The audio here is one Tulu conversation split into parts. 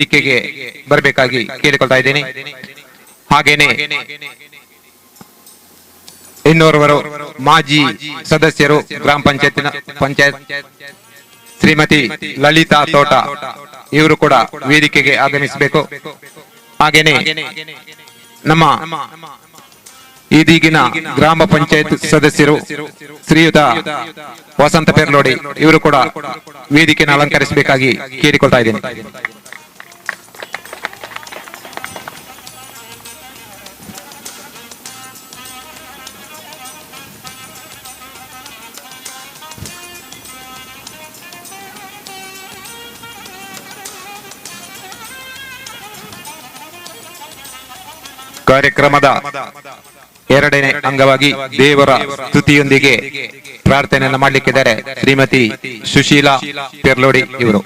ವೇದಿಕೆಗೆ ಬರಬೇಕಾಗಿ ಕೇಳಿಕೊಳ್ತಾ ಇದ್ದೀನಿ. ಹಾಗೇನೆ ಇನ್ನೋರ್ವರು ಮಾಜಿ ಸದಸ್ಯರು ಗ್ರಾಮ ಪಂಚಾಯತಿನ ಪಂಚಾಯತ್ ಶ್ರೀಮತಿ ಲಲಿತಾ ತೋಟ ಇವರು ಕೂಡ ವೇದಿಕೆಗೆ ಆಗಮಿಸಬೇಕು. ಹಾಗೇನೆ ನಮ್ಮ ಇದೀಗಿನ ಗ್ರಾಮ ಪಂಚಾಯತ್ ಸದಸ್ಯರು ಶ್ರೀಯುತ ವಸಂತ ಪೆರ್ಲೋಡಿ ಇವರು ಕೂಡ ವೇದಿಕೆಯನ್ನು ಅಲಂಕರಿಸಬೇಕಾಗಿ ಕೇಳಿಕೊಳ್ತಾ ಇದ್ದೀನಿ. ಕಾರ್ಯಕ್ರಮದ ಎರಡನೇ ಅಂಗವಾಗಿ ದೇವರ ಸ್ತುತಿಯೊಂದಿಗೆ ಪ್ರಾರ್ಥನೆಯನ್ನು ಮಾಡಲಿಕ್ಕಿದ್ದಾರೆ ಶ್ರೀಮತಿ ಸುಶೀಲಾ ಪೆರ್ಲೋಡಿ ಇವರು.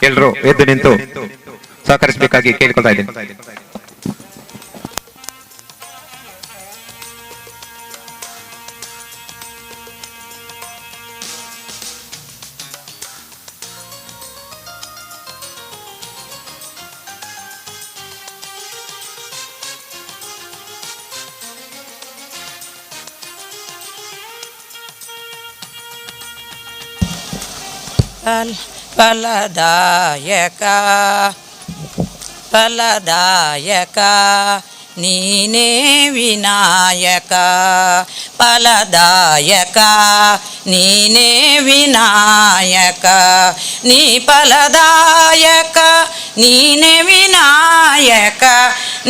ಎಲ್ಲರೂ ಎದ್ದು ನಿಂತು ಸಹಕರಿಸಬೇಕಾಗಿ ಕೇಳಿಕೊಳ್ತಾ ಇದ್ದೀನಿ. ಫಲದಾಯಕ ಫಲದಾಯಕ ನೀನೇ ವಿನಾಯಕ, ಫಲದಾಯಕ ನೀನೇ ವಿನಾಯಕ, ನೀ ಫಲದಾಯಕ ನೀನೇ ವಿನಾಯಕ,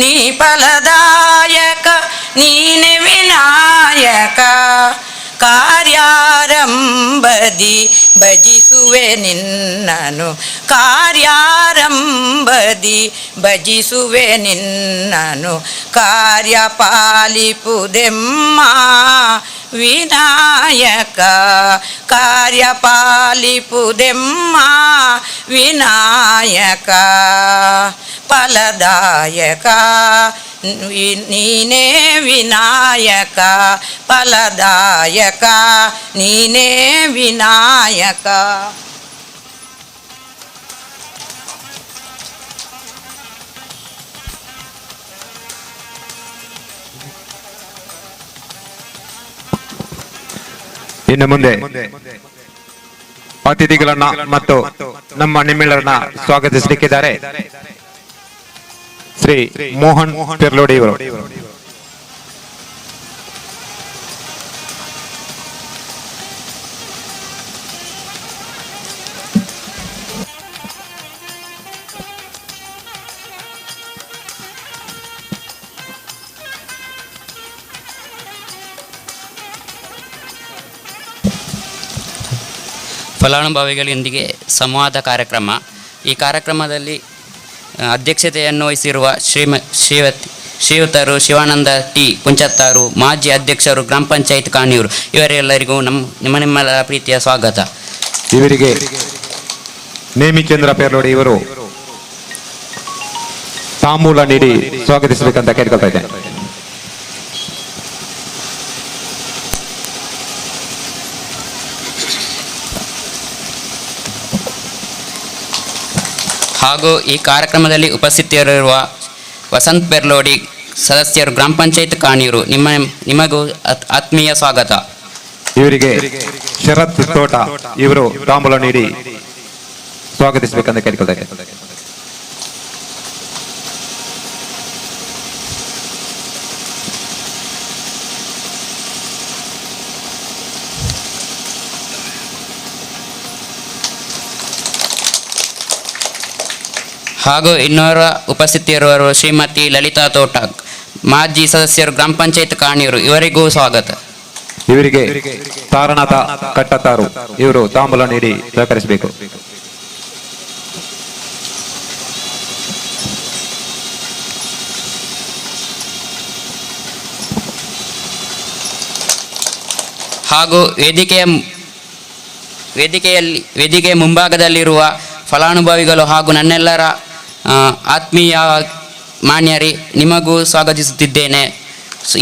ನೀ ಫಲದಾಯಕ ನೀನೇ ವಿನಾಯಕ. ಕಾರ್ಯಾರಂಭದಿ ಭಜಿಸುವೆ ನಿನ್ನನು, ಕಾರ್ಯಾರಂಭದಿ ಭಜಿಸುವೆ ನಿನ್ನನು, ಕಾರ್ಯ ಪಾಲಿಪುದೆಮ್ಮ ವಿನಾಯಕ, ಕಾರ್ಯ ಪಾಲಿಪುದೆಮ್ಮ ವಿನಾಯಕ. ಫಲದಾಯಕ ನೀನೇ ವಿನಾಯಕ, ಫಲದಾಯಕ ನೀನೇ ವಿನಾಯಕ. ಇನ್ನು ಮುಂದೆ ಅತಿಥಿಗಳನ್ನ ಮತ್ತು ನಮ್ಮ ನಿಮ್ಮೆಲ್ಲರನ್ನ ಸ್ವಾಗತಿಸಲಿಕ್ಕಿದ್ದಾರೆ ಶ್ರೀ ಮೋಹನ್ ಪೆರ್ಲೋಡಿ ಇವರು. ಫಲಾನುಭವಿಗಳೊಂದಿಗೆ ಸಂವಾದ ಕಾರ್ಯಕ್ರಮ. ಈ ಕಾರ್ಯಕ್ರಮದಲ್ಲಿ ಅಧ್ಯಕ್ಷತೆಯನ್ನು ವಹಿಸಿರುವ ಶ್ರೀಯುತರು ಶಿವಾನಂದ ಟಿ ಪುಂಚತ್ತಾರು, ಮಾಜಿ ಅಧ್ಯಕ್ಷರು, ಗ್ರಾಮ ಪಂಚಾಯತ್ ಕಾಣಿಯೂರು ಇವರೆಲ್ಲರಿಗೂ ನಿಮ್ಮ ನಿಮ್ಮೆಲ್ಲರ ಪ್ರೀತಿಯ ಸ್ವಾಗತ. ಇವರಿಗೆ ನೇಮಿಚಂದ್ರ ಪೆರ್ಲೋಡಿ ಇವರು ತಾಂಬೂಲ ನೀಡಿ ಸ್ವಾಗತಿಸಬೇಕಂತ ಕೇಳ್ಕೊಳ್ತಾ ಇದ್ದೇನೆ. ಹಾಗೂ ಈ ಕಾರ್ಯಕ್ರಮದಲ್ಲಿ ಉಪಸ್ಥಿತರಿರುವ ವಸಂತ್ ಪೆರ್ಲೋಡಿ ಸದಸ್ಯರು, ಗ್ರಾಮ ಪಂಚಾಯತ್ ಕಾಣಿಯೂರು, ನಿಮಗೂ ಆತ್ಮೀಯ ಸ್ವಾಗತ. ಇವರಿಗೆ ಶರತ್ ತೋಟ ಇವರು ತಾಂಬೂಲ ನೀಡಿ ಸ್ವಾಗತಿಸಬೇಕಂತ ಕೇಳ್ಕೊಳ್ತಾ ಇದ್ದೇನೆ. ಹಾಗೂ ಇನ್ನೋರ್ವ ಉಪಸ್ಥಿತರಿರುವ ಶ್ರೀಮತಿ ಲಲಿತಾ ತೋಟ, ಮಾಜಿ ಸದಸ್ಯರು, ಗ್ರಾಮ ಪಂಚಾಯತ್ ಕಾಣಿಯೂರು ಇವರಿಗೂ ಸ್ವಾಗತ. ಇವರಿಗೆ ತಾರನಾಥ ಕಟ್ಟತಾರು ಇವರು ತಾಂಬೂಲ ನೀಡಿ ಸಹಕರಿಸಬೇಕು. ಹಾಗೂ ವೇದಿಕೆಯ ಮುಂಭಾಗದಲ್ಲಿರುವ ಫಲಾನುಭವಿಗಳು ಹಾಗೂ ನನ್ನೆಲ್ಲರ ಆತ್ಮೀಯ ಮಾನ್ಯರೇ, ನಿಮಗೂ ಸ್ವಾಗತಿಸುತ್ತಿದ್ದೇನೆ.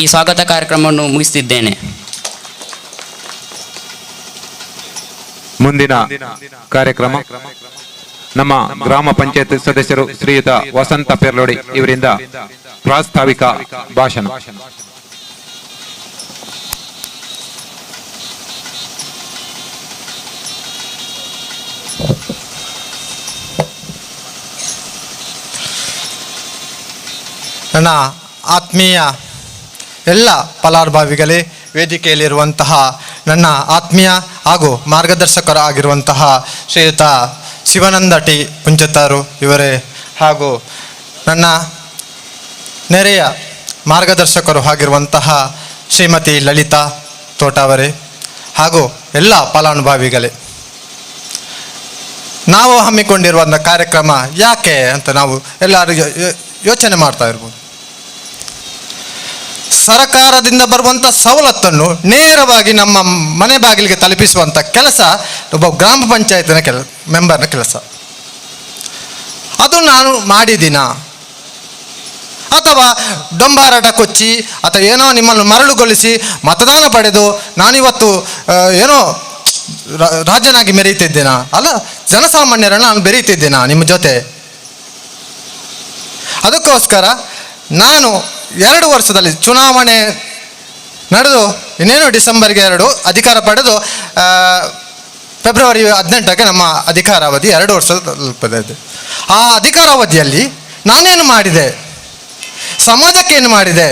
ಈ ಸ್ವಾಗತ ಕಾರ್ಯಕ್ರಮವನ್ನು ಮುಗಿಸುತ್ತಿದ್ದೇನೆ. ಮುಂದಿನ ಕಾರ್ಯಕ್ರಮ ನಮ್ಮ ಗ್ರಾಮ ಪಂಚಾಯತ್ ಸದಸ್ಯರು ಶ್ರೀಯುತ ವಸಂತ ಪೆರ್ಲೋಡಿ ಇವರಿಂದ ಪ್ರಾಸ್ತಾವಿಕ ಭಾಷಣ. ನನ್ನ ಆತ್ಮೀಯ ಎಲ್ಲ ಫಲಾನುಭವಿಗಳೇ, ವೇದಿಕೆಯಲ್ಲಿರುವಂತಹ ನನ್ನ ಆತ್ಮೀಯ ಹಾಗೂ ಮಾರ್ಗದರ್ಶಕರಾಗಿರುವಂತಹ ಶ್ರೀಯುತ ಶಿವಾನಂದ ಟಿ ಪುಂಚತ್ತಾರು ಇವರೇ ಹಾಗೂ ನನ್ನ ನೆರೆಯ ಮಾರ್ಗದರ್ಶಕರು ಆಗಿರುವಂತಹ ಶ್ರೀಮತಿ ಲಲಿತಾ ತೋಟಾವರೇ ಹಾಗೂ ಎಲ್ಲ ಫಲಾನುಭವಿಗಳೇ, ನಾವು ಹಮ್ಮಿಕೊಂಡಿರುವಂಥ ಕಾರ್ಯಕ್ರಮ ಯಾಕೆ ಅಂತ ನಾವು ಎಲ್ಲರೂ ಯೋಚನೆ ಮಾಡ್ತಾ ಇರ್ಬೋದು. ಸರಕಾರದಿಂದ ಬರುವಂಥ ಸವಲತ್ತನ್ನು ನೇರವಾಗಿ ನಮ್ಮ ಮನೆ ಬಾಗಿಲಿಗೆ ತಲುಪಿಸುವಂಥ ಕೆಲಸ ಒಬ್ಬ ಗ್ರಾಮ ಪಂಚಾಯತಿನ ಮೆಂಬರ್ನ ಕೆಲಸ. ಅದು ನಾನು ಮಾಡಿದ್ದೀನ ಅಥವಾ ಡೊಂಬಾರಾಟ ಕೊಚ್ಚಿ ಅಥವಾ ಏನೋ ನಿಮ್ಮನ್ನು ಮರಳುಗೊಳಿಸಿ ಮತದಾನ ಪಡೆದು ನಾನಿವತ್ತು ಏನೋ ರಾಜನಾಗಿ ಮೆರೆಯುತ್ತಿದ್ದೇನಾ? ಅಲ್ಲ, ಜನಸಾಮಾನ್ಯರನ್ನು ನಾನು ಬೆರೆಯುತ್ತಿದ್ದೇನಾ ನಿಮ್ಮ ಜೊತೆ? ಅದಕ್ಕೋಸ್ಕರ ನಾನು 2 ವರ್ಷದಲ್ಲಿ ಚುನಾವಣೆ ನಡೆದು ಇನ್ನೇನು ಡಿಸೆಂಬರ್ಗೆ 2 ಅಧಿಕಾರ ಪಡೆದು ಫೆಬ್ರವರಿ 18ಕ್ಕೆ ನಮ್ಮ ಅಧಿಕಾರಾವಧಿ 2 ವರ್ಷ ತಲುಪದೆ. ಆ ಅಧಿಕಾರಾವಧಿಯಲ್ಲಿ ನಾನೇನು ಮಾಡಿದೆ, ಸಮಾಜಕ್ಕೆ ಏನು ಮಾಡಿದೆ?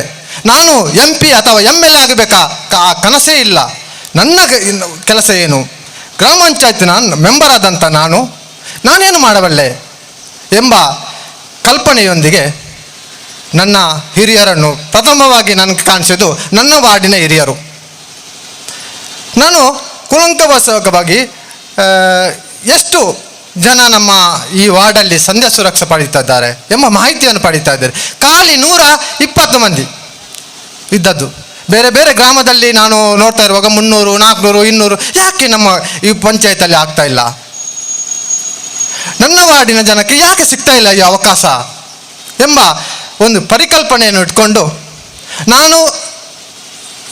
ನಾನು ಎಂ ಪಿ ಅಥವಾ M L A ಆಗಬೇಕಾ? ಆ ಕನಸೇ ಇಲ್ಲ. ನನ್ನ ಕೆಲಸ ಏನು? ಗ್ರಾಮ ಪಂಚಾಯತಿನ ಮೆಂಬರ್ ಆದಂಥ ನಾನೇನು ಮಾಡಬಲ್ಲೆ ಎಂಬ ಕಲ್ಪನೆಯೊಂದಿಗೆ ನನ್ನ ಹಿರಿಯರನ್ನು ಪ್ರಥಮವಾಗಿ ನನಗೆ ಕಾಣಿಸಿದ್ದು ನನ್ನ ವಾರ್ಡಿನ ಹಿರಿಯರು. ನಾನು ಕೂಲಂಕಷವಾಗಿ ಎಷ್ಟು ಜನ ನಮ್ಮ ಈ ವಾರ್ಡಲ್ಲಿ ಸಂಧ್ಯಾ ಸುರಕ್ಷಾ ಪಡೀತಾ ಇದ್ದಾರೆ ಎಂಬ ಮಾಹಿತಿಯನ್ನು ಪಡೀತಾ ಇದ್ದಾರೆ. ಖಾಲಿ 120 ಮಂದಿ ಇದ್ದದ್ದು. ಬೇರೆ ಬೇರೆ ಗ್ರಾಮದಲ್ಲಿ ನಾನು ನೋಡ್ತಾ ಇರುವಾಗ 300, 400, 200 ಯಾಕೆ ನಮ್ಮ ಈ ಪಂಚಾಯತಲ್ಲಿ ಆಗ್ತಾ ಇಲ್ಲ? ನನ್ನ ವಾರ್ಡಿನ ಜನಕ್ಕೆ ಯಾಕೆ ಸಿಗ್ತಾ ಇಲ್ಲ ಈ ಅವಕಾಶ ಎಂಬ ಒಂದು ಪರಿಕಲ್ಪನೆಯನ್ನು ಇಟ್ಕೊಂಡು ನಾನು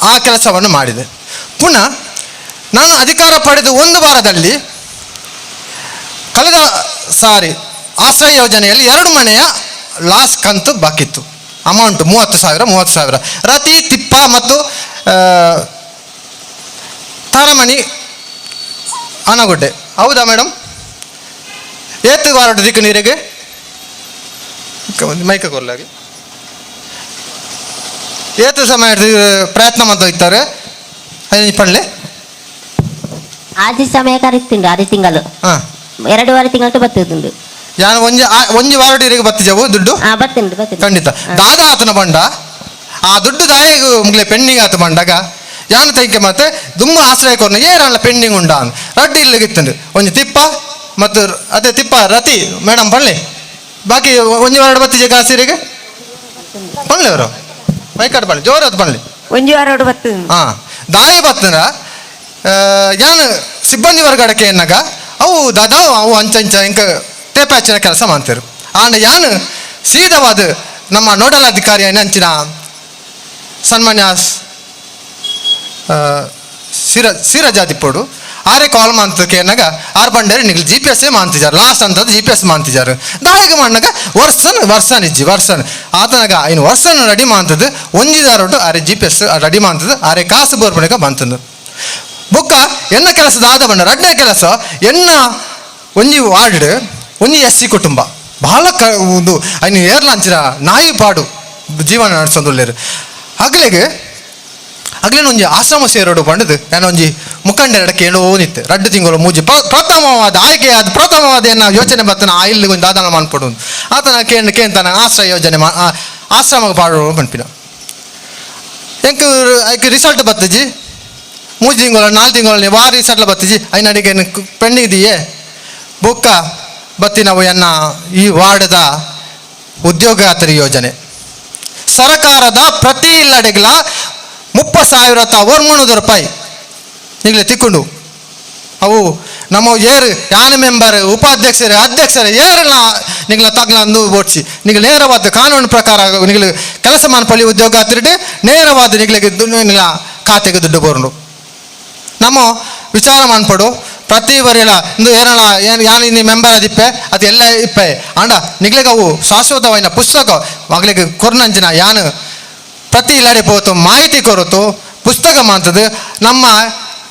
ಆ ಕೆಲಸವನ್ನು ಮಾಡಿದೆ. ಪುನಃ ನಾನು ಅಧಿಕಾರ ಪಡೆದು 1 ವಾರದಲ್ಲಿ ಕಳೆದ ಸಾರಿ ಆಶ್ರಯ ಯೋಜನೆಯಲ್ಲಿ 2 ಮನೆಯ ಲಾಸ್ ಕಂತು ಬಾಕಿತ್ತು. ಅಮೌಂಟ್ 30,000 30,000. ರತಿ, ತಿಪ್ಪ ಮತ್ತು ತಾರಮಣಿ ಆನಗುಡ್ಡೆ. ಹೌದಾ ಮೇಡಮ್? ಏತು ವಾರ ದಿಕ್ಕು ನೀರಿಗೆ ಮೈಕ ಕೊರ್ಲಾಗಿ ಏತು ಸಮಯ ಪ್ರಯತ್ನ ಮಾಡ್ತಾ ಇದ್ದಾರೆ ಪಳ್ಳೆ ಆದಿ ಸಮಯ ಕರೀತಿಂಡು ಆದಿ ತಿಂಗಳು 2.5 ತಿಂಗಳು ಬರ್ತದೆ. ಯಾನು ಒಂಜಿ ಒಂಜಿ ವಾರ ನೀರಿಗೆ ಬತ್ತಿಜವು ದುಡ್ಡು ಬರ್ತುಂಡು ಬರ್ತುಂಡು ಖಂಡಿತ. ದಾದಾ ಆತನ ಬಂಡ ಆ ದುಡ್ಡು ದಾಯಿಗ ಮುಗ್ಲೆ ಪೆಂಡಿಂಗ್ ಆತ ಬಂಡಾಗ ಯಾನು ತೈಕೆ ಮತ್ತೆ ದುಮ್ಮ ಆಶ್ರಯ ಕೊರ್ನ ಏರಲ್ಲ ಪೆಂಡಿಂಗ್ ಉಂಡ ರಡ್ಡಿ ಇಲ್ಲಿಗಿತ್ತಂಡು ಒಂಜಿ ತಿಪ್ಪ ಮತ್ತು ಅದೇ ತಿಪ್ಪ ರತಿ ಮೇಡಮ್ ಪಳ್ಳಿ ಬಾಕಿ ಒಂಜಿ ವಾರ ಬತ್ತಿಜೆ ಕಾಸಿರಿಗೆ ಪಳ್ಳಿ ಅವರು ಮೈಕಾಡು ಪಳ್ಳಿ ಜೋರದು ಪಳ್ಳಿ ಒಂಜಿ ವಾರ ಬರ್ತದೆ. ಹಾಂ ದಾಯಿ ಬತ್ತನ ಯಾನು ಸಿಬ್ಬಂದಿ ವರ್ಗಡಕ್ಕೆ ಎನ್ನಾಗ ಅವು ದಾದಾ ಅವು ಅಂಚಂಚ ಇಂಕ ತೇಪಾಚಿನ ಕೆಲಸ ಮಾಡ್ತಾರೆ. ಆಂಡ ಯಾನು ಸೀದವಾದ ನಮ್ಮ ನೋಡಲ್ ಅಧಿಕಾರಿ ಅಂಚಿನ ಸನ್ಮಾನ್ಯ ಸಿರಜಾದಿಪ್ಪೋಡು ಆರೆ ಕಾಲ್ ಮಾಂತಕ್ಕೆ ಎನ್ನಾಗ ಆರು ಬಂಡೇರಿ ನಿಗ್ಲು G P S ಮಾಂತಿಜಾರು last ಅಂತದ್ದು G P S ಮಾಂತಿಜಾರು ದಾಯಿಗೆ ಮಣ್ಣಾಗ ವರ್ಷನ್ ವರ್ಷನ್ ಇಜ್ಜಿ ವರ್ಷನ್ ಆತನಾಗ ಇನ್ನು ವರ್ಷನ್ ರೆಡಿ ಮಾಂತದ್ದು ಒಂಜಿದಾರೊಟ್ಟು ಆರೆ G P S ready ಮಾಂತದ್ದು ಆರೆ ಕಾಸು ಬೋರ್ಪಣಿಕ ಬಂತದ್ದು. ಬೊಕ್ಕ ಎನ್ನ ಕೆಲಸ ದಾದ ಬಂಡ ರಡ್ನೇ ಕೆಲಸ ಎನ್ನ ಒಂಜಿ ವಾರ್ಡ್ ಒಂಜಿ ಎಸ್ ಸಿ ಕುಟುಂಬ ಬಹಳ ಒಂದು ಐನು ಏರ್ಲಾಂಚಿನ ನಾಯಿ ಪಾಡು ಜೀವನ ನಡೆಸೋದುಳ್ಳೇರು. ಅಗ್ಲೆಗೆ ಅಗ್ಲೇನು ಒಂಜಿ ಆಶ್ರಮ ಸೇರೋಡು ಪಂಡದು ನಾನು ಒಂಜಿ ಮುಖಂಡರಡ ಕೇಳೋ ನಿತ್ತೆ ರಡ್ಡು ತಿಂಗಳು ಮೂಜಿ ಪ್ರಥಮವಾದ ಆಯ್ಕೆಯಾದ ಪ್ರಥಮವಾದ ಏನ ಯೋಚನೆ ಬರ್ತನ ಆ ಇಲ್ಲಿ ಒಂದು ದಾದಾನ ಮನ್ಪಡು ಆತನ ಕೇಂದ್ರ ಕೇಂತಾನ ಆಶ್ರಯ ಯೋಜನೆ ಆಶ್ರಮ ಪಾಡು ಪನ್ಪಿನ ಎಂಕ್ ಐಕ್ ರಿಸಲ್ಟ್ ಬತ್ತಜಿ 3 ತಿಂಗಳು 4 ತಿಂಗಳು ವಾರ ರಿಸಲ್ಟ್ ಬತ್ತಜಿ ಐನಡಿಗೆ ಪೆಂಡಿಂಗ್ ಇದೆಯೇ ಬೊಕ್ಕ ಬತ್ತಿ ನಾವು ಎನ್ನ ಈ ವಾರ್ಡದ ಉದ್ಯೋಗಾತರಿ ಯೋಜನೆ ಸರಕಾರದ ಪ್ರತಿ ಇಲ್ಲಡೆಗ್ಲ 30,300 ರೂಪಾಯಿ ಈಗಲೇ ತಿಕ್ಕೊಂಡು ಅವು ನಮ್ಮ ಏರು ಯಾನ ಮೆಂಬರ್ ಉಪಾಧ್ಯಕ್ಷರು ಅಧ್ಯಕ್ಷರು ಏರಲ್ಲ ನಿಗಳ ತಗ್ಲ ಅಂದು ಓಡಿಸಿ ನಿಗಳ ನೇರವಾದ ಕಾನೂನು ಪ್ರಕಾರ ನಿಗಳ ಕೆಲಸ ಮಾನ್ಪಳ್ಳಿ ಉದ್ಯೋಗ ಹತ್ತಿರಡೆ ನೇರವಾದ ನಿಗಳಿಗೆ ನಿಗಳ ಖಾತೆಗೆ ದುಡ್ಡು ಬರೋಣ. ನಮ್ಮ ವಿಚಾರ ಮಾನ್ಪಡು ಪ್ರತಿ ಬರಿಯಲ್ಲ ಇಂದು ಏನಲ್ಲ ಏನು ಯಾನು ಇನ್ನು ಮೆಂಬರ್ ಅದಿಪ್ಪೆ ಅದು ಎಲ್ಲ ಇಪ್ಪೆ ಆಂಡ ನಿಗ್ಲೆಗ್ ಅವು ಶಾಶ್ವತವಾಯಿನ ಪುಸ್ತಕ ಮಗಳಿಗೆ ಕೊರ್ನಂಚಿನ ಯಾನು ಪ್ರತಿ ಇಲ್ಲಾಡೆ ಪೋತು ಮಾಹಿತಿ ಕೊರತು ಪುಸ್ತಕ ಮಾಂತದ್ದು ನಮ್ಮ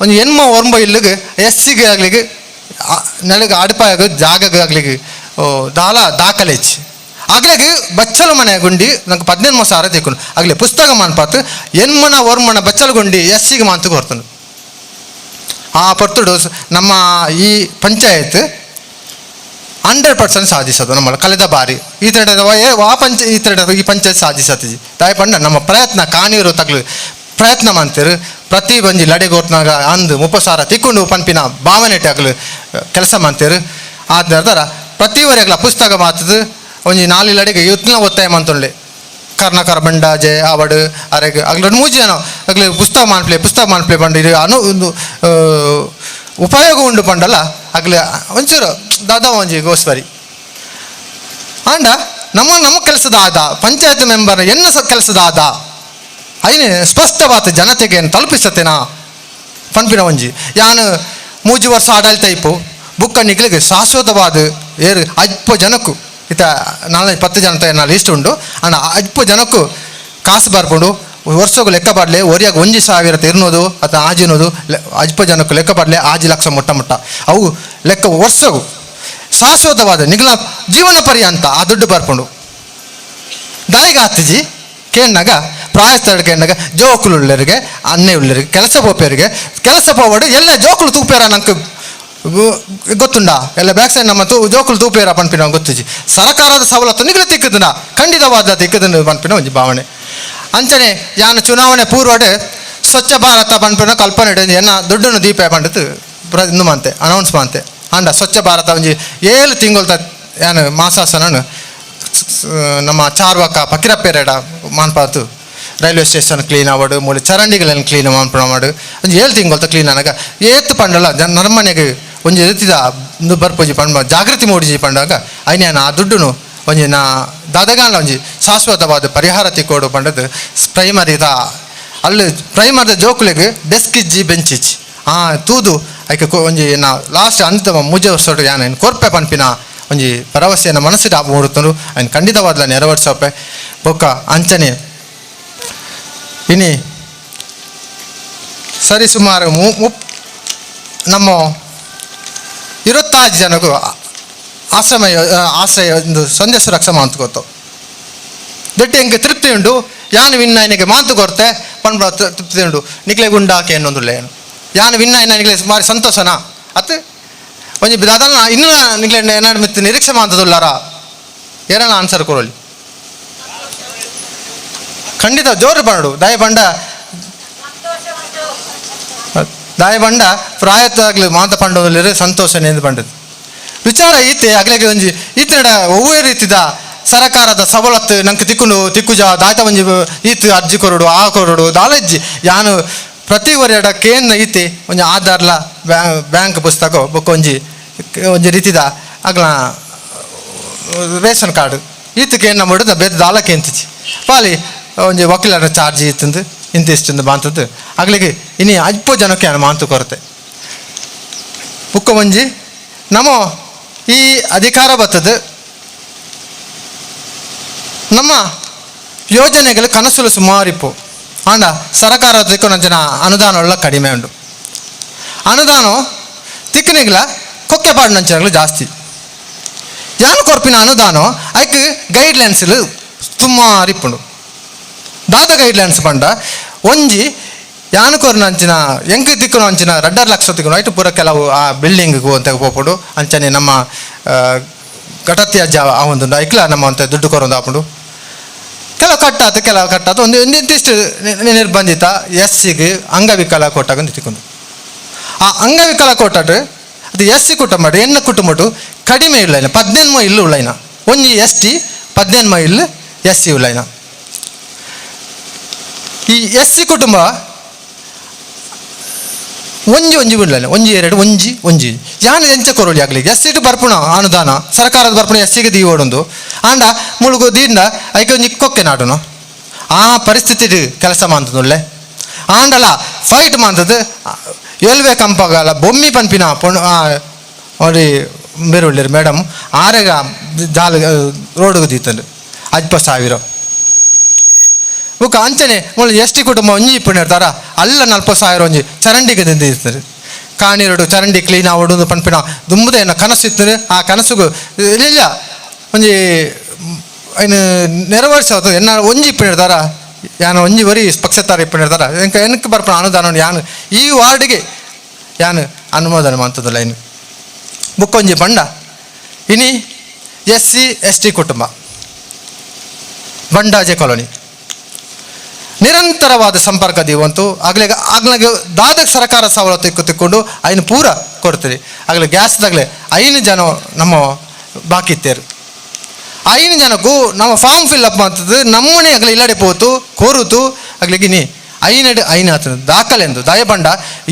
ಒಂದು ಎನ್ಮ ಒರ್ಂಬ ಇಲ್ಲಿಗೆ ಎಸ್ಸಿಗೆ ಆಗ್ಲಿಕ್ಕೆ ನೆಲಗೆ ಅಡಪಾಗ ಜಾಗಗೆ ಆಗ್ಲಿಕ್ಕೆ ದಾಲ ದಾಖಲೆಚ್ಚಿ ಆಗ್ಲಿಗೆ ಬಚ್ಚಲು ಮನೆ ಗುಂಡಿ ನಂಗೆ 15 ಸಾವಿರ ತಿಕ್ಕೊಂಡು ಆಗ್ಲಿ ಪುಸ್ತಕ ಮಾನ್ಪಾತು ಎನ್ಮನ ಒರ್ಮನ ಬಚ್ಚಲು ಗುಂಡಿ ಎಸ್ಸಿಗೆ ಮಾಂತು ಕೊಡ್ತಾನೆ. ಆ ಪೊರ್ತುಡು ನಮ್ಮ ಈ ಪಂಚಾಯತ್ 100% ಸಾಧಿಸೋದು ನಮ್ಮ ಕಳೆದ ಬಾರಿ ಈ ಥರ ಆ ಪಂಚ ಈ ಥರ ಈ ಪಂಚಾಯತ್ ಸಾಧಿಸತಿ ತಾಯಿ ಪಂಡ ನಮ್ಮ ಪ್ರಯತ್ನ ಕಾನೀರು ತಗ್ಲು ಪ್ರಯತ್ನ ಮಾಡ್ತೀರು ಪ್ರತಿ ಬಂಜಿ ಲಡೆಗೋತ್ನಾಗ ಅಂದು 30 ಸಾವಿರ ತಿಕ್ಕೊಂಡು ಪಂಪಿನ ಭಾವನೆ ಆಗಲು ಕೆಲಸ ಮಾಡ್ತೀರು. ಆದ ಪ್ರತಿ ವರೆಗಲ ಪುಸ್ತಕ ಮಾತದು ಒಂಜಿ 4 ಲಡೆಗೆ ಇವತ್ತಿನ ಒತ್ತಾಯ ಮಂತೊಳ್ಳೆ ಕರ್ನಾಕರ ಬಂಡಾಜೆ ಆವಡು ಅರೆಗೆ ಅಗ್ಲ 3 ಜನ ಅಗ್ಲಿ ಪುಸ್ತಕ ಮಾನ್ಪ್ಲೆ ಪುಸ್ತಕ ಮಾನ್ಪ್ಲೆ ಪಂಡ ಇದು ಅನು ಒಂದು ಉಪಯೋಗ ಉಂಡು ಪಂಡಲ್ಲ ಅಗ್ಲಿ ಒಂಚೂರು ದಾದಾ ಒಂಜಿ ಗೋಸ್ವರಿ ಆಂಡ ನಮ್ಮ ನಮ್ಮ ಕೆಲಸದ ಆದ ಪಂಚಾಯತ್ ಮೆಂಬರ್ ಎನ್ನ ಕೆಲಸದ ಆದ ಐನೆ ಸ್ಪಷ್ಟವಾದ ಜನತೆಗೆ ತಲುಪಿಸತ್ತೇನಾ ಪನ್ಪಿನ ಒಂಜಿ ಯಾನು 3 ವರ್ಷ ಆಡಳಿತ ಇಪ್ಪು ಬುಕ್ಕ ನಿಗ್ಲಿಗೆ ಶಾಶ್ವತವಾದ ಏರು ಅಲ್ಪ ಜನಕ್ಕೂ ಇತ 4 10 ಜನ ಏನ ಲಿಸ್ಟ್ ಉಂಡು ಅಣ್ಣ ಅಲ್ಪ ಜನಕ್ಕೂ ಕಾಸು ಬರ್ಕೊಂಡು ವರ್ಷಕ್ಕೂ ಲೆಕ್ಕ ಪಾಡ್ಲೆ ಒರಿಯಾಗ 1,200 ಅಥವಾ ಆಜಿನೋದು ಅಲ್ಪ ಜನಕ್ಕೂ ಲೆಕ್ಕ ಪಾಡ್ಲೆ 5 ಲಕ್ಷ ಮೊಟ್ಟ ಮೊಟ್ಟ ಅವು ಲೆಕ್ಕ ವರ್ಷಗೂ ಶಾಶ್ವತವಾದ ನಿಗ್ಲ ಜೀವನ ಪರ್ಯಂತ ಆ ದುಡ್ಡು ಬರ್ಕೊಂಡು ದಾಯಿಗೆ ಆತಿಜಿ ಕೇಣ್ಣಾಗ ಪ್ರಾಯಸ್ಥರ ಕೇಣ್ಣಾಗ ಜೋಕುಲು ಉಳ್ಳರಿಗೆ ಅನ್ನೆ ಉಳ್ಳರಿಗೆ ಕೆಲಸ ಪೋಪೇರಿಗೆ ಕೆಲಸ ಪೋವಡು ಎಲ್ಲ ಜೋಕುಲು ತೂಪೇರ ನಂಗೆ ಗೊತ್ತುಂಡ ಎಲ್ಲ ಬ್ಯಾಕ್ ಸೈಡ್ ನಮ್ಮ ಜೋಕುಲು ತೂಪೇರ ಪನ್ಪಿನ ಗೊತ್ತುಜಿ ಸರಕಾರದ ಸವಲತ್ತು ನಿಗ್ಲ ತಿಕ್ಕುದುಂಡ ಖಂಡಿತವಾದ ತಿಕ್ಕುದುಂಡು ಪನ್ಪಿನ ಒಂಜಿ ಭಾವನೆ. ಅಂಚನೆ ಯಾನು ಚುನಾವಣೆ ಪೂರ್ವಡೆ ಸ್ವಚ್ಛ ಭಾರತ ಪನ್ಪಿನ ಕಲ್ಪನೆ ಎನ್ನ ದುಡ್ಡನ್ನು ದೀಪ ಪಂಡಿತು ಇಂದು ಮಾಂತೆ ಅನೌನ್ಸ್ ಮಾಂತೆ ಅಂಡ ಸ್ವಚ್ಛ ಭಾರತ ಒಂಜಿ 7 ತಿಂಗಳು ಯಾನು ಮಾಸಾಸನನು ನಮ್ಮ ಚಾರ್ವಾಕ ಪಕಿರಪ್ಪೇರಡ ಮಾನ್ಪಾತು railway station clean ಆವಡು ಮೂಲೆ ಚರಂಡಿಗಳನ್ನು ಕ್ಲೀನ್ ಮಾನ್ಪಣ ಮಾಡು ಒಂಜಿ 7 ತಿಂಗಳು ಕ್ಲೀನ್ ಆನಾಗ ಏತ್ ಪಂಡಲ ಜನ ನರಮನೆಗೆ ಒಂಜಿ ರೀತಿದ ಬರ್ಪೋಜಿ ಪಂಡ ಜಾಗೃತಿ ಮೂಡಿಜಿ ಪಂಡಾಗ ಐನ ಆ ದುಡ್ಡುನು ಒಂಜಿ ನಾ ದಾದಗಾಂಡ ಒಂಜಿ ಶಾಶ್ವತವಾದ ಪರಿಹಾರ ತಿಕ್ಕೋಡು ಪಂಡದು ಪ್ರೈಮರಿದ ಅಲ್ಲಿ ಪ್ರೈಮರಿದ ಜೋಕುಲಿಗೆ ಡೆಸ್ಕ್ ಇಜ್ಜಿ ಬೆಂಚ್ ಇಜ್ಜಿ ಆ ತೂದು ಐಕೆ ಒಂಜಿ ನಾ ಲಾಸ್ಟ್ ಅಂತ ಮೂಜೆ ವರ್ಷ ಯಾನ ಕೊರ್ಪೆ ಪನ್ಪಿನ ಒಂಜಿ ಭರವಸೆಯನ್ನು ಮನಸ್ಸಿಗೆ ಮೂಡುತ್ತನು ಐನ್ ಖಂಡಿತವಾದ ನೆರವೇರಿಸೋಪೆ ಬೊಕ್ಕ ಅಂಚನೆ ಇನಿ ಸರಿ ಸುಮಾರು ನಮ್ಮ 26 ಜನಕ್ಕೂ ಆಶ್ರಮ ಆಶ್ರಯ ಒಂದು ಸಂಧ್ಯಾ ಸುರಕ್ಷಾ ಮಾತು ಗೊತ್ತು ದಟ್ಟಿ ಎಂಗೆ ತೃಪ್ತಿ ಉಂಡು ಯಾನು ವಿನ್ನಾಯನಿಗೆ ಮಾತು ಕೊರ್ತೆ ಪಂಡ ತೃಪ್ತಿ ಉಂಡು ನಿಕ್ಲೆ ಗುಂಡಾಕೆ ಅನ್ನೊಂದುಳ್ಳೆ ಏನು ಯಾನು ವಿನ್ನಾಯನ ನಿಕ್ಲೆ ಸುಮಾರು ಸಂತೋಷನಾ ಅತ್ ಒಂಜಿ ದಾದನ ಇನ್ನೂ ನಿಕ್ಲೆ ಏನಾರು ಮಿತ್ತು ನಿರೀಕ್ಷೆ ಮಾತದುಲ್ಲಾರ ಏರನ ಆನ್ಸರ್ ಕೊರಲಿ ಖಂಡಿತ ಜೋರು ಪಂಡು ದಾಯ ಪಂಡ ದಾಯ ಪಂಡ ಪ್ರಾಯತ್ತಾಗ್ಲಿ ಮಾತ ಪಂಡೋದಲ್ಲಿ ಸಂತೋಷ ಪಂಡದು ವಿಚಾರ ಈತೆ ಅಗ್ಲೆಗೆ ಒಂಜಿ ಈತನಡ ಒವ್ವೇ ರೀತಿದ ಸರಕಾರದ ಸವಲತ್ತು ನಂಗೆ ತಿಕ್ಕುಂಡು ತಿಕ್ಕುಜ ದಾತ ಒಂಜಿ ಈತ ಅರ್ಜಿ ಕೊರಡು ಆ ಕೊರಡು ದಾಲಜ್ಜಿ ಯಾನು ಪ್ರತಿ ಒರೆಯಡ ಕೇಂದ್ರ ಈತೆ ಒಂಜಿ ಆಧಾರ್ಲ ಬ್ಯಾಂಕ್ ಪುಸ್ತಕ ಬೊಕ್ಕ ಒಂಜಿ ಒಂಜಿ ರೀತಿದ ಅಗ್ಲ ರೇಷನ್ ಕಾರ್ಡ್ ಈತ ಕೇಂದ್ರ ಮುಡಿದ ಬೇರೆ ದಾಲಕ್ಕೆ ಎಂತಿಚಿ ಪಾಲಿ ಒಂಜಿ ವಕೀಲರ ಚಾರ್ಜ್ ಇತ್ತಂದು ಇಂತಿಷ್ಟಂದು ಬಾಂತದ್ದು ಅಗ್ಲಿಗೆ ಇನಿ ಅಜ್ಪೋ ಜನಕ್ಕೆ ಅನು ಮಾಂತು ಕೊರತೆ ಬುಕ್ಕ ಒಂಜಿ ನಮ್ಮ ಈ ಅಧಿಕಾರ ಬರ್ತದೆ ನಮ್ಮ ಯೋಜನೆಗಳು ಕನಸುಲು ಸುಮಾರಿಪ್ಪು ಆಂಡ ಸರಕಾರ ತಿಕ್ಕು ಜನ ಅನುದಾನ ಕಡಿಮೆ ಉಂಟು ಅನುದಾನ ತಿಕ್ಕನಿಗ್ಲ ಕೊಕ್ಕೆ ಪಾಡಿನಂಚನಗಳು ಜಾಸ್ತಿ ಯಾನು ಕೊರ್ಪಿನ ಅನುದಾನ ಐಕ್ ಗೈಡ್ಲೈನ್ಸ್ ಸುಮಾರಿಪ್ಪುಂಡು ದಾದ ಗೈಡ್ಲೈನ್ಸ್ ಪಂಡ ಒಂಜಿ ಯಾನು ಕೊರ್ನ ಅಂಚಿನ ಎಂಕ್ ತಿಕ್ಕುನ ಅಂಚಿನ 2.5 ಲಕ್ಷ ತಿಕ್ಕುನು ಐಟು ಪೂರ ಕೆಲವು ಆ ಬಿಲ್ಡಿಂಗ್ ಅಂತ ಪೋಪುಂಡು ಅಂಚನೆ ನಮ್ಮ ಘಟತ್ಯಾಜ್ಯ ಆ ಒಂದು ಐಕ್ಲ ನಮ್ಮ ಅಂತ ದುಡ್ಡು ಕೊರೊಂದು ಆಪುಂಡು ಕೆಲವು ಕಟ್ಟಾತು ಕೆಲವು ಕಟ್ಟಾತು ಒಂದು ಇಂತಿಷ್ಟು ನಿರ್ಬಂಧಿತ ಎಸ್ ಸಿಗೆ ಅಂಗವಿಕಲ ಕೋಟಾಗ ತಿಕ್ಕೊಂಡು ಆ ಅಂಗವಿಕಲ ಕೋಟಾಟ್ ಅದು ಎಸ್ ಸಿ ಕುಟುಂಬ ಎನ್ನ ಕುಟುಂಬಟು ಕಡಿಮೆ ಇಲ್ಲ 18 ಇಲ್ಲು ಉಳ್ಳೈನ ಒಂಜಿ S T 18 ಇಲ್ಲು ಎಸ್ ಸಿ ಉಳ್ಳೈನ ಈ ಎಸ್ ಸಿ ಕುಟುಂಬ ಒಂಜಿ ಒಂಜಿ ಉಳ್ಳೈನ ಒಂಜಿ ಎರಡು ಒಂಜಿ ಒಂಜಿ ಯಾನ್ ಎಂಚ ಕೊರೊಲಿ ಆಗಲಿ ಎಸ್ ಸಿಟು ಬರ್ಪುಣ ಅನುದಾನ ಸರ್ಕಾರದ ಬರ್ಪುಣ ಎಸ್ ಸಿಗೆ ದೀವೊಡೊಂದು ಆಂಡ ಮುಳುಗು ದೀಂಡ ಐಕೆ ಒಂಜಿ ಕೊಕ್ಕೆ ನಾಡುನು ಆ ಪರಿಸ್ಥಿತಿ ಕೆಲಸ ಮಾಂತದುಳ್ಳೆ ಆಂಡಲ ಫೈಟ್ ಮಾಂತದ್ದು ಏಲ್ವೆ ಕಂಪಗಲ ಬೊಮ್ಮಿ ಪನ್ಪಿನ ಪೊಣ್ಣು ಅವ್ರಿ ಬೇರೆ ಒಳ್ಳೆಯರು ಮೇಡಮ್ ಆರೆಗ ಜಾಲ ರೋಡ್ಗೆ ದೀತಂಡು 50,000. ಬೊಕ್ಕ ಅಂಚನೆ ಮುಳ್ಳು ಎಸ್ ಟಿ ಕುಟುಂಬ ಒಂಜಿ ಇಪ್ಪುನ ಅಲ್ಲ 40,000 ಒಂಜಿ ಚರಂಡಿಗೆ ದಿಂದಿರ್ತಾರೆ. ಕಾಣಿರೋಡು ಚರಂಡಿ ಕ್ಲೀನ್ ಆವಡು ಪನ್ಪಿನ ದುಂಬುದ ಏನ ಕನಸು ಇತ್ತು, ಆ ಕನಸುಗು ಇಲ್ಲ ಒಂಜಿ ಏನು ನೆರವೇರಿಸೋದು ಎನ್ನ ಒಂಜಿ ಇಪ್ಪಿರ್ತಾರ ಯಾನು ಒಂಜಿ ವರಿ ಪಕ್ಷತಾರ ಇಪ್ಪಿರ್ತಾರ ಎಂಕ ಎನಕ್ಕೆ ಬರ್ಪಣ ಅನುದಾನ ಯಾನು ಈ ವಾರ್ಡ್ಗೆ ಯಾನು ಅನುಮೋದನೆ ಮಾಡ್ತದಲ್ಲ ಇನ್ನು. ಬುಕ್ಕೊಂಜಿ ಬಂಡ ಇನಿ S C S T ಕುಟುಂಬ ಬಂಡಾಜೆ ಕಾಲೋನಿ ನಿರಂತರವಾದ ಸಂಪರ್ಕ ದೀವಂತು ಆಗಲೇ ಆಗ್ಲಾಗ ದಾದಕ್ಕೆ ಸರ್ಕಾರ ಸವಲತ್ತು ತಿಕ್ಕೊಂಡು ಐನು ಪೂರ ಕೊಡ್ತೀರಿ. ಆಗಲೇ ಗ್ಯಾಸ್ದಾಗಲೇ 5 ಜನ ನಮ್ಮ ಬಾಕಿ ಇತ್ತೇರು. 5 ಜನಕ್ಕೂ ನಮ್ಮ form fill up ಮಾಡ್ತದ್ದು ನಮ್ಮನೆ ಆಗಲೇ ಇಲ್ಲಡೆ ಪೋತು ಕೋರುತು ಆಗ್ಲಿಗಿನಿ ಐನಡು ಐನ ಆತನ ದಾಖಲೆಂದು ದಯಬಂಡ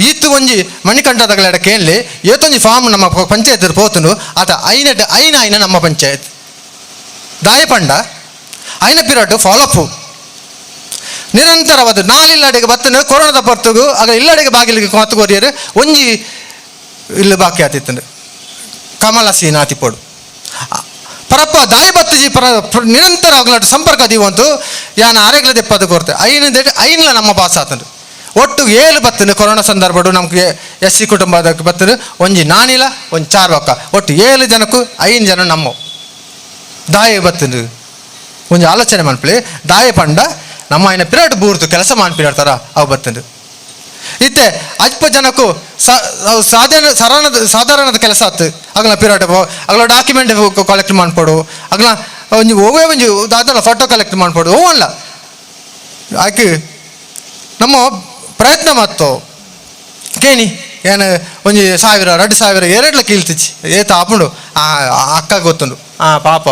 ಈತು ಒಂಜಿ ಮಣಿಕಂಠದಾಗಲೆಡ ಕೇಳಲಿ ಏತೊಂಜಿ ಫಾರ್ಮ್ ನಮ್ಮ ಪಂಚಾಯತ್ ಪೋತುಂಡು ಆತ ಐನಡು ಐನ ಐನ ನಮ್ಮ ಪಂಚಾಯತ್ ದಾಯಪಂಡ ಐನ period follow up ನಿರಂತರವಾದ ನಾಲಿಲ್ಲಡೆಗೆ ಬತ್ತನ ಕೊರೋನಾದ ಪರ್ತುಗು ಆಗ ಇಲ್ಲಡೆಗೆ ಬಾಗಿಲಿಗೆ ಮಾತು ಕೊರಿಯರು ಒಂಜಿ ಇಲ್ಲಿ ಬಾಕಿ ಆತಿತ್ತಂಡು ಕಮಲ ಸೀನ ಆತಿಪೋಡು ಪರಪ್ಪ ದಾಯ ಬತ್ತಜಿ ಪರ ನಿರಂತರ ಆಗಲಾಟ ಸಂಪರ್ಕ ದೀವಂತು ಯಾನ ಆರೆಗ್ಲ ದೆಪ್ಪದು ಕೊರತೆ ಐನ that ಐನ್ಲ ನಮ್ಮ ಪಾಸ್ ಆತಂಡು ಒಟ್ಟು 7 ಬತ್ತನು ಕೊರೋನಾ ಸಂದರ್ಭಡು ನಮ್ಗೆ ಎಸ್ ಸಿ ಕುಟುಂಬದ ಬತ್ತನು ಒಂಜಿ ನಾನಿಲ ಒಂಜಿ 4 ಬಕ್ಕ ಒಟ್ಟು 7 ಜನಕ್ಕೂ 5 ಜನ ನಮ್ಮ ದಾಯ ಬತ್ತನು ಒಂಜಿ ಆಲೋಚನೆ ಮನ್ಪಲಿ ದಾಯ ಪಂಡ ನಮ್ಮ ಐನ ಪಿರಾಟ್ ಬೂರ್ತು ಕೆಲಸ ಮಾಡ್ಪಿಡ್ತಾರ ಅವು ಬತ್ತಂದು. ಇತ್ತೆ ಅಲ್ಪ ಜನಕ್ಕೂ ಸಾಧಾರಣ ಸಾಧಾರಣದ ಕೆಲಸ ಆತು ಅಗಲ ಪಿರಾಟ್ ಅಗಲ ಡಾಕ್ಯುಮೆಂಟ್ ಕಲೆಕ್ಟ್ ಮಾಡ್ಕೊಡು ಅಗಲ ಒಂಜಿ ಹೋಗುವೆ ಒಂಜಿ ದಾದಲ್ಲ ಫೋಟೋ ಕಲೆಕ್ಟ್ ಮಾಡ್ಕೊಡು ಹೂವಲ್ಲ ಆಕೆ ನಮ್ಮ ಪ್ರಯತ್ನ ಮತ್ತು ಕೇಣಿ ಏನು ಒಂಜಿ 1000 2000 ಎರಡ್ಲ ಕೀಳ್ತಿಚ್ಚಿ ಏತ ಆಪುಂಡು ಆ ಅಕ್ಕ ಗೊತ್ತುಂಡು ಆ ಪಾಪ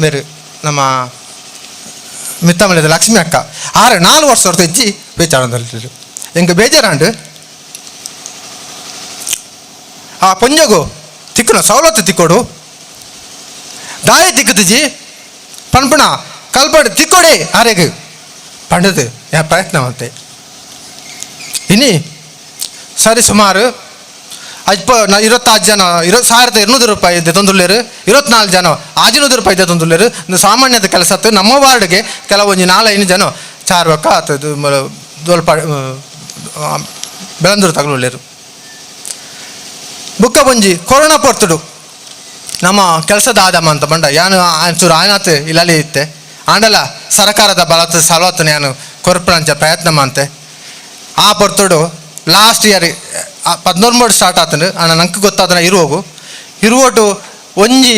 ಮೇರು ನಮ್ಮ ಮಿತ್ತಮಲೆದ ಲಕ್ಷ್ಮಿ ಅಕ್ಕ 6 4 ವರ್ಷ ಹೊರತು ಇಜ್ಜಿ ಬೇಚಾರ ಎಂಗೆ ಬೇಜಾರಾಂಡು ಆ ಪೊಂಜಗು ತಿಕ್ಕುನ ಸವಲತ್ತು ತಿಕ್ಕೋಡು ದಾಯ ತಿಕ್ಕುತ್ತಿಜಿ ಪನ್ಪಣ ಕಲ್ಪಡು ತಿಕ್ಕೋಡೆ ಆರೆಗ್ ಪಂಡದು ಯಾ ಪ್ರಯತ್ನ ಅಂತೆ. ಇನಿ ಸರಿ ಸುಮಾರು ಅಜ್ಪ 26 ಜನ 1200 ರೂಪಾಯಿ ಇದೆ ತೊಂದುಳ್ಳೇರು 24 ಜನ 600 ರೂಪಾಯಿ ಇದೆ ತೊಂದುಳ್ಳೇರು. ಸಾಮಾನ್ಯದ ಕೆಲಸ ಆತು ನಮ್ಮ ವಾರ್ಡ್ಗೆ ಕೆಲವೊಂದು 4-5 ಜನ ಚಾರ್ವಕ್ಕ ಆತದು ದೊಲ್ಪ ಬೆಳಂದೂರು ತಗಲುಳ್ಳೇರು. ಬುಕ್ಕ ಬೊಂಜಿ ಕೊರೋನಾ ಪೊರ್ತುಡು ನಮ್ಮ ಕೆಲಸದ ಆದಮ ಅಂತ ಬಂಡ ಯಾನು ಚೂರು ಆಯ್ನಾತು ಇಲ್ಲಲ್ಲಿ ಇತ್ತೆ ಆಂಡಲ ಸರ್ಕಾರದ ಬಲತ್ತು ಸವಲತ್ತು ನಾನು ಕೊರ್ಪಣಂಚ ಪ್ರಯತ್ನ ಮಂತೆ. ಆ ಪೊರ್ತುಡು last year 13 start ಆತನು ಅಣ್ಣ ನಂಗೆ ಗೊತ್ತಾದನ ಇರುವೋಗು ಇರುವಟು ಒಂಜಿ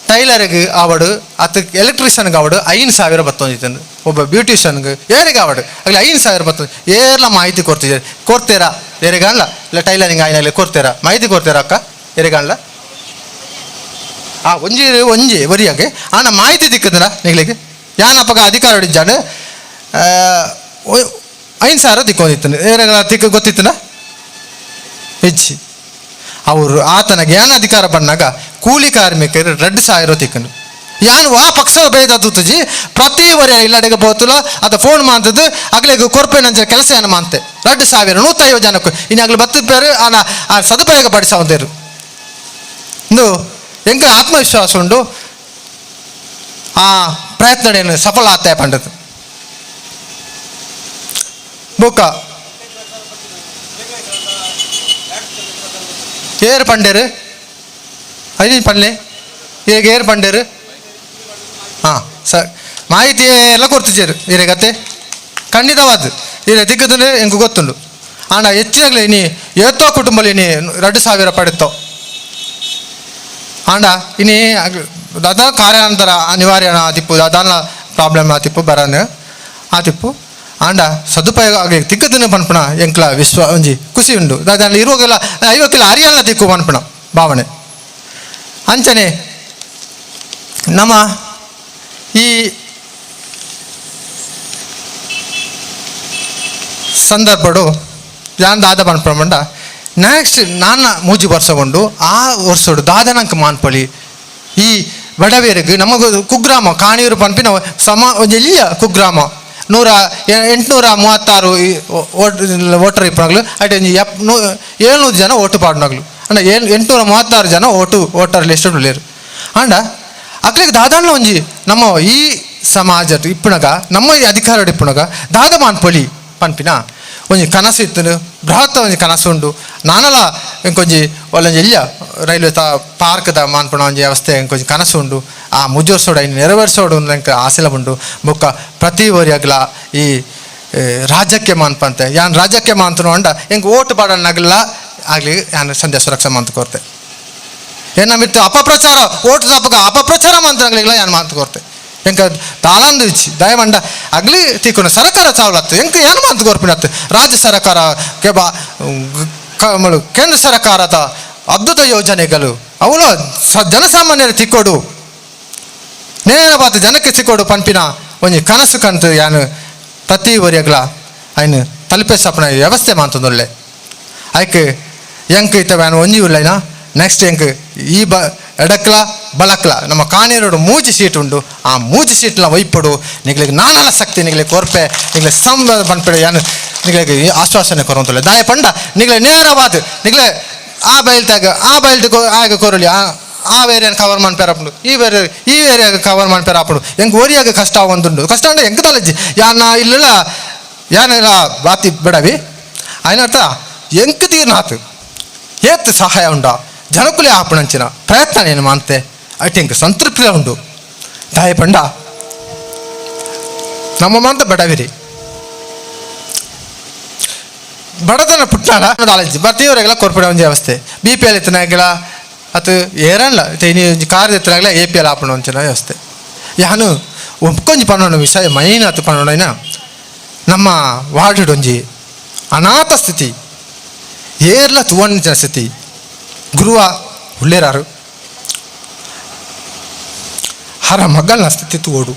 ಟೈಲರ್ಗೆ ಆವಡು ಅತ್ತ ಎಲೆಕ್ಟ್ರಿಷಿಯನ್ಗೆ ಆವಡು 5,000 ಬತ್ತೊಂದಿತ್ತಂದು ಒಬ್ಬ ಬ್ಯೂಟಿಷಿಯನ್ಗೆ ಏರಿಗೆ ಆವಡು ಆಗಲಿ 5,000 ಬತ್ತೊಂದು ಏರ್ಲ ಮಾಹಿತಿ ಕೊಡ್ತಿದ್ದಾರೆ ಕೊಡ್ತೀರಾ ಏರಿಗಲ್ಲ ಇಲ್ಲ ಟೈಲರಿಂಗ್ ಆಯ್ನಲ್ಲಿ ಕೊಡ್ತೀರಾ ಮಾಹಿತಿ ಕೊಡ್ತೀರಾ ಅಕ್ಕ ಏರಿಗಲ್ಲ ಆ ಒಂಜಿ ಒಂಜಿ ಬರಿಯಾಗೆ ಆನ ಮಾಹಿತಿ ದಿಕ್ಕದಲ್ಲ ನಿಗಳಿಗೆ ಯಾನಪ್ಪಗ ಅಧಿಕಾರ ಹಿಡಿಜಾನು 5,000 ದಿಕ್ಕೊಂಡಿತ್ತಾನೆ ಏರೆಗಳ ತಿಕ್ಕ ಗೊತ್ತಿತ್ತನ ಹೆಚ್ಚಿ ಅವರು ಆತನ ಜ್ಞಾನ ಅಧಿಕಾರ ಬಂದಾಗ ಕೂಲಿ ಕಾರ್ಮಿಕರು 2,000 ತಿಕ್ಕನು ಯಾನು ಆ ಪಕ್ಷ ಭೇದ ತೂತುಜಿ ಪ್ರತಿ ವರೆ ಇಲ್ಲಡೆಗೆ ಬೋತುಲ ಅದ ಫೋನ್ ಮಾಡ್ತದ್ದು ಅಗಲಿಗೆ ಕೊರ್ಪೇನಂಚ ಕೆಲಸ ಏನು ಮಾಡ್ತೆ 2,000 150 ಜನಕ್ಕೂ ಇನ್ನು ಬತ್ತಿಪ್ಪೇರು ಆನ ಆ ಸದುಪಯೋಗ ಪಡಿಸವಂತೇರು ಇಂದು ಎಂಕ ಆತ್ಮವಿಶ್ವಾಸ ಉಂಡು ಆ ಪ್ರಯತ್ನ ಏನು ಸಫಲ ಆತ ಪಂಡದು. ಬುಕ್ಕ ಏರು ಪಂಡೇರು ಐದು ಪಂಡ್ಲೆ ಈಗ ಏರು ಪಂಡೇರು ಹಾಂ ಸ ಮಾಹಿತಿ ಎಲ್ಲ ಕೊಡ್ತಿದ್ದೇರು ಈರೆಗತ್ತೆ ಖಂಡಿತವಾದ ಈರೆ ದಿಕ್ಕದಂದ್ರೆ ಎಂಕು ಗೊತ್ತುಂಡು ಆಂಡ ಹೆಚ್ಚಿನಾಗಲಿ ಇನಿ ಏತೋ ಕುಟುಂಬಲಿ ಇನಿ 2,000 ಪಡೆತ್ತೋ ಆಂಡ ಇನಿ ದಾದ ಕಾರ್ಯಾಂತರ ಅನಿವಾರ್ಯ ಆತಿಪ್ಪು ದಾದಾನ ಪ್ರಾಬ್ಲಮ್ ಆತಿಪ್ಪು ಬರಾನ ಆತಿಪ್ಪು ಆಂಡ ಸದುಪಯೋಗ ಆಗಿ ತಿಕ್ಕದನ್ನ ಪನ್ಪಣ ಎಂಕ್ಲ ವಿಶ್ವ ಒಂಜಿ ಖುಷಿ ಉಂಡು ದಾದ ಇರುವಾಗೆಲ್ಲ 50 ಅರಿಯಲ್ಲ ತಿಕ್ಕು ಪನ್ಪಣ ಭಾವನೆ. ಅಂಚನೆ ನಮ್ಮ ಈ ಸಂದರ್ಭಡು ಯಾನ್ ದಾದ ಪನ್ಪಣ ಪಂಡ ನೆಕ್ಸ್ಟ್ ನಾನ ಮೂಜಿ ವರ್ಷಗೊಂಡು ಆ ವರ್ಷಡು ದಾದನಂಕ ಮಾನ್ಪಳಿ ಈ ಬಡವೇರಿಗೆ ನಮಗ ಕುಗ್ರಾಮ ಕಾಣಿಯೂರು ಪನ್ಪಿನ ಸಮ ಒಂಜಿ ಎಲ್ಲಿಯ ಕುಗ್ರಾಮ 836 voter ಇಪ್ಪನಾಗ್ಲು ಅಟ್ ಒಂಜಿ 700 ಜನ ಓಟು ಪಾಡ್ನಗ್ಲು ಅಂಡ 836 ಜನ ವೋಟರ್ ಲಿಸ್ಟ್ ಉಳ್ಳೇರು. ಅಂಡ ಅಕ್ಲಿಗೆ ದಾದಾಣ್ಣ ಒಂಜಿ ನಮ್ಮ ಈ ಸಮಾಜ ಇಪ್ಪುನಗ ನಮ್ಮ ಈ ಅಧಿಕಾರ ಇಪ್ಪುನಗ ದಾದ ಮಾನ್ಪೊಲಿ ಪನ್ಪಿನ ಒಂಜಿ ಕನಸು ಇತ್ತು, ಬೃಹತ್ ಒಂಜಿ ಕನಸು ಉಂಡು. ನಾನಲ ಇಂಕೊಂಜಿ ಒಲ್ಲೊಂಜಿ ಎಲ್ಯ ರೈಲ್ವೆ ತ ಪಾರ್ಕ್ದ ಮಾನ್ಪುಣ ಒಂಜಿ ವ್ಯವಸ್ಥೆ ಇಂಕೊಂಜಿ ಕನಸು ಉಂಡು. ಆ ಮುಜೋರ್ಸೋಡು ಐನ್ ನೆರವೇರ್ಸೋಡು ಎಂಕ್ ಆಸೆಲ ಉಂಡು. ಬೊಕ್ಕ ಪ್ರತಿ ಒರಿಯಗ್ಲ ಈ ರಾಜ್ಯಕ್ಕೆ ಮಾನ್ಪಂತೆ ಯಾನ್ ರಾಜ್ಯಕ್ಕೆ ಮಾಂತನು ಅಂಡ ಎಂಕ್ ಓಟು ಪಾಡನ್ನಗಲ್ಲ ಆಗಲಿ ಯಾನ್ ಸಂಧ್ಯಾ ಸುರಕ್ಷಾ ಮಾಂತ ಕೋರ್ತೆ. ಏನ ಮಿತ್ತು ಅಪಪ್ರಚಾರ ಓಟು ತಪ್ಪಗ ಅಪಪ್ರಚಾರ ಮಾಂತನಾಗ್ಲಿಲ್ಲ ಯಾನ್ ಮಾಂತ ಕೋರ್ತೆ. ಎಂಕ ತಾಳಂದು ಇಚ್ಚಿ ದಯಮಂಡ ಅಗ್ಲಿ ತೀಕುನ ಸರ್ಕಾರ ಚಾವಲತ್ತು ಎಂಕ ಏನು ಮಾತು ಕೋರ್ಪಿನತ್ತು ರಾಜ್ಯ ಸರ್ಕಾರ ಕೆಬ ಕೇಂದ್ರ ಸರ್ಕಾರದ ಅದ್ಭುತ ಯೋಜನೆಗಳು ಅವಳು ಜನಸಾಮಾನ್ಯರು ತಿಕ್ಕೋಡು ನೇರ ಬಾತು ಜನಕ್ಕೆ ಸಿಕ್ಕೋಡು ಪನ್ಪಿನ ಒಂಜಿ ಕನಸು ಕಂತು ಯಾನು ಪ್ರತಿ ಒರಿಯಗ್ಲ ಐನು ತಲುಪೇಸಪ್ಪನ ವ್ಯವಸ್ಥೆ ಮಾತೊಂದುಲ್ಲೆ. ಐಕ್ ಎಂಕ್ ಇತ್ತವ ಯಾನು ಒಂಜಿ ಉಲ್ಲೈನ ನೆಕ್ಸ್ಟ್ ಎಂಕ್ ಈ ಎಡಕ್ಲ ಬಲಕ್ಲ ನಮ್ಮ ಕಾನೇರೋಡು ಮೂಜಿ ಸೀಟ್ ಉಂಡು. ಆ ಮೂಜಿ ಸೀಟ್ಲ ಒಯ್ಪೊಡು ನಿಗ್ಲಿಗೆ ನಾನಲ ಶಕ್ತಿ ನಿಗ್ಲಿಗೆ ಕೊರ್ಪೆ ನಿಗ್ಲೆ ಸಂಬ ಪನ್ಪೆ ಯಾನು ನಿಗ್ಲಿಗೆ ಆಶ್ವಾಸನೆ ಕೊರಂತಲ್ಲ. ದಾಯ ಪಂಡ ನಿಗ್ಲೆ ನೇರವಾದ ನಿಗ್ಲೆ ಆ ಬಯಲ್ತಾಗ ಆ ಬಯಲ್ತ ಆಗ ಕೊರಲಿ ಆ ಏರಿಯಾನ ಕವರ್ ಮನ್ಪೇರ ಆಪುಂಡು, ಈ ಏರಿಯಾಗ ಕವರ್ ಮನ್ಪೇರ ಆಪುಂಡು. ಎಂಕ್ ಓರಿಯಾಗ ಕಷ್ಟ ಒಂದುಂಡು ಕಷ್ಟ ಅಂಡ ಎಂಕ್ ತಲಜ್ಜಿ ಯಾನ ಇಲ್ಲ ಯಾನೆಲ್ಲ ಬಾತಿ ಬಿಡವಿ అయినట్ట ಎಂಕ್ ತೀರ್ನಾತು ಏತ್ ಸಹಾಯ ಉಂಡ ಜನಕುಲೇ ಆಪಣಂಚಿನ ಪ್ರಯತ್ನ నేను ಮಾಂತೆ ಅಟ್ ಎಂಕ್ ಸಂತೃಪ್ತಿ ಉಂಡು. ದಾಯ ಪಂಡ ನಮ್ಮ ಮಾಂತ ಬಡವಿರಿ ಬಡತನ ಪುಟ್ಟಾಡ ದಾಲಜ್ಜಿ ಬರ್ತೀವರೆಗೆಲ್ಲ ಕೊರ್ಪಡೆ ಒಂಜಿ ವ್ಯವಸ್ಥೆ B P L ಇತ್ತನಾಗಲ ಅದು ಏರಲ್ಲ ಇನಿ ಒಂಜಿ ಕಾರ್ ಎತ್ತನಾಗಲ A P L ಆಪಣ ಒಂಚಿನ ವ್ಯವಸ್ಥೆ. ಯಾನು ಒಪ್ಕೊಂಜಿ ಪನ್ನೋಣ ವಿಷಯ ಮೈನ್ ಆತು ಪನ್ನೋಣ ನಮ್ಮ ವಾರ್ಡ್ ಒಂಜಿ ಅನಾಥ ಸ್ಥಿತಿ ಏರ್ಲ ತುವಣ್ಣ ಸ್ಥಿತಿ ಗುರುವ ಉಳ್ಳೇರಾರು ಹರ ಮಗಲ್ನ ಸ್ಥಿತಿ ತೋಡು.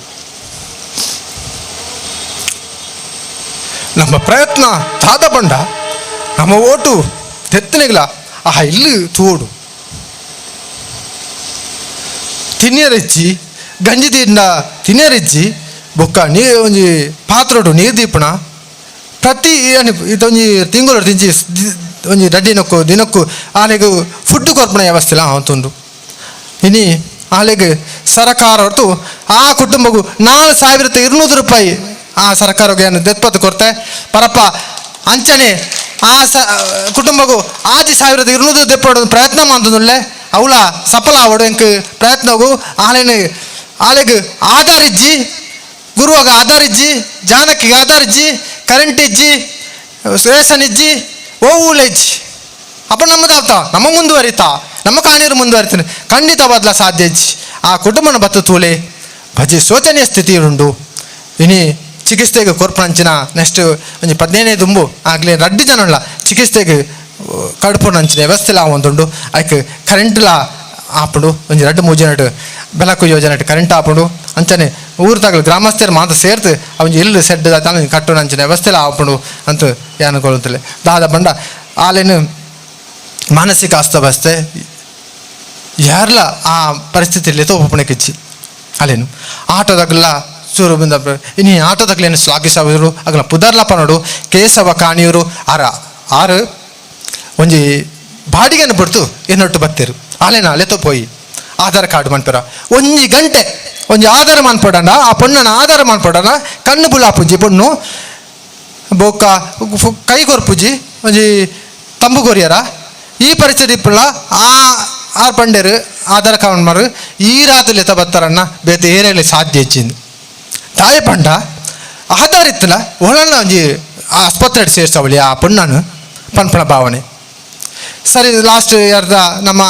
ನಮ್ಮ ಪ್ರಯತ್ನ ತಾದ ಬಂಡ ನಮ್ಮ ಓಟು ತೆತ್ತನಿಗ್ಲ ಆ ಇಲ್ಲಿ ತೋಡು ತಿನ್ನಿಯರಿಜ್ಜಿ ಗಂಜಿ ತೀಂಡ ತಿನ್ನಿಯರಿಜ್ಜಿ ಬೊಕ್ಕ ನೀ ಒಂಜಿ ಪಾತ್ರೋಡು ನೀರು ದೀಪಣ ಪ್ರತಿ ಇದೊಂಜಿ ತಿಂಗಳು ತಿಂಚಿ ಒಂಜಿ ರಡ್ಡಿನಕ್ಕು ದಿನಕ್ಕು ಆಲೆಗ್ ಫುಡ್ ಕೊರ್ಪಣ ವ್ಯವಸ್ಥೆ ಅಂತುಂಡು. ಇನಿ ಆಲೆಗ್ ಸರಕಾರ ಹೊರತು ಆ ಕುಟುಂಬಕ್ಕೂ 4200 ರೂಪಾಯಿ ಆ ಸರ್ಕಾರಕ್ಕೆ ಏನು ದೆತ್ಪತ್ತು ಕೊಡ್ತೆ ಪರಪ್ಪ ಅಂಚನೆ ಆ ಸ ಕುಟುಂಬಕ್ಕೂ 6200 ದೆಪ್ಪಡು ಪ್ರಯತ್ನ ಮಾಡ್ತದುಲ್ಲೆ ಅವಳ ಸಫಲ ಆವಡು ಎಂಕ್ ಪ್ರಯತ್ನಗು ಆಲೆನ ಆಲೆಗ್ ಆಧಾರ್ ಇಜ್ಜಿ ಗುರುವಾಗ ಆಧಾರ್ ಇಜ್ಜಿ ಜಾನಕಿಗೆ ಆಧಾರ್ ಇಜ್ಜಿ ಕರೆಂಟ್ ಇಜ್ಜಿ ರೇಷನ್ ಇಜ್ಜಿ ಓ ಇಜ್ಜಿ ಅಪ್ಪ ನಮ್ಮದಾಗ್ತಾ ನಮ್ಮ ಮುಂದುವರಿತಾ ನಮ್ಮ ಕಾನೂರು ಮುಂದುವರಿತಾನೆ ಖಂಡಿತ ಬದಲ ಸಾಧ್ಯ ಇಜ್ಜಿ. ಆ ಕುಟುಂಬನ ಬತ್ತು ತೂಲೆ ಭಜಿ ಶೋಚನೀಯ ಸ್ಥಿತಿ ಉಂಡು. ಇನಿ ಚಿಕಿತ್ಸೆಗೆ ಕೊರ್ಪಣಂಚಿನ ನೆಕ್ಸ್ಟ್ ಒಂಜಿ 15 ದುಂಬು ಆಗಲಿ ರಡ್ಡು ಜನಲ್ಲ ಚಿಕಿತ್ಸೆಗೆ ಕಡುಪುನಂಚಿನ ವ್ಯವಸ್ಥೆಲ ಒಂದುಂಡು. ಐಕ್ ಕರೆಂಟ್ಲ ಆಪುಂಡು ಒಂಜಿ 2-3 ಜನ ಬೆಳಕು ಯೋಜನೆ ಕರೆಂಟ್ ಆಪುಂಡು. ಅಂಚನೆ ಊರು ತಗಲು ಗ್ರಾಮಸ್ಥರು ಮಾತ್ರ ಸೇರ್ತು ಒಂಜಿ ಇಲ್ಲು ಸೆಡ್ ತಾನು ಕಟ್ಟುನಂಚಿನ ವ್ಯವಸ್ಥೆಲ ಆಪುಂಡು ಅಂತ ಯಾನುಕೊಳ್ಳುತ್ತಲೆ. ದಾದ ಬಂಡ ಆಲೇನು ಮಾನಸಿಕ ಅಸ್ತವ್ಯಸ್ತೆ ಯಾರ್ಲ ಆ ಪರಿಸ್ಥಿತಿಯಲ್ಲಿ ತೋಪುಣಕ್ಕಿಚ್ಚಿ ಅಲ್ಲೇನು ಆಟೋದಾಗಲ್ಲ ಚೂರು ಬಂದ ಇನ್ನು ಆಟೋದಾಗಲೇನು ಶ್ಲಾಘಿಸವರು ಅಗಲ ಪುದರ್ಲಪ್ಪ ನೋಡು ಕೇಶವ ಕಾಣಿಯವರು ಆರ ಆರು ಒಂಜಿ ಬಾಡಿಗೆನ ಬಿಡ್ತು ಎನ್ನೊಟ್ಟು ಬತ್ತೀರು ಆಲೇನ ಅಲೆತೋ ಪೋಯಿ ಆಧಾರ್ ಕಾರ್ಡ್ ಮನ್ಪೆರ ಒಂಜಿ ಗಂಟೆ ಒಂಜಿ ಆಧಾರ ಮನ್ಪಡಣ ಆ ಪೊಣ್ಣನ ಆಧಾರ ಮನ್ಪಡಣ ಕಣ್ಣು ಬುಲಾಪುಜಿ ಪೊಣ್ಣು ಬೊಕ್ಕ ಕೈ ಕೊರ್ಪುಜಿ ಒಂಜಿ ತಂಬು ಕೊರಿಯರ ಈ ಪರಿಸ್ಥಿತಿ ಇಪ್ಪುಲ್ಲ ಆ ಆರ್ ಪಂಡೇರು ಆಧಾರ್ ಕಾರ್ಡ್ ಮಾರು ಈ ರಾತ್ರಿ ಎತ್ತ ಬತ್ತಾರಣ್ಣ ಬೇತೆ ಏರಿಯಲ್ಲಿ ಸಾಧ್ಯ ಹೆಚ್ಚಿಂದು ತಾಯಿ ಪಂಡ ಆಧಾರ ಇತ್ತಲ್ಲ ಒಳಣ್ಣ ಒಂಜಿ ಆಸ್ಪತ್ರೆ ಸೇರ್ಸವಳಿ ಆ ಪೊಣ್ಣನು ಪನ್ಪಣ ಭಾವನೆ ಸರಿ ಲಾಸ್ಟ್ ಯಾರ್ದ ನಮ್ಮ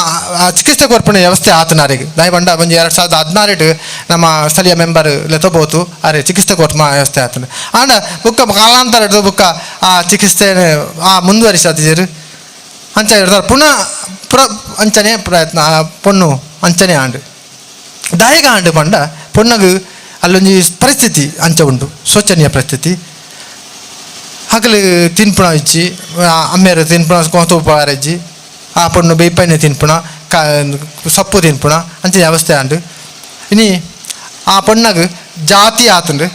ಚಿಕಿತ್ಸೆ ಕೊರ್ಪಣೆ ವ್ಯವಸ್ಥೆ ಆತನಾರಿಗೆ ದಯಬಂಡ ಒಂಜಿ 2016 ನಮ್ಮ ಸ್ಥಳೀಯ ಮೆಂಬರ್ ಲೆತ್ತಬೋದು ಅರೆ ಚಿಕಿತ್ಸೆ ಕೊರ್ಪ ವ್ಯವಸ್ಥೆ ಆತನ ಆಂಡ ಬುಕ್ಕ ಕಾಲಾಂತರ ಹಿಡ್ದು ಬುಕ್ಕ ಆ ಚಿಕಿತ್ಸೆ ಆ ಮುಂದುವರಿಸತಿರು ಅಂಚ ಹಿಡ್ದಾರೆ ಪುನಃ ಅಂಚನೆ ಪ್ರಯತ್ನ ಪೊಣ್ಣು ಅಂಚನೆ ಆಂಡು ದಾಯಗ ಆಂಡು ಪಂಡ ಪೊಣ್ಣಗು ಅಲ್ಲೊಂಜಿ ಪರಿಸ್ಥಿತಿ ಅಂಚ ಉಂಟು ಶೋಚನೀಯ ಪರಿಸ್ಥಿತಿ ಹಗಲು ತಿನ್ಪುಣ ಇಜ್ಜಿ ಅಮ್ಮೇರು ತಿನ್ಪುಣ ಕೋತುಪಾರ ಇಜ್ಜಿ ಆ ಪೊಣ್ಣು ಬೇಯ್ಪೈನೆ ತಿನ್ಪುಣ ಸೊಪ್ಪು ತಿನ್ಪುಣ ಅಂಚ ವ್ಯವಸ್ಥೆ ಆಂಡು ಇನಿ ಆ ಪೊಣ್ಣಗ್ ಜಾತಿ ಆತಂಡು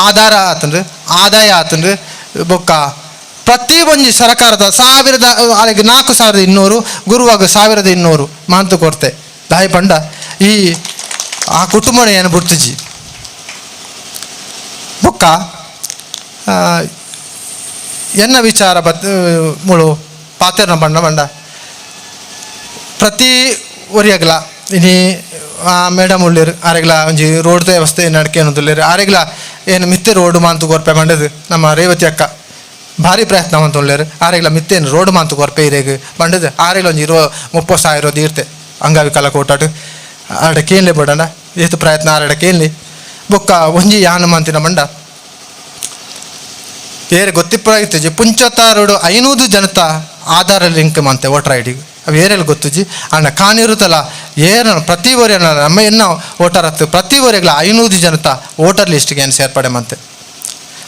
ಆಧಾರ ಆತಂಡು ಆದಾಯ ಆತಂದ್ರೆ ಬೊಕ್ಕ ಪ್ರತಿ ಒಂಜಿ ಸರ್ಕಾರದ ಸಾವಿರದ ಅರೆಗೆ 4200 ಗುರುವಾಗ 1200 ಮಾಂತು ಕೊಡ್ತೆ ದಾಯಿ ಪಂಡ ಈ ಆ ಕುಟುಂಬನ ಏನು ಬಿಡ್ತಿಜಿ ಬೊಕ್ಕ ಎನ್ನ ವಿಚಾರ ಬತ್ ಮುಳು ಪಾತೆರ್ನ ಬಣ್ಣ ಬಂಡ ಪ್ರತಿ ಒರಿಯಗ್ಲ ಇನಿ ಆ ಮೇಡಮ್ ಉಳ್ಳೇರು ಆರೆಗ್ಲ ಒಂಜಿ ರೋಡ್ ವ್ಯವಸ್ಥೆ ನಡಕೆ ಅನ್ನೋದುಲ್ಲೇರು ಆರೆಗ್ಲ ಏನು ಮಿತ್ತೆ ರೋಡ್ ಮಾಂತು ಕೊರ್ಪೆ ಮಂಡದು ನಮ್ಮ ರೇವತಿ ಅಕ್ಕ ಭಾರಿ ಪ್ರಯತ್ನ ಮಂತು ಉಳ್ಳೇರು ಆರೆಗ್ಲ ಮಿತ್ತೇನು ರೋಡ್ ಮಾಂತು ಕೊರ್ಪೆ ಇರೇಗ್ ಬಂಡದು ಆರೆಗ್ಲ ಒಂಜಿ 30,000 ದೀರ್ತೆ ಅಂಗವಿಕಲ ಕೋಟಾಟು ಆಡ ಕೇನ್ಲೆ ಬೋಡಂಡ ಏತು ಪ್ರಯತ್ನ ಆರಡ ಕೇನ್ಲಿ ಬೊಕ್ಕ ಒಂಜಿ ಯಾನು ಮಂತಿನ ಮಂಡ ಏರೆ ಗೊತ್ತಿಪ್ಪರಾಗಿತ್ತು ಪುಂಚತಾರುಡು 500 ಜನತ ಆಧಾರ ಲಿಂಕ್ ಮಂತೆ ವೋಟರ್ I ಡಿಗೆ ಅವು ಏರೆಲ್ಲ ಗೊತ್ತುಜಿ ಅಣ್ಣ ಕಾಣಿರುತ್ತಲ್ಲ ಏನ ಪ್ರತಿ ವರಿ ನಮ್ಮ ಎನ್ನ ವೋಟರ್ ಹತ್ತು ಪ್ರತಿ ವರೆಗ್ಲ 500 ಜನತ ವೋಟರ್ ಲಿಸ್ಟ್ಗೆ ಏನು ಸೇರ್ಪಡೆ ಮಂತೆ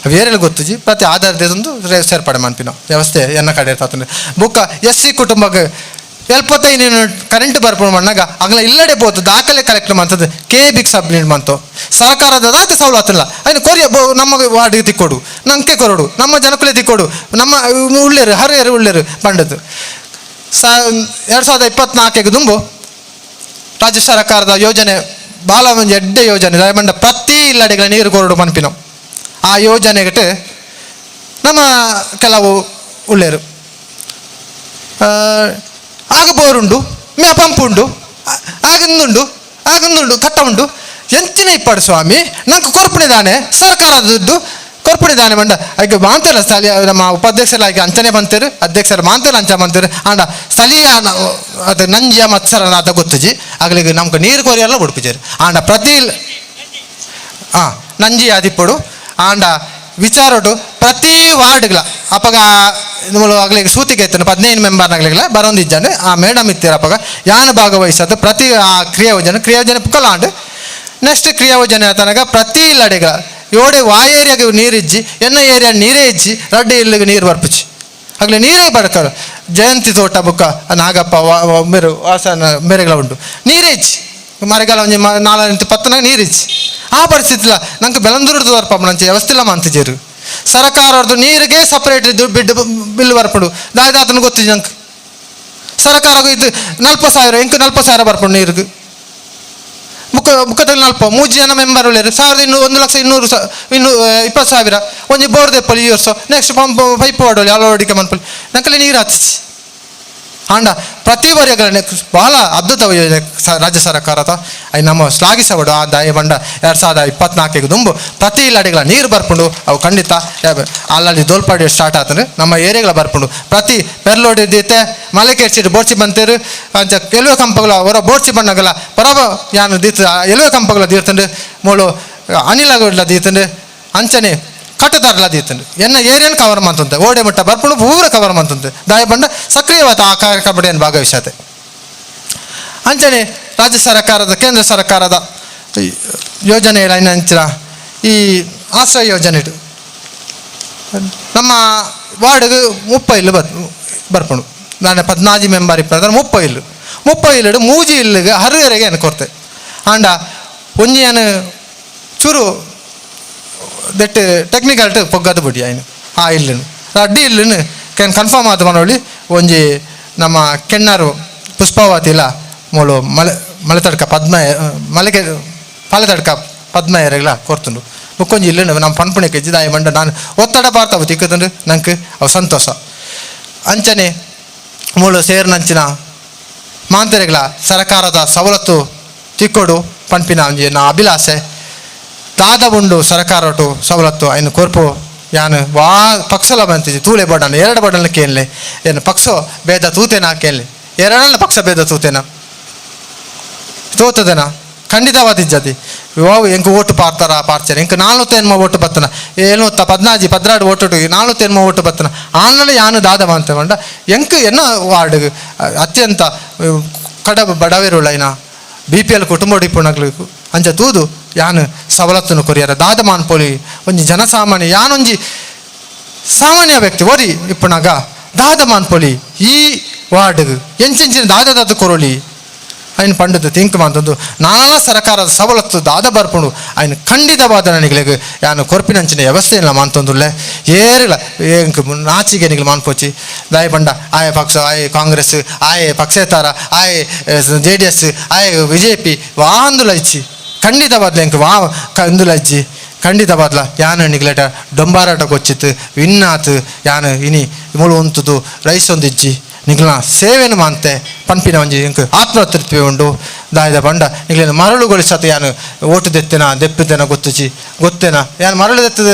ಅವು ಏರೆಲ್ಲ ಗೊತ್ತುಜಿ ಪ್ರತಿ ಆಧಾರದಂದು ಸೇರ್ಪಡೆ ಮನ್ಪಿನ ವ್ಯವಸ್ಥೆ ಎನ್ನ ಕಡೆ ಇರ್ತದೆ ಬುಕ್ಕ ಎಸ್ ಸಿ ಕುಟುಂಬಕ್ಕೆ 75 ಕರೆಂಟ್ ಬರ್ಪು ಮಣ್ಣಾಗ ಆಗಲ ಇಲ್ಲಡೆ ಪೋತು ದಾಖಲೆ ಕಲೆಕ್ಟ್ ಮಂತದ್ದು ಕೆ ಬಿಗ್ ಸಬ್ಮಿಟ್ ಮಂತು ಸರ್ಕಾರದ ದಾತ ಸವಲತ್ತಿಲ್ಲ ಅದನ್ನು ಕೊರಿಯ ನಮ್ಮ ವಾರ್ಡಿಗೆ ತಿಕ್ಕೊಡು ನಂಗೆ ಕೊರಡು ನಮ್ಮ ಜನಕುಲೆ ತಿಕ್ಕೊಡು ನಮ್ಮ ಉಳ್ಳೇರು ಹರಿಯರು ಉಳ್ಳೇರು ಬಂಡದ್ದು 2024 ದುಂಬು ರಾಜ್ಯ ಸರ್ಕಾರದ ಯೋಜನೆ ಬಾಲ ಒಂದು ಎಡ್ಡೆ ಯೋಜನೆ ದಯಮಂಡ ಪ್ರತಿ ಇಲ್ಲಡೆಗಳ ನೀರು ಕೊರಡು ಮನ್ಪಿನ ಆ ಯೋಜನೆಗೆ ನಮ್ಮ ಕೆಲವು ಉಳ್ಳೇರು ಆಗ ಬೋರುಂಡು ಮ್ಯಾ ಪಂಪ್ ಉಂಡು ಆಗಂದುಂಡು ಆಗಂದುಂಡು ಕಟ್ಟ ಉಂಡು ಎಂಚಿನ ಇಪ್ಪಾಡು ಸ್ವಾಮಿ ನಂಗೆ ಕೊರ್ಪುಣಿದಾನೆ ಸರ್ಕಾರದ ದುಡ್ಡು ಕೊರ್ಪುಣಿದಾನೆ ಮಂಡ ಐಕೆ ಮಾಂತಲ್ಲ ಸ್ಥಳೀಯ ನಮ್ಮ ಉಪಾಧ್ಯಕ್ಷರಾಗಿ ಅಂಚನೆ ಬಂತೇರು ಅಧ್ಯಕ್ಷರು ಮಾಂತೇರು ಅಂಚ ಬಂತೇರು ಅಂಡ ಸ್ಥಳೀಯ ಅದು ನಂಜಿಯ ಮತ್ಸರನ ಅದ ಗೊತ್ತುಜಿ ಆಗಲಿಗೆ ನಮ್ಗೆ ನೀರು ಕೊರಿಯಲ್ಲ ಬುಡ್ಪುಜೇರು ಆಂಡ ಪ್ರತಿ ಹಾಂ ನಂಜಿ ಆದಿಪ್ಪಡು ಆಂಡ ವಿಚಾರಡು ಪ್ರತಿ ವಾರ್ಡ್ಗಳ ಅಪಗ ಅಗ್ಲಿಗೆ ಸೂತಿಗೆ ಇತ್ತು 15 ಮೆಂಬರ್ನಾಗ್ಲಿಲ್ಲ ಬರೋಂದಿದ್ದಾನೆ ಆ ಮೇಡಮ್ ಇತ್ತೀರ ಅಪಗ ಯಾನು ಭಾಗವಹಿಸೋದು ಪ್ರತಿ ಆ ಕ್ರಿಯಾಯೋಜನೆ ಕ್ರಿಯಾಯೋಜನೆ ಪುಕ್ಕಲಾಂಡ್ ನೆಕ್ಸ್ಟ್ ಕ್ರಿಯಾಯೋಜನೆ ಆತನಗ ಪ್ರತಿ ಇಲ್ಲಡೆಗಳ ಯೋಡೆ ವಾ ಏರಿಯಾಗೆ ನೀರು ಇಜ್ಜಿ ಎನ್ನ ಏರಿಯಾ ನೀರೇ ಇಜ್ಜಿ ರಡ್ಡೆ ಇಲ್ಲಿಗೆ ನೀರು ಬರ್ಪುಚಿ ಆಗಲೇ ನೀರೇ ಬಡಕರು ಜಯಂತಿ ತೋಟ ಬುಕ್ಕ ನಾಗಪ್ಪ ಮೇರು ವಾಸನ ಮೇರೆಗಳ ಉಂಟು ನೀರೇ ಇಜ್ಜಿ ಮಳೆಗಾಲ ಒಂಜಿ ನಾಲ್ಕು ಪತ್ತನಾಗ ನೀರು ಇಜ್ಜಿ ಆ ಪರಿಸ್ಥಿತಿ ಇಲ್ಲ ನಂಗೆ ಬೆಲಂದೂರ್ದು ಬರ್ಪ ನಂಚೆ ವ್ಯವಸ್ಥೆ ಇಲ್ಲ ಮಂತಿಜೇರು ಸರ್ಕಾರದ್ದು ನೀರಿಗೆ ಸಪ್ರೇಟ್ ಬಿಡ್ ಬಿಲ್ ಬರ್ಪಡು ದಾದಾತನ ಗೊತ್ತಿದೆ ನಂಗೆ ಸರ್ಕಾರ ಇದು 40,000 ಇಂಕ್ 40,000 ಬರ್ಪಡು ನೀರಿಗೆ ಮುಖ ಮುಖದಲ್ಲಿ 40 3 ಜನ ಮೆಂಬರ್ ಉಳ್ಳೇರು 1200 1,00,200 220,000 ಒಂಜಿ ಬೋರ್ ದೆಪ್ಪಲಿ ಈ ವರ್ಷ next pump pipe ವಾಡೋಲಿ ಅಳವಡಿಕೆ ಮನ್ಪಲಿ ನಂಕಲ್ಲಿ ನೀರು ಹಚ್ಚಿಸಿ ಆಂಡ ಪ್ರತಿ ವರ್ಯಗಳ ಭಾಳ ಅದ್ಭುತ ಯೋಜನೆ ರಾಜ್ಯ ಸರ್ಕಾರದ I ನಮ್ಮ ಶ್ಲಾಘಿಸಬಡು ಆ ದಾಯ ಬಂಡ 2024 ದುಂಬು ಪ್ರತಿ ಇಲ್ಲಡೆಗಳ ನೀರು ಬರ್ಪುಂಡು ಅವು ಖಂಡಿತ ಅಲ್ಲಲ್ಲಿ ದೋಲ್ಪಾಡಿ ಸ್ಟಾರ್ಟ್ ಆತಂದ್ರೆ ನಮ್ಮ ಏರಿಯಾಗಳ ಬರ್ಪುಂಡು ಪ್ರತಿ ಪೆರ್ಲೋಡಿ ದೀತೆ ಮಲೆಕೇರ್ಸಿಟ್ಟು ಬೋರ್ಚಿ ಬಂತೇರು ಅಂಚ ಎಲುವೆ ಕಂಪಗಳ ಹೊರ ಬೋರ್ಚಿ ಬಣ್ಣಗಳ ಪರಬ ಯಾನು ದೀತ ಎಲುವೆ ಕಂಪಗಳ ದೀರ್ತಂಡು ಮೂಳು ಅನಿಲಗಡ್ಲ ದೀತಂಡು ಅಂಚನೆ ಕಟ್ಟದಾರಲ ದೀತಂಡು ಎನ್ನ ಏರಿಯಾನ ಕವರ್ ಮಂತಂತೆ ಓಡೆ ಮುಟ್ಟ ಬರ್ಪುಂಡು ಪೂರ ಕವರ್ ಮಂತಂತೆ ದಾಯ ಬಂಡ ಸಕ್ರಿಯವಾದ ಆ ಕಾರ್ಯಕ್ರಮವನ್ನು ಭಾಗವಹಿಸತೆ ಅಂಚನೆ ರಾಜ್ಯ ಸರ್ಕಾರದ ಕೇಂದ್ರ ಸರ್ಕಾರದ ಯೋಜನೆ ಅಂಚಿನ ಈ ಆಶ್ರಯ ಯೋಜನೆ ಇಟ್ಟು ನಮ್ಮ ವಾರ್ಡ್ಗೆ 30 ಇಲ್ಲು ಬರ್ಪುಂಡು ನಾನು 14 ಮೆಂಬರ್ ಇಪ್ಪತ್ತು 30 ಇಲ್ಲು 30 ಇಲ್ಲು ಮೂಜಿ ಇಲ್ಲಿಗೆ ಹರಿಯರೆಗೆ ಏನು ಕೊಡ್ತೆ ಆಂಡ ಒಂಜಿ ಏನು ಚೂರು that technical ಪೊಗ್ಗದ ಬಿಡಿ ಆಯ್ನು ಆ ಇಲ್ಲನು ಅಡ್ಡಿ ಇಲ್ಲನು can confirm ಆದ ಮನೋಳಿ ಒಂಜಿ ನಮ್ಮ ಕೆಣ್ಣಾರು ಪುಷ್ಪಾವತಿಲ ಮೂಳು ಮಲೆ ಮಲೆತಡ್ಕ ಪದ್ಮ ಮಲೆಗೆ ಪಾಲೆತಡ್ಕ ಪದ್ಮ ಎರೆಗ್ಲ ಕೊರ್ತುಂಡು ಬುಕ್ಕೊಂಜಿ ಇಲ್ಲನು ನಮ್ಮ ಪನ್ಪುಣೆ ದಾಯ ಮಂಡ ನಾನು ಒತ್ತಡ ಬಾರ್ತಾವು ತಿಕ್ಕದಂಡು ನಂಗೆ ಅವು ಸಂತೋಷ ಅಂಚನೆ ಮೂಳು ಸೇರ್ನಂಚಿನ ಮಾಂತರೆಗಳ ಸರಕಾರದ ಸವಲತ್ತು ತಿಕ್ಕೊಡು ಪನ್ಪಿನ ಒಂಜಿ ನಾ ಅಭಿಲಾಷೆ ದಾದ ಉಂಡು ಸರಕಾರಟು ಸವಲತ್ತು ಐನು ಕೊರ್ಪು ಯಾನು ವಾ ಪಕ್ಷಲ ಬಂತಿದ್ದಿ ತೂಲೆ ಬಡನ ಎರಡು ಬಡನ ಕೇಳಲಿ ಏನು ಪಕ್ಷ ಭೇದ ತೂತೇನ ಕೇಳಲಿ ಎರಡನ್ನ ಪಕ್ಷ ಭೇದ ತೂತೇನ ತೋತದನ ಖಂಡಿತವಾದಿಜ್ಜತಿ ವಾವು ಎಂಕ್ ಓಟು ಪಾರ್ತಾರ ಪಾರ್ಚಾರ ಎಂಕ್ 480 ಓಟು ಬತ್ತನ 714 12 ಓಟು 480 ಓಟು ಬತ್ತನ ಆನ್ಲನೆ ಯಾನು ದಾದ ಅಂತ ಮಂಡ ಎಂಕ್ ಎನ್ನ ವಾರ್ಡ್ ಅತ್ಯಂತ ಕಡ ಬಡವಿರುಳೈನ BPL ಕುಟುಂಬ ಡಿಪ್ಪುನಗ್ಲು ಅಂಚ ತೂದು ಯಾನು ಸವಲತ್ತನ್ನು ಕೊರಿಯರ ದಾದ ಮಾನ್ಪೋಲಿ ಒಂಜಿ ಜನಸಾಮಾನ್ಯ ಯಾನೊಂಜಿ ಸಾಮಾನ್ಯ ವ್ಯಕ್ತಿ ಒರಿ ಇಪ್ಪುನಾಗ ದಾದ ಮಾನ್ಪೋಲಿ ಈ ವಾರ್ಡ್ಗ್ ಎಂಚೆಂಚಿನ ದಾದ ದಾದ ಕೊರೊಲಿ ಐನ್ ಪಂಡದ ತಿಂಕ್ ಮಾತೊಂದು ನಾನಾ ಸರ್ಕಾರದ ಸವಲತ್ತು ದಾದ ಬರ್ಪುಂಡು ಐನ್ ಖಂಡಿತವಾದ ನಿಗ್ಲೆಗ್ ಯಾನು ಕೊರ್ಪಿನಂಚಿನ ವ್ಯವಸ್ಥೆ ಇಲ್ಲ ಮಾಂತೊಂದುಲ್ಲೆ ಏರಿಲ್ಲ ಎಂಕ್ ನಾಚಿಗೆ ನಿಗ್ಲು ಮಾನ್ಪೋಚಿ ದಾಯ ಪಂಡ ಆಯೆ ಪಕ್ಷ ಆಯೆ ಕಾಂಗ್ರೆಸ್ ಆಯೆ ಪಕ್ಷೇತರ ಆಯೆ JDS ಆಯೆ ಬಿಜೆಪಿ ವಾಂದುಲ ಇಚ್ಚಿ ಖಂಡಿತವಾದ್ಲ ಎಂಕ್ ವಾ ಕಂದುಲ ಇಜ್ಜಿ ಖಂಡಿತವಾದ್ಲ ಯಾನು ನಿಗ್ಲೆಟ ಡೊಂಬಾರಾಟ ಕೊಚ್ಚಿತ್ತು ವಿನ್ನಾತ್ ಯಾನು ಇನಿ ಮುಳು ಉಂತುದು ರೈಸ್ ಒಂದಿಜ್ಜಿ ನಿಗ್ಲ ಸೇವೆನು ಮಾಂತೆ ಪನ್ಪಿನ ಒಂಜಿ ಎಂಕ್ ಆತ್ಮತೃಪ್ತಿ ಉಂಡು ದಾಯದ ಪಂಡ ನಿಗ್ಲಿನ ಮರಳುಗೊಳಿಸತ ಯಾನು ಓಟು ದೆತ್ತೆನ ದೆಪ್ಪುದೆನ ಗೊತ್ತುಚಿ ಗೊತ್ತೇನ ಯಾನು ಮರಳು ದೆತ್ತದ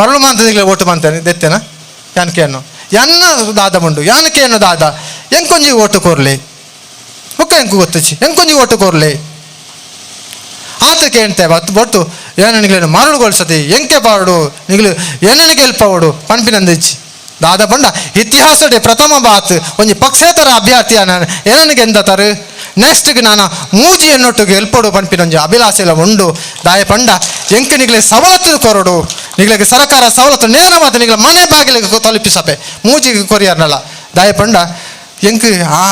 ಮರಳು ಮಾಂತ ನಿಗ್ಲ ಓಟು ಮಾಂತೇನೆ ದೆತ್ತೆನ ಯಾನ್ ಕೇನು ಎನ್ನ ದಾದ ಉಂಡು ಯಾನ್ ಕೇನು ದಾದ ಎಂಕೊಂಜಿ ಓಟು ಕೋರ್ಲಿ ಬೊಕ್ಕ ಎಂಕು ಗೊತ್ತುಚಿ ಎಂಕೊಂಜಿ ಓಟು ಕೋರ್ಲಿ ಆತ ಕೇಳ್ತೆ ಬತ್ತು ಬೊಟ್ಟು ಏನ ನಿಗ್ಲೇನು ಮರಳುಗೊಳಿಸತಿ ಎಂಕೆ ಪಾಡು ನಿಗ್ಲು ಏನನಿಗೆ ಗೆಲ್ಪವಡು ಪನ್ಪಿನಂದಿಚ್ಚಿ ದಾದ ಪಂಡ ಇತಿಹಾಸಡೆ ಪ್ರಥಮ ಬಾತ್ ಒಂಜಿ ಪಕ್ಷೇತರ ಅಭ್ಯರ್ಥಿಯ ನಾನು ಏನನಿಗೆ ಎಂದತರು ನೆಕ್ಸ್ಟ್ಗೆ ನಾನು ಮೂಜಿ ಎನ್ನೊಟ್ಟಿಗೆ ಗೆಲ್ಪಡು ಪನ್ಪಿನ ಒಂಜಿ ಅಭಿಲಾಷೆಲ ಉಂಡು ದಾಯ ಪಂಡ ಎಂಕೆ ನಿಗ್ಲೆ ಸವಲತ್ತು ಕೊರಡು ನಿಗ್ಲಿಗೆ ಸರ್ಕಾರ ಸವಲತ್ತು ನೇರ ಮಾತು ನಿಗ್ಲ ಮನೆ ಬಾಗಿಲಿಗೆ ತಲುಪಿಸಪೆ ಮೂಜಿಗೆ ಕೊರಿಯರ್ನಲ್ಲ ದಾಯ ಪಂಡ ಎಂಕ್ ಆ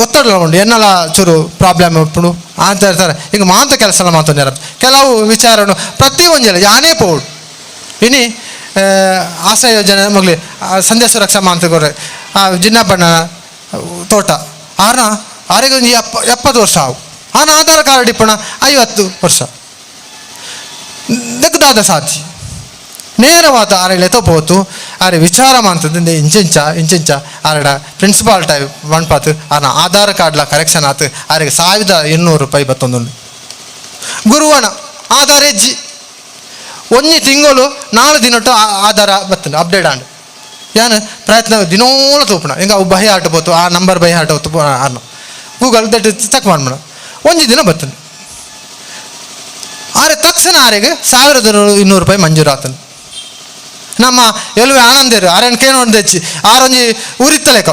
ಒತ್ತಡ ಉಂಡು ಎನ್ನಲ ಚೂರು ಪ್ರಾಬ್ಲಮ್ ಉಪ್ಪುಂಡು ಅಂತ ಇರ್ತಾರೆ ಹಿಂಗೆ ಮಾಂತ ಕೆಲಸ ಎಲ್ಲ ಮಾತೊಂದು ಕೆಲವು ವಿಚಾರನು ಪ್ರತಿ ಒಂಜೆಲ್ಲ ಯಾನೇ ಪೋಡು ಇನಿ ಆಶ್ರಯ ಯೋಜನೆ ಮಗ್ಲಿ ಸಂಧ್ಯಾ ಸುರಕ್ಷಾ ಮಾಂತ ಕೊರ್ರೆ ಆ ಜಿನ್ನಪ್ಪಣ್ಣ ತೋಟ ಆರ್ನ ಆರಿಗೆ ಒಂಜಿ 70 ವರ್ಷ ಆವು ಆನ ಆಧಾರ್ ಕಾರ್ಡ್ ಇಪ್ಪಣ 50 ವರ್ಷ ದಕ್ಕದಾದ ಸಾಥಿ ನೇರವಾದ ಆರೆ ಪೋತು ಆರೆ ವಿಚಾರ ಮಾಂತದಿಂದ ಇಂಚಿಂಚ ಇಂಚಿಂಚ ಆರಡ ಪ್ರಿನ್ಸಿಪಾಲ್ ಟೈಪ್ ಮಣ್ಪಾತು ಆನ ಆಧಾರ್ ಕಾರ್ಡ್ಲ ಕರೆಕ್ಷನ್ ಆತು ಆರಿಗೆ 1200 ರೂಪಾಯಿ ಬತ್ತೊಂದು ಗುರುವಣ ಆಧಾರ್ ಹೆಜ್ಜಿ ಒಂಜಿ ತಿಂಗಳು 4 ದಿನಟ್ಟು ಆಧಾರ ಬತ್ತಂಡು ಅಪ್ಡೇಟ್ ಆಂಡ್ ಯಾನು ಪ್ರಯತ್ನ ದಿನೋಲ ತೂಪಣ ಹಿಂಗ ಅವು ಬಹಿ ಆಟ ಪೋತು ಆ ನಂಬರ್ ಬಹಿ ಆಟ ಹೋತು ಆನು Google that check ಮಾಡ್ಬೇಡ ಒಂಜಿ ದಿನ ಬತ್ತಂಡು ಆರೆ ತಕ್ಷಣ ಆರೆಗೆ 1200 ರೂಪಾಯಿ ಮಂಜೂರಾತನು. ನಮ್ಮ ಎಲ್ವೆ ಆನಂದೇರು ಆರೇನು ಕೇನು ಹೊಂದೆಚ್ಚಿ ಆರೊಂಜಿ ಉರಿತ್ತಲೇಕ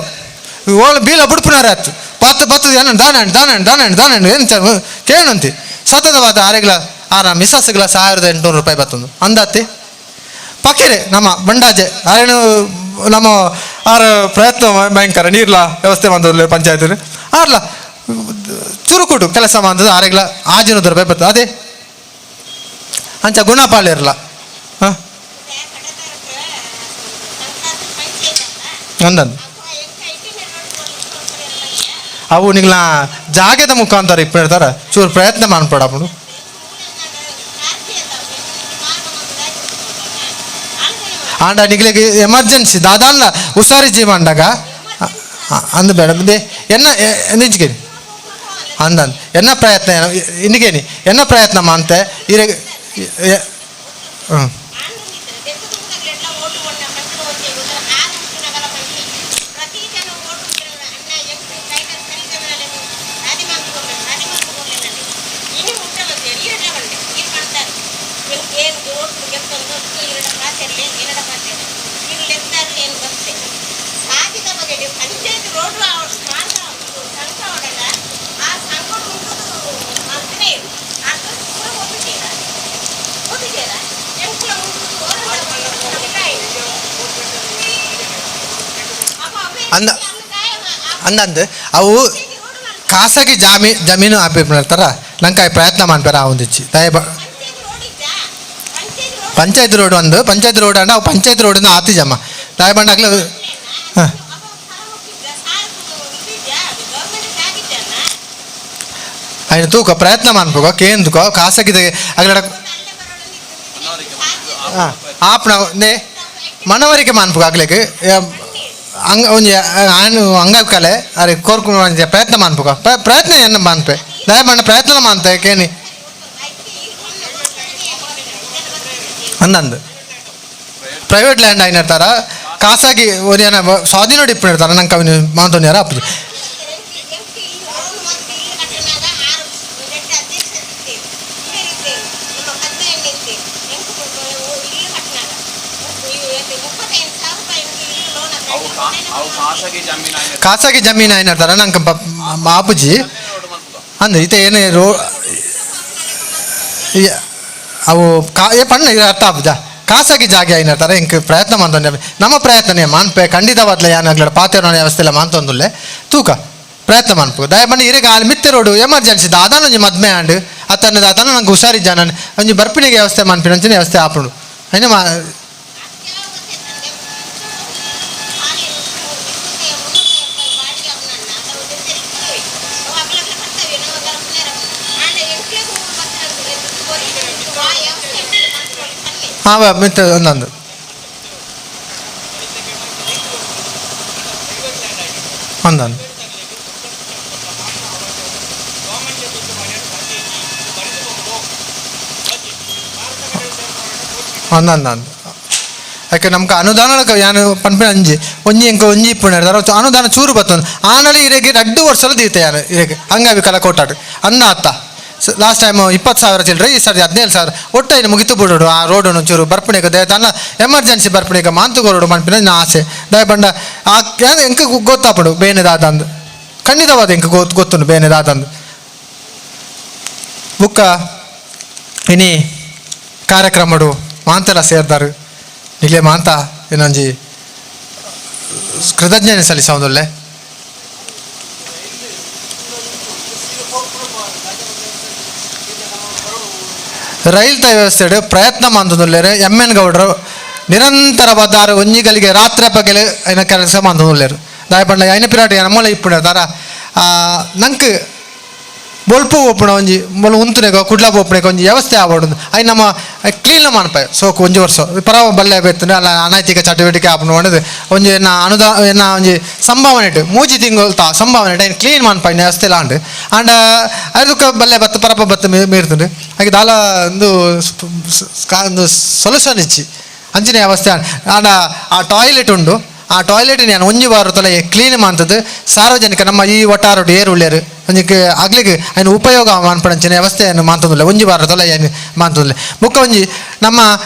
ಓಳು ಬೀಲ ಬುಡ್ಪುನಾರೆ ಆತು ಪತ್ತು ಪತ್ತು ಏನು ದಾನಂಡ್ ದಾನಂಡ್ ದಾನಂಡ್ ದಾನಂಡ್ ಏನು ಕೇಣಂತಿ ಸತತವಾದ ಆರೆಗ್ಲ ಆರ ಮಿಸಸ್ಗಳ 1800 ರೂಪಾಯಿ ಬತ್ತಂದು ಅಂದಾತಿ ಪಕಿರೆ ನಮ್ಮ ಬಂಡಾಜೆ ಆರೇನು ನಮ್ಮ ಆರ ಪ್ರಯತ್ನ ಭಯಂಕರ ನೀರ್ಲ ವ್ಯವಸ್ಥೆ ಬಂದಲ್ಲ ಪಂಚಾಯತ್ ಆರ್ಲ ಚುರುಕುಟು ಕೆಲಸ ಬಂದದ್ದು ಆರೆಗ್ಲ 600 ರೂಪಾಯಿ ಬರ್ತದೆ ಅದೇ ಅಂಚ ಗುಣಪಾಲಿರಲ್ಲ ಹಾಂ ಅಂದಂದು ಅವು ನಿಗ್ಲ ಜಾಗೆದ ಮುಖಾಂತರ ಇಪ್ಪಿರ್ತಾರ ಚೂರು ಪ್ರಯತ್ನ ಮಾಡ್ಬೇಡ ಅಪ್ಪನು. ಆಂಡ ನಿಗ್ಲಿಗೆ ಎಮರ್ಜೆನ್ಸಿ ದಾದಾನ್ಲ ಹುಷಾರಿ ಜೀವ ಅಂಡಾಗ ಅಂದ ಬೇಡ they ಎನ್ನ ನಿಂಚ್ಕೇನಿ ಅಂದಂದು ಎನ್ನ ಪ್ರಯತ್ನ ಇನ್ನಿಗೇನಿ ಎನ್ನ ಪ್ರಯತ್ನ ಮಾಂತೆ ಇರೆ ಹ್ಞೂ ಅಂದ ಅಂದಂದು ಅವು ಖಾಸಗಿ ಜಮೀನು ಹಾಕಿ ನಂಗೆ ಪ್ರಯತ್ನ ಮಾಡ್ಪಾರ ಆ ಒಂದಿಚ್ಚಿ ದಯ ಪಂಚಾಯತ್ ರೋಡ್ ಒಂದು ಪಂಚಾಯತ್ ರೋಡ್ ಅಂಡ ಅವು ಪಂಚಾಯತ್ ರೋಡಿಂದ ಆತಿ ಜಮ್ಮ ದಯ ಬಂಡಾಗ್ಲೂ ಹಾಂ ఆయన ತೂಕ ಪ್ರಯತ್ನ ಮಾಡ್ಬೇಕು ಕೇಂದ್ಕೋ ಖಾಸಗಿ ಅಗಲ ಆಪ್ನ ನೇ ಮನವರಿಕೆ ಮಾನ್ಪುಗ ಆಗ್ಲಿಕ್ಕೆ ಅಂಗ ಒಂಜಿ ಆನು ಅಂಗಕಲೆ ಅರೆ ಕೋರ್ಕು ಒಂಜಿ ಪ್ರಯತ್ನ ಮಾನ್ಪುಗ ಪ್ರಯತ್ನ ಎನ್ನ ಮಾನ್ಪೆ ದಯಮಾಡ ಪ್ರಯತ್ನ ಮಾನ್ತೆ ಕೇನಿ ಅಂದಂದು ಪ್ರೈವೇಟ್ ಲ್ಯಾಂಡ್ అయినರ್ತಾರ ಖಾಸಗಿ ಒಂದೇನ ಸ್ವಾಧೀನ ಇಪ್ಪಿರ್ತಾರ ನಂಗೆ ಕವಿನ ಮಾತೊಂದ್ಯಾರ ಅಪ್ಪು ಖಾಸಗಿ ಜಮೀನು అయినರ್ತಾರ ನಂಗೆ ಮಾಪುಜಿ ಅಂದ ಇತ್ತೆ ಏನೇ ರೋ ಅವು ಕಾ ಏ ಪಣ್ಣ ಇದು ಅರ್ಥ ಆಪುಜ ಖಾಸಗಿ ಜಾಗೆ అయినರ್ತಾರ ಇಂಕ್ ಪ್ರಯತ್ನ ಮಾಂತೊಂದೆ ನಮ್ಮ ಪ್ರಯತ್ನನೇ ಮಾನ್ಪೆ ಖಂಡಿತವಾದ್ಲ ಯಾನಾಗ್ಲಡ ಪಾತೆರ ವ್ಯವಸ್ಥೆ ಎಲ್ಲ ಮಾಂತೊಂದುಲ್ಲೆ ತೂಕ ಪ್ರಯತ್ನ ಮನ್ಪು ದಯಪಂಡ ಇರೆಗ್ ಆ ಮಿತ್ತೆ ರೋಡು ಎಮರ್ಜೆನ್ಸಿ ದಾದಾನ ಒಂಜಿ ಮದ್ಮೆ ಆಂಡ್ ಅತ್ತಂಡ ದಾದಾನ ನಂಗೆ ಹುಷಾರಿಜ್ಜಾನ ಒಂಜಿ ಬರ್ಪಿನಿಗೆ ವ್ಯವಸ್ಥೆ ಮನ್ಪಿನ ಅಂಚಿನ ವ್ಯವಸ್ಥೆ ಆಪುಂಡು ಐನ ಮಾ ಹಾಂ ಮಿತ್ತ ಒಂದೊಂದು ಒಂದೊಂದು ಒಂದೊಂದು ಯಾಕೆ ನಮ್ಗೆ ಅನುದಾನ ಯಾನು ಪನ್ಪಿನ ಅಂಜಿ ಒಂಜಿ ಎಂಕ ಒಂಜಿ ಇಪ್ಪುಣ ಅನುದಾನ ಚೂರು ಬತ್ತೊಂದು ಆನಲೆ ಇರೆಗೆ 2 ವರ್ಷಲ ದೀತೆ ಯಾನು ಇರೆಗೆ ಹಂಗಾವಿ ಕಲಕೋಟಾಡು ಅನ್ನ ಅತ್ತ ಲಾಸ್ಟ್ ಟೈಮ್ 20,000 ಚಿಲ್ಲರೆ ಈ ಸರಿ 17,000 ಒಟ್ಟು ಐನು ಮುಗಿತು ಬಿಡೋಡು ಆ ರೋಡನ್ನು ಚೂರು ಬರ್ಪಣಿಗೆ ದಯ ತನ್ನ ಎಮರ್ಜೆನ್ಸಿ ಬರ್ಪಣಿಗೆ ಮಾಂತುಗೋರೋಡು ಮನ್ಪಿನ ನಾ ಆಸೆ ದಯಪಂಡ ಆ ಎಂಕ ಗೊತ್ತಾಪಡು ಬೇನೆ ದಾದಂದು ಖಂಡಿತವಾದ ಎಂಕ ಗೊತ್ತುಂಡು ಬೇನೆ ದಾದಂದು ಬುಕ್ಕ ಇನಿ ಕಾರ್ಯಕ್ರಮಡು ಮಾಂತೆಲ್ಲ ಸೇರ್ದಾರು ನಿಲೆ ಮಾಂತ ಏನೊಂಜಿ ಕೃತಜ್ಞನೆ ಸಲ್ಲಿಸೋದುಲ್ಲೆ. ರೈಲ್ ವ್ಯವಸ್ಥೆ ಪ್ರಯತ್ನ ಮಂದುಲ್ಲೇರು ಎಮ್ ಎನ್ ಗೌಡರು ನಿರಂತರವಾದ ಒಂಜಿಗಳಿಗೆ ರಾತ್ರಿ ಪಗಲು ಐನ ಕೆಲಸ ಮಂದುಲ್ಲೇರು ದಾಯಪಂಡ ಐನ ಪಿರಾಟ ನಮ್ಮಲ ಇಪ್ಪುಣ ದಾರ ನಂಕ್ ಬೊಲ್ಪು ಒಪ್ಪುಣ ಒಂಜಿ ಮೊಲ ಉಂತುನೆಗೋ ಕುಡ್ಲ ಒಪ್ಪುನೆಗೋ ಒಂಜಿ ವ್ಯವಸ್ಥೆ ಆವಡು I ನಮ್ಮ ಕ್ಲೀನ್ ಮಾನ್ಪಾಯ ಸೋಕು ಒಂಜಿ ವರ್ಷ ಪರವ ಬಲ್ಲೆ ಬೇತುಂಡು ಅಲ್ಲ ಅನೈತಿಕ ಚಟುವಟಿಕೆ ಆಪುಂಡು ಪಂಡುದು ಒಂಜಿ ಎನ್ನ ಅನುದಾನ ಎನ್ನ ಒಂಜಿ ಸಂಭಾವನೆ ಇಟ್ಟು 3 ತಿಂಗಳು ತಾ ಸಂಭಾವನೆ ಇಟ್ಟು ಐನ್ ಕ್ಲೀನ್ ಮಾನ್ಪಾಯಿನ ವ್ಯವಸ್ಥೆ ಲಾಂಡು ಆಂಡ ಅದಕ್ಕೆ ಬಲ್ಲೆ ಬತ್ತು ಪರಪ ಬತ್ತು ಮೀರ್ತುಂಡು ಹಾಗೆ ದಾಲ ಒಂದು ಒಂದು ಸೊಲ್ಯೂಷನ್ ಇಚ್ಚಿ ಅಂಚಿನ ವ್ಯವಸ್ಥೆ ಆಂಡ ಆ ಟಾಯ್ಲೆಟ್ ಉಂಡು ಆ ಟಾಯ್ಲೆಟ್ ನಾನು ಒಂಜಿ ವಾರ ತೊಲೆ ಕ್ಲೀನ್ ಮಾಡ್ತದೆ ಸಾರ್ವಜನಿಕ ನಮ್ಮ ಈ ಒಟ್ಟಾರೋಡು ಏರು ಉಳ್ಳೇರು ಒಂಜಿಗೆ ಆಗ್ಲಿಕ್ಕೆ ಐನು ಉಪಯೋಗ ಮಾನ್ಪಡಂಚಿನ ವ್ಯವಸ್ಥೆಯನ್ನು ಮಾತೊಂದಿಲ್ಲ ಒಂಜಿ ವಾರ ತೊಲೆ ಏನು ಮಾತೊಂದಿಲ್ಲ ಬೊಕ್ಕ ಒಂಜಿ ನಮ್ಮ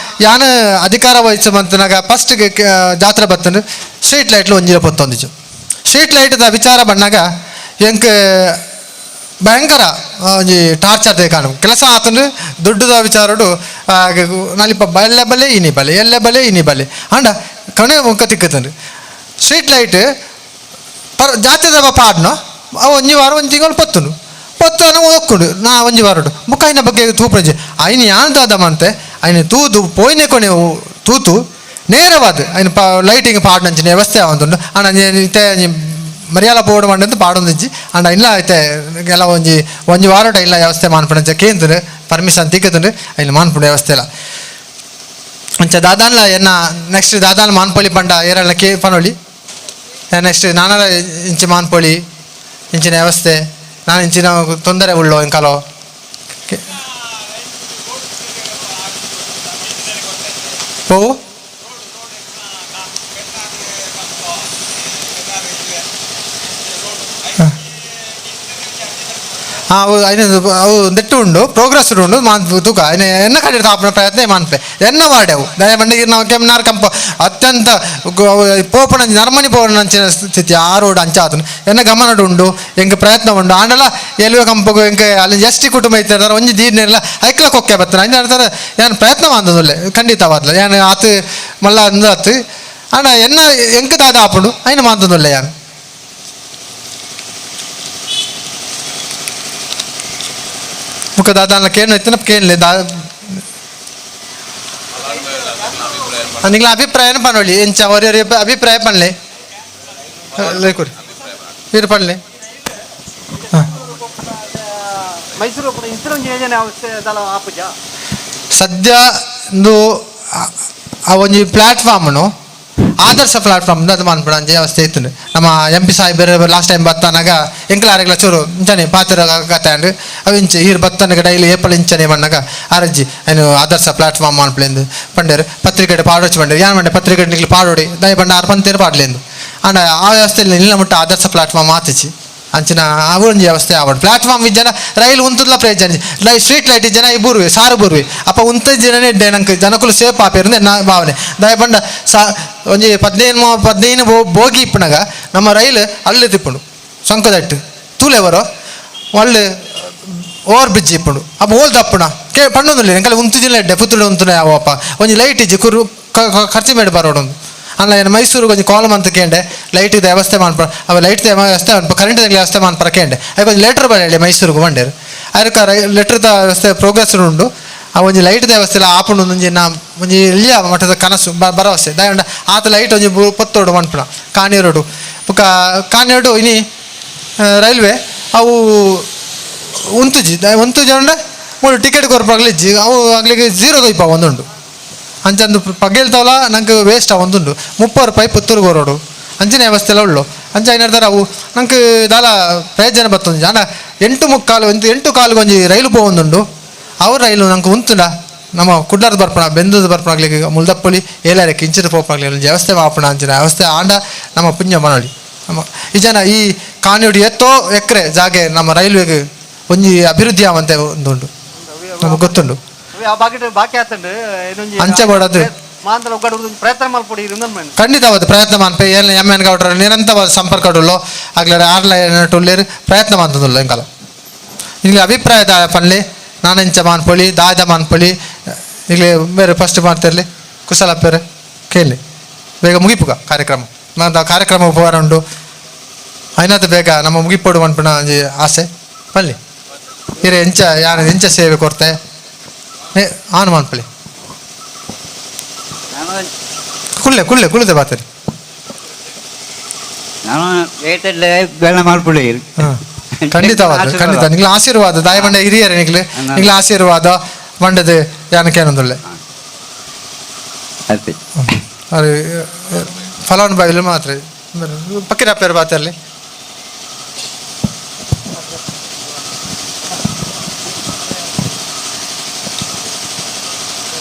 ಯಾನ ಅಧಿಕಾರ ವಹಿಸ ಮಂತನಾಗ ಫಸ್ಟ್ ಜಾತ್ರೆ ಬತ್ತಂದ್ರೆ ಸ್ಟ್ರೀಟ್ ಲೈಟ್ಲು ಒಂಜಿರ ಪೊತ್ತೊಂದಿಚ್ಚು ಸ್ಟ್ರೀಟ್ ಲೈಟ್ದ ವಿಚಾರ ಬಂದಾಗ ಎಂಕ್ ಭಯಂಕರ ಒಂಜಿ ಟಾರ್ಚರ್ ಕಾಣು ಕೆಲಸ ಆತಂದ್ರೆ ದುಡ್ಡುದ ವಿಚಾರಡು ನಲಿಪ ಬಲ್ಲೆ ಬಲೆ ಇನಿ ಬಲೆ ಎಲ್ಲೆ ಬಲೆ ಇನಿ ಬಲೆ ಅಂಡ ಕಣೆ ಮುಖ ತಿಕ್ಕುತ್ತಂದ್ರೆ ಸ್ಟ್ರೀಟ್ ಲೈಟ್ ಪರ ಜಾತ್ರೆದ ಪಾಡ್ನೋ ಅವು ಒಂಜಿ ವಾರ ಒಂಜಿ ತಿಂಗಳು ಪತ್ತುಂಡು ಪತ್ತನ ಒಕ್ಕುಂಡು ನಾ ಒಂಜಿ ವಾರಡು ಬೊಕ್ಕ ಐನ ಬಗ್ಗೆ ತೂಪುನಜಿ ಐನ ಯಾನ್ ದಾದ ಮಂತೆ ಐನ ತೂದು ಪೋಯಿನೆ ಕೊನೆ ತೂತು ನೇರವಾದ ಐನ ಪ ಲೈಟಿಂಗ್ ಪಾಡ್ನಂಚಿನ ವ್ಯವಸ್ಥೆ ಆವೊಂದುಂಡು ಆಂಡ ಇತ್ತೆ ಮರ್ಯಾಲ ಬೋರ್ಡ್ ಮಂಡಂತ ಪಾಡೊಂದಿಜ್ಜಿ ಆಂಡ ಇಲ್ಲ ಐತೆ ಎಲ್ಲ ಒಂಜಿ ಒಂಜಿ ವಾರಟ ಇಲ್ಲ ವ್ಯವಸ್ಥೆ ಮಾನ್ಪುಣಂಚ ಕೇಂದ್ರ ಪರ್ಮಿಷನ್ ತಿಕ್ಕುತ್ತುಂಡು ಐನ ಮಾನ್ಪುಣ ವ್ಯವಸ್ಥೆ ಇಲ್ಲ ಅಂಚ ದಾದಾನ್ಲ ಎನ್ನ ನೆಕ್ಸ್ಟ್ ದಾದಾನ್ ಮಾನ್ಪೊಳಿ ಪಂಡ ಏರಲ್ಲ ಕೇ ಪನೊಳಿ ನೆಕ್ಸ್ಟ್ ನಾನಲ ಇಂಚಿ ಮಾನ್ಪೊಳಿ ಇಂಚಿನ ವ್ಯವಸ್ಥೆ ನಾನು ಇಂಚಿನ ತೊಂದರೆ ಉಳ್ಳೋ ಇಂಕಲೋ ಪೋವು ಹಾಂ ಅವು ಐನ ಅವು ನೆಟ್ಟು ಉಂಡು ಪ್ರೋಗ್ರೆಸ್ ಉಂಡು ಮಾನ್ ತೂಕ ಐನ ಎನ್ನ ಕಡೆ ತಾಪನ ಪ್ರಯತ್ನ ಮಾನ್ಪೆ ಎನ್ನ ವಾರ್ಡ್ ದಯಮಂಡಿ ನಾವು ಕೆಮ್ನಾರ್ ಕಂಪ ಅತ್ಯಂತ ಪೋಪಣ ನರ್ಮನಿ ಪೋಪಣಂಚಿನ ಸ್ಥಿತಿ ಆ ರೋಡ್ ಅಂಚಾತನು ಎನ್ನ ಗಮನ ಉಂಡು ಎಂಕ್ ಪ್ರಯತ್ನ ಉಂಡು ಆಂಡಲ ಎಲುವೆ ಕಂಪಗು ಎಂಕ್ ಅಲ್ಲಿ ಎಸ್ ಟಿ ಕುಟುಂಬ ಇತ್ತಾರೆ ಒಂಜಿ ದೀರ್ನೆಲ್ಲ ಐಕ್ಲ ಕೊಕ್ಕೆ ಬತ್ತನ ಅಂಚ ಅಂತಾರೆ ಯಾನ್ ಪ್ರಯತ್ನ ಮಾಂದೊಲ್ಲೆ ಖಂಡಿತವಾದ್ಲ ಯಾನ್ ಆತು ಮಲ್ಲ ಅಂದು ಆತು ಆಂಡ ಎನ್ನ ಎಂಕ್ ದಾದ ಆಪುಂಡು ಐನ ಮಾಂದೊಲ್ಲೆ ಯಾನ್ ಮುಖ ದಾದಾನ ಕೇನು ಇತ್ತನ ಕೇನ್ಲೆ ದಾ ನಿಂಗಳ ಅಭಿಪ್ರಾಯನ ಪನೊಳಿ ಎಂಚ ಒರಿ ಅಭಿಪ್ರಾಯ ಪನ್ಲೆ ಲೇಕುರಿ ಇರು ಪನ್ಲೆ ಮೈಸೂರು ಯೋಜನೆ ಸದ್ಯ ಇಂದು ಆ ಒಂಜಿ ಪ್ಲಾಟ್ಫಾರ್ಮ್ನು ಆದರ್ಶ ಪ್ಲಾಟ್ಫಾರ್ಮ್ ಅದು ಮಾನ್ಪುಣ ಅಂಚೆ ವ್ಯವಸ್ಥೆ ಇತ್ತು ನಮ್ಮ ಎಂ ಪಿ ಸಾಹೇಬರು ಲಾಸ್ಟ್ ಟೈಮ್ ಬತ್ತನಾಗ ಎಂಕಲ ಆರೆಗ್ಲ ಚೂರು ಇಂಚನೆ ಪಾತ್ರ ಕತೆ ಅಂಡ್ ಅವು ಇಂಚೆ ಈರ್ ಬತ್ತನಗ ಡೈಲಿ ಏಪಲ್ ಇಂಚನೆ ಮಣ್ಣಾಗ ಆರಜ್ಜಿ ಏನು ಆದರ್ಶ ಪ್ಲಾಟ್ಫಾರ್ಮ್ ಮಾನ್ಪುಲೆಂದು ಪಂಡೇರು ಪತ್ರಿಕೆ ಪಾಡೋಚು ಪಂಡೇರು ಯಾನ್ ಮಂಡೆ ಪತ್ರಿಕೆ ನಿಕ್ಲು ಪಾಡೋಡಿ ದಯ ಪಂಡ ಆರು ಪಂತೇರು ಪಾಡ್ಲೆಂದು ಅಂಡ ಆ ವ್ಯವಸ್ಥೆಯಲ್ಲಿ ನಿಲ್ಲ ಮುಟ್ಟ ಆದರ್ಶ ಪ್ಲಾಟ್ಫಾರ್ಮ್ ಆತಿಚಿ ಅಂಚಿನ ಆ ಒಂಜಿ ವ್ಯವಸ್ಥೆ ಆವಡ್ ಪ್ಲಾಟ್ಫಾರ್ಮ್ ಜನ ರೈಲ್ ಉಂತುದ್ಲ ಪ್ರಯೋಜನ ಲೈ ಸ್ಟ್ರೀಟ್ ಲೈಟ್ ಜನ ಈ ಬೂರ್ವೆ ಸಾರು ಬೂರ್ವೆ ಅಪ್ಪ ಉಂತ ಜನನೇ ನಂಗೆ ಜನಕುಲು ಸೇಫ್ ಆಪೇರು ನಾ ಭಾವನೆ ದಯಪಂಡ ಸಾ ಒಂಜಿ 15 ಬೋಗಿ ಇಪ್ಪುನಗ ನಮ್ಮ ರೈಲ್ ಅಲ್ಲಿ ತಿಪ್ಪುಂಡು ಸೊಂಕದಟ್ಟು ತೂಲೆವರು ಒಳ್ಳೆ ಓವರ್ ಬ್ರಿಡ್ಜ್ ಇಪ್ಪುಂಡು ಅಪ್ಪ ಓಲ್ ದಪ್ಪುಣ ಕೇ ಪಣ್ಣೊಂದುಲ್ಲ ಎಂಕಲೆ ಉಂತು ಜಿಲ್ಲೆ ಎಡ್ಡೆ ಪುತ್ತೂರು ಉಂತುನ ಯಾವಪ್ಪ ಒಂಜಿ ಲೈಟ್ ಇಜ್ಜಿ ಕುರು ಖರ್ಚು ಮೇಡ್ ಬರೋಡೊಂದು ಅಲ್ಲ ಏನು ಮೈಸೂರು ಕೊಂಚ ಕಾಲ್ ಮಂತ್ ಕೇಂಡೆ ಲೈಟ್ ವ್ಯವಸ್ಥೆ ಮಾನ್ಪ ಅವ ಲೈಟ್ ವ್ಯವಸ್ಥೆ ಮನ್ಪ ಕರೆಂಟ್ ವ್ಯವಸ್ಥೆ ಮಾನ್ಪರ ಕೇಂಡೆ ಅಯ್ಯ ಕೊಂಚ ಲೆಟರ್ ಬರಲಿ ಮೈಸೂರಿಗೆ ಬಂಡೇರು ಅದಕ್ಕೆ ಲೆಟರ್ದ ವ್ಯವಸ್ಥೆ ಪ್ರೋಗ್ರೆಸ್ ಉಂಡು. ಆ ಒಂಜಿ ಲೈಟ್ ವ್ಯವಸ್ಥೆ ಎಲ್ಲ ಆಪುಂಡು ಒಂಜಿ ನಾ ಒಂಜಿ ಎಲ್ಲಿಯ ಮಟ್ಟದ ಕನಸು ಭರವಸೆ ದಾಯಂಡ ಆತ ಲೈಟ್ ಒಂಜಿ ಪೊತ್ತೋಡು ಮನ್ಪುನ ಕಾಣಿರೋಡು ಬೊಕ ಕಾಣಿರೋಡು ಇನಿ ರೈಲ್ವೆ ಅವು ಉಂತುಜಿ ಉಂತುಜಿ ಅಂಡ ಮೂಲು ಟಿಕೆಟ್ ಕೊರ್ಪಾಗ್ಲಿ ಇಜ್ಜಿ ಅವು ಆಗ್ಲಿಕ್ಕೆ ಜೀರೋ ದೊಯ್ಪ ಒಂದುಂಡು ಅಂಚಂದು ಪಗೆಲ್ತವಲ ನಂಗೆ ವೇಸ್ಟ್ ಒಂದುಂಡು 30 ರೂಪಾಯಿ ಪುತ್ತೂರು ಕೊರೋಡು ಅಂಚಿನ ವ್ಯವಸ್ಥೆ ಎಲ್ಲ ಉಳ್ಳು ಅಂಚ ಏನಾಡ್ತಾರೆ ಅವು ನಂಗೆ ದಾಲ ಪ್ರಯೋಜನ ಬತ್ತೊಂಜಿ ಅಂಡ 8:45 ಒಂದು 8 ಕಾಲುಗೆ ಒಂಜಿ ರೈಲು ಪೋವೊಂದುಂಡು ಅವು ರೈಲು ನಂಗೆ ಉಂತುಂಡ ನಮ್ಮ ಕುಡ್ಲಾರ್ದು ಬರ್ಪಣ ಬೆಂದದ ಬರ್ಪಣ ಆಗ್ಲಿಕ್ಕೆ ಮುಲ್ದಪ್ಪಳಿ ಏಲಾರಕ್ಕೆ ಇಂಚಿನ ಪೋಪಣಾಗ್ಲಿ ಒಂಜಿ ವ್ಯವಸ್ಥೆ ಮಾಪಣ ಅಂಚಿನ ವ್ಯವಸ್ಥೆ ಆಂಡ ನಮ್ಮ ಪುಣ್ಯ ಮನೋಳಿ ನಮ್ಮ ಈ ಜನ ಈ ಕಾಣಿಯೋಡಿ ಎತ್ತೋ ಎಕ್ಕರೆ ಜಾಗೆ ನಮ್ಮ ರೈಲ್ವೆಗೆ ಒಂಜಿ ಅಭಿವೃದ್ಧಿ ಆವಂತೆ ಒಂದುಂಡು ನಮಗೆ ಗೊತ್ತುಂಡು. ಬಾಕಿ ಆತಂಡು ಇನ್ನೊಂಜಿ ಅಂಚೆ ಬೋಡದು. ಮಾಂತಲ ಒಗ್ಗಡು ಪ್ರಯತ್ನ ಮಲ್ಪೊಡಿ ಇನ್ನೊಂದು ಖಂಡಿತವಾದ ಪ್ರಯತ್ನ ಮಾನ್ಪೆ ಏನ್ ಎಮ್ ಎನ್ ಗೌಡ್ರ ನಿರಂತರವಾದ ಸಂಪರ್ಕ ಉಳ್ಳೋ ಆಗ್ಲೇ ಆರ್ಲ ಉಳ್ಳೇರು ಪ್ರಯತ್ನ ಮಾಂತದುಲ್ಲ ಇಂಕಲ ಇಲ್ಲಿ ಅಭಿಪ್ರಾಯ ಪನ್ಲಿ ನಾನೆಂಚ ಮಾನ್ಪೊಳಿ ದಾದ ಮಾನ್ಪೊಳಿ ಇಲ್ಲಿ ಬೇರೆ ಫಸ್ಟ್ ಮಾಡ್ತಿರ್ಲಿ ಕುಶಲ ಪೇರೆ ಕೇಳಿ ಬೇಗ ಮುಗಿಪುಗ ಕಾರ್ಯಕ್ರಮ ಮಾತ ಕಾರ್ಯಕ್ರಮ ಉಪಹಾರ ಉಂಡು ಐನಾತ ಬೇಗ ನಮ್ಮ ಮುಗಿಪೊಡು ಮನ್ಪುನ ಒಂಜಿ ಆಸೆ ಪಲ್ಲಿ ಇರೆ ಎಂಚ ಯಾರು ಎಂಚ ಸೇವೆ ಕೊಡ್ತೆ ಆನ್ ಮಾನ್ಪೊಳಿ ಕುಳ್ಳೆ ಕುಳ್ಳೆ ಕುಳ್ಳಿದೆ ಬಾತರಿ ನಾನು ಬೇಳೆ ಮಾಡ್ಬಿಡಿ. ಖಂಡಿತವಾದ ಖಂಡಿತ ನಿಗ್ಲ ಆಶೀರ್ವಾದ ದಾಯಮಂಡ ಹಿರಿಯರ ನಿಗ್ಲು ನಿಗ್ಲ ಆಶೀರ್ವಾದ ಮಂಡದ ಯಾನಕೇನೊಂದುಳ್ಳೆ ಅರೆ ಫಲಾನುಭವಿಗಳು ಮಾತ್ರ ಪಕ್ಕಿನ ಪೇರು ಬಾತಲ್ಲಿ.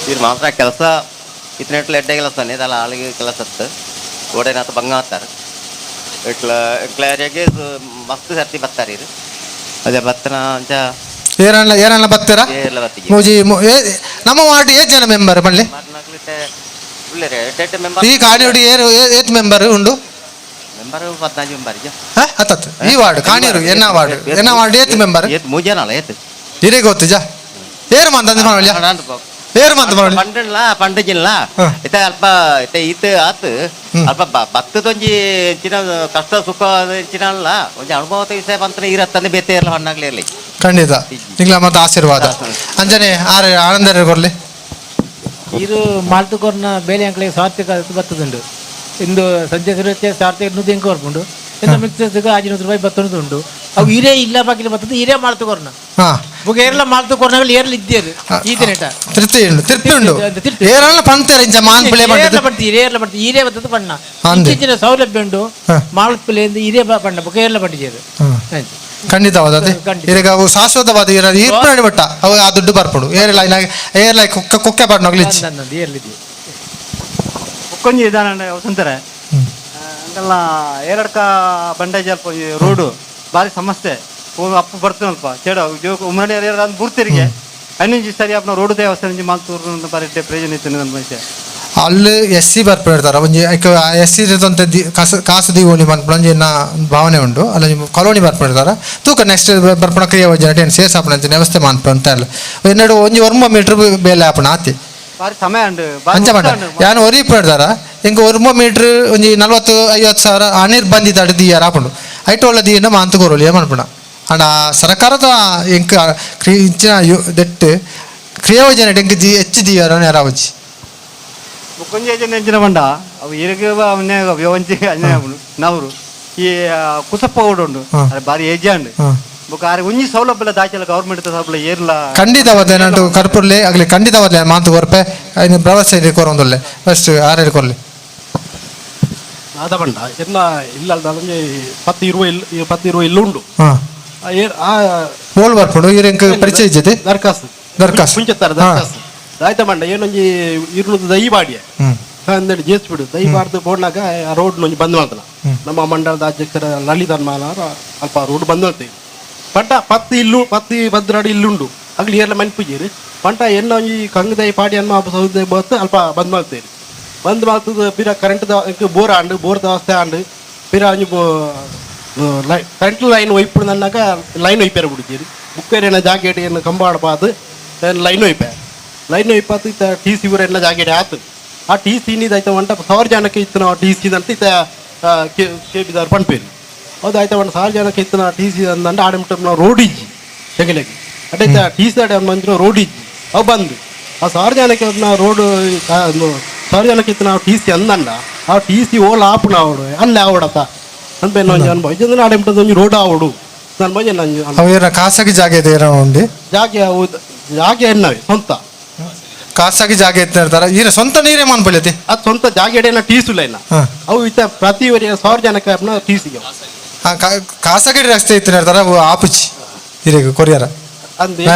ಇವ್ರು ಮಾತ್ರ ಕೆಲಸ ಇತ್ತನೆಟ್ಲ ಎಡ್ಡೆ ಕೆಲಸ ಇದೆಲ್ಲ ಆಳಿಗೆ ಕೆಲಸ ಇತ್ತು ಓಡೇನಾತ ಬಂಗ ಆತಾರೆ ಇಟ್ಲ ಇಟ್ಲ ಏರಿಯಾಗೆ ಮಸ್ತ್ ಸರ್ತಿ ಬರ್ತಾರೆ ಇರು ಅದೇ ಬತ್ತನ ಅಂಚ ಏರಣ್ಣ ಏರಣ್ಣ ಬತ್ತೀರಾ ಏರ್ಲ ಬತ್ತಿಗೆ ಮೂಜಿ ನಮ್ಮ ವಾರ್ಡ್ ಏತ್ ಜನ ಮೆಂಬರ್ ಪಳ್ಳಿ ಈ ಕಾಣಿಯೋಡಿ ಏರು ಏತ್ ಮೆಂಬರ್ ಉಂಡು ಮೆಂಬರ್ 14 ಮೆಂಬರ್ ಹತ್ತತ್ತು ಈ ವಾರ್ಡ್ ಕಾಣಿಯರು ಎನ್ನ ವಾರ್ಡ್ ಎನ್ನ ವಾರ್ಡ್ ಏತ್ ಮೆಂಬರ್ ಏತ್ ಮೂರು ಜನ ಅಲ್ಲ ಏತ್ ಇರೇ ಗೊತ್ತು ಜಾ ಏರು ಮಂತ ಮಾಡೋಣ ಏರು ಮಂತ ಮಾಡೋಣ ಪಂಡಲ್ಲ ಪಂಡಜಿಲ್ಲ ಇತ್ತ ಅಲ್ಪ ಇತ್ತ ಈತ ಆತು ಅಲ್ಪ ಭತ್ತದೊಂಜಿ ಹೆಚ್ಚಿನ ಕಷ್ಟ ಸುಖ ಹೆಚ್ಚಿನ ಅಲ್ಲ ಒಂಜಿ ಅನುಭವ ವಿಷಯ ಬಂತ ಇರತ್ತಂದ್ರೆ ಬೇತೆ ಇರಲ್ಲ ಹಣ್ಣಾಗ್ಲಿ ಇರಲಿ ಖಂಡಿತ ನಿಂಗ್ಲ ಮತ್ತೆ ಆಶೀರ್ವಾದ ಅಂಜನೆ ಆರೆ ಆನಂದರ ಕೊರ್ಲಿ ಇರು ಮಾಲ್ತುಕೊರ್ನ ಬೇಲೆ ಅಂಕಲೆ ಸಾತ್ವಿಕ ಬತ್ತದುಂಡು ಇಂದು ಸಂಜೆ ಸುರಕ್ಷೆ ಸಾರ್ಥಕ ನೂತಿ ಎಂಕ ಬರ್ಪುಂಡು ಇಂದು ಮಿಕ್ಸ್ 500 ರೂಪಾಯಿ ಬತ್ತುಂಡು ಉಂಡು ಅವು ಹಿರೇ ಇಲ್ಲ ಬಾಕಿಲ ಬತ್ತದು ಹಿರೇ ಮಾಲ್ತುಕೊರ್ನ ಬುಗ ಏರ್ಲ ಮಾಲ್ತುಕೊರ್ನಾಗಲಿ ಏರ್ಲ ಇದ್ದೇರು ಈ ದಿನ ತಿರ್ತಿ ಉಂಡು ತಿರ್ತಿ ಉಂಡು ಏರಲ್ಲ ಪಂತೇರ ಇಂಚ ಮಾನ್ ಪಿಳೆ ಏರ್ಲ ಪಡ್ತಿ ಏರ್ಲ ಪಡ್ತಿ ಹಿರೇ ಬತ್ತದು ಬಣ್ಣ ಇಂಚಿನ ಸೌಲಭ್ಯ ಉಂಡು ಮಾಲ್ಪಿಲೆ ಹಿರೇ ಬಣ್ಣ ಬುಗ ಏರ್ಲ ಪಟ್ಟಿಜೇರು ಖಂಡಿತವಾದ ಇರಗ ಅವು ಶಾಶ್ವತವಾದ ಇರ ಈರ್ಪಣಿ ಬಟ್ಟ ಅವು ಆ ದುಡ್ಡು ಬರ್ಪುಡು ಏರ್ಲ ಏರ್ಲ ಕುಕ್ಕ ಕುಕ್ಕೆ ಪಡ್ನೋಗ್ಲಿ ಕುಕ್ಕೊಂಜಿ ಇದಾನ ವಸಂತರೆ ಅಂಕಲ್ನ ಏರಡ್ಕ ಬಂಡೇಜ್ ಅಲ್ಪ ಈ ರೋಡು ಭಾರಿ ಸಮಸ್ಯೆ ಅಪ್ಪು ಬರ್ತನಲ್ಪ ಚೇಡ ಉಮ್ಮಡಿ ಅಂದ್ ಬೂರ್ತಿರಿಗೆ ಐನಂಜಿ ಸರಿ ಅಪ್ಪನ ರೋಡ್ ದೇವಸ್ಥಾನ ಒಂಜಿ ಮಾಲ್ತೂರು ಬಾರಿ ಪ್ರಯೋಜನ ಇತ್ತು ನನ್ನ ಮನುಷ್ಯ ಅಲ್ಲಿ ಎಸ್ ಸಿ ಬರ್ಪಿಡ್ತಾರೆ ಒಂಜಿ ಎಸ್ ಸಿ ಕಾಸು ಕಾಸು ದೀವೋಲಿ ಮನ್ಪುನ ಒಂಜಿ ಭಾವನೆ ಉಂಡು ಅಲ್ಲಿ ಕಾಲೋನಿ ಬರ್ಪಿಡ್ತಾರೆ ತೂಕ ನೆಕ್ಸ್ಟ್ ಬರ್ಪಣ ಕ್ರಿಯೆ ಯೋಜನೆ ಏನು ಸೇರ್ಸಾಪಣ ಅಂಚಿನ ವ್ಯವಸ್ಥೆ ಮಾನ್ಪ ಅಂತ ಅಲ್ಲ ಎನ್ನಡು ಒಂಜಿ 1 ಮೀಟರ್ ಬೇಲೆ ಆಪಣ ಆತಿ ಬಾರಿ ಸಮಯ ಉಂಡು ಅಂಚ ಮಾಡ ಯಾನು ಒರಿ ಪಡ್ದಾರ ಇಂಕ 1 ಮೀಟರ್ ಒಂಜಿ 40-50 ಸಾವಿರ ಅನಿರ್ ಬಂದಿದ್ದಾಡು ದಿಯಾರ ಆಪುಂಡು ಐಟು ಒಳ್ಳೆ ದಿಯನ್ನ ಮಾಂತು ಕೊರೋಲಿ ಮನ್ಪುಣ ಅಂಡ ಸರ್ಕಾರದ ಎಂಕ ಕ್ರೀ ಇಂಚಿನ ದೆಟ್ಟು ಕ್ರಿಯೋಜನೆ ಎಂಕ್ ಜಿ ಹೆಚ್ಚು ದಿಯಾರ ಯಾರಾವಜಿ ಬುಕ್ಕೊಂಜಿ ಯೋಜನೆ ಎಂಚಿನ ಬಂಡ ಅವು ಇರಗ ಅವನೇ ಒಂಜಿ ನವರು ಈ ಕುಸಪ್ಪ ಗೌಡ ಉಂಡು ಅರೆ ಬಾರಿ ಏಜ್ ಉಂಡು ಬೊಕ್ಕ ಆರೆ ಒಂಜಿ ಸೌಲಭ್ಯ ದಾಚಲ ಗೌರ್ಮೆಂಟ್ ಸೌಲಭ್ಯ ಏರ್ಲ ಖಂಡಿತವಾದ ನಂಟು ಕರ್ಪುರ್ಲಿ ಆಗಲಿ ಖಂಡಿತವಾದ ಮಾತು ಕೊರ್ಪೆ ಐನು ಭರವಸೆ ಕೊರೊಂದುಲ್ಲೆ ಫಸ್ಟ್ ಆರೇಳು ಕೊರ್ಲಿ ಆದ ಬಂಡ ಎಲ್ಲ ಇಲ್ಲ ಒಂಜಿ 10-20 ಇಲ್ಲ 10-20 ಇಲ್ಲ ಉಂಡು ಓಲ್ ಬರ್ಪುಂಡು ಇರೆಂಕ್ ಪರಿಚಯ ಇಜ್ಜತೆ ದರ್ಖಾಸ್ತು ದರ್ಖಾಸ್ತು ಪುಂಚತ್ತಾರೆ ದರ್ಖಾಸ್ತು ಆಯ್ತ ಮಂಡ ಏನೊಂಜಿ 200 ದೈ ಬಾಡಿಯ ಅಂದೇಳಿ ಜೇಸ್ ಬಿಡು ದೈ ಬಾರ್ದು ಬೋಡ್ನಾಗ ಆ ರೋಡ್ ಒಂಜಿ ಬಂದ್ ಮಾಡ್ತಲ್ಲ ನಮ್ಮ ಮಂಡಲದ ಅಧ್ಯಕ್ಷರ ಲಲಿತ ಮಾಲಾರ ಅಲ್ಪ ರೋಡ್ ಬಂದ್ ಮಾಡ್ತೀವಿ ಪಂಟ 10 ಇಲ್ಲು 10 ಅಡಿ ಇಲ್ಲುಂಡು ಅಗ್ಲಿ ಏರ್ಲ ಮನ್ಪುಜೀರು ಪಂಟ ಎನ್ನ ಒಂಜಿ ಕಂಗದೈ ಪಾಡಿ ಅನ್ನ ಸೌದೆ ಬತ್ತು ಅಲ್ಪ ಬಂದ್ ಮಾಡ್ತೇವೆ ಬಂದ್ ಮಾಡ್ತದ ಪಿರ ಕರೆಂಟ್ ಬೋರ್ ಆಂಡು ಬೋರ್ ವ್ಯವಸ್ಥೆ ಆಂಡು ಪಿರ ಒಂಜಿ ಕರೆಂಟ್ ಲೈನ್ ಒಯ್ಪುಡು ನನ್ನಾಗ ಲೈನ್ ಒಯ್ಪೇರ ಬಿಡ್ತೀರಿ ಬುಕ್ಕೇರ್ ಜಾಕೆಟ್ ಏನು ಕಂಬಾಡ ಪಾದು ಲೈನ್ ಒಯ್ಪೆ ಲೈನ್ ಒಯ್ಪಾತು ಟಿ ಸಿ ಊರ ಎಲ್ಲ ಜಾಕೆಟ್ ಆತು ಆ ಟಿ ಸಿ ಆಯ್ತು ಮಂಟ 1000 ಜನಕ್ಕೆ ಇತ್ತು ನಾವು ಟಿ ಸಿ ಅಂತ ಇತ್ತ ಕೆ ಬಿದಾರ್ ಪನ್ಪೇರು ಹೌದು ಆಯ್ತಾ ಒಂದು 1000 ಜನಕ್ಕೆ ಇತ್ತು ನಾವು ಟಿ ಸಿ ಅಂದಂಡ ಆಡೆ ಮುಟ್ಟ ನಾವು ರೋಡ್ ಇಜ್ಜಿ ಹೆಂಗಲೆಗೆ ಅಟೈತ ಟಿ ಸಿ ಆಡೆ ಮಂತ್ರ ರೋಡ್ ಇಜ್ಜಿ ಅವು ಬಂದು ಆ 1000 ಜನಕ್ಕೆ ನಾವು ರೋಡ್ 1000 ಜನಕ್ಕೆ ಇತ್ತು ನಾವು ಟಿ ಸಿ ಅಂದಂಡ ಆ ಟಿ ಸಿ ಓಲ್ ಆಪು ನಾವು ಅಲ್ಲೇ ಆವಡತ ಅಂತ ಒಂಜಿ ಅನುಭವ ಇಜ್ಜಂದ್ರೆ ಆಡೆ ಮುಟ್ಟದ ಒಂಜಿ ರೋಡ್ ಆವಡು ನನ್ನ ಬಗ್ಗೆ ನಂಜು ಅವು ಏನ ಖಾಸಗಿ ಜಾಗ ಇದೆ ಏನೋ ಉಂಡು ಜಾಗೆ ಜಾಗೆ ಎನ್ನವೆ ಸ್ವಂತ ಖಾಸಗಿ ಜಾಗ ಇರ್ತಾರ ಈರ ಸ್ವಂತ ನೀರೇ ಮಾನ್ಪಳ್ಯತಿ ಅದು ಸ್ವಂತ ಜಾಗ ಎಡೆನ ಟೀಸುಲ್ಲ ಇಲ್ಲ ಅವು ಇತ್ತ ಪ್ರತಿ ವರಿ 1000 ಜನಕ್ಕೆ ಟಿ ಸಿಗೆ ಖಾಸಗಿ ರಸ್ತೆ ಇತ್ತು ಇರ್ತಾರ ಅವು ಆಪುಚಿ ಇರೆಗ್ ಕೊರಿಯರ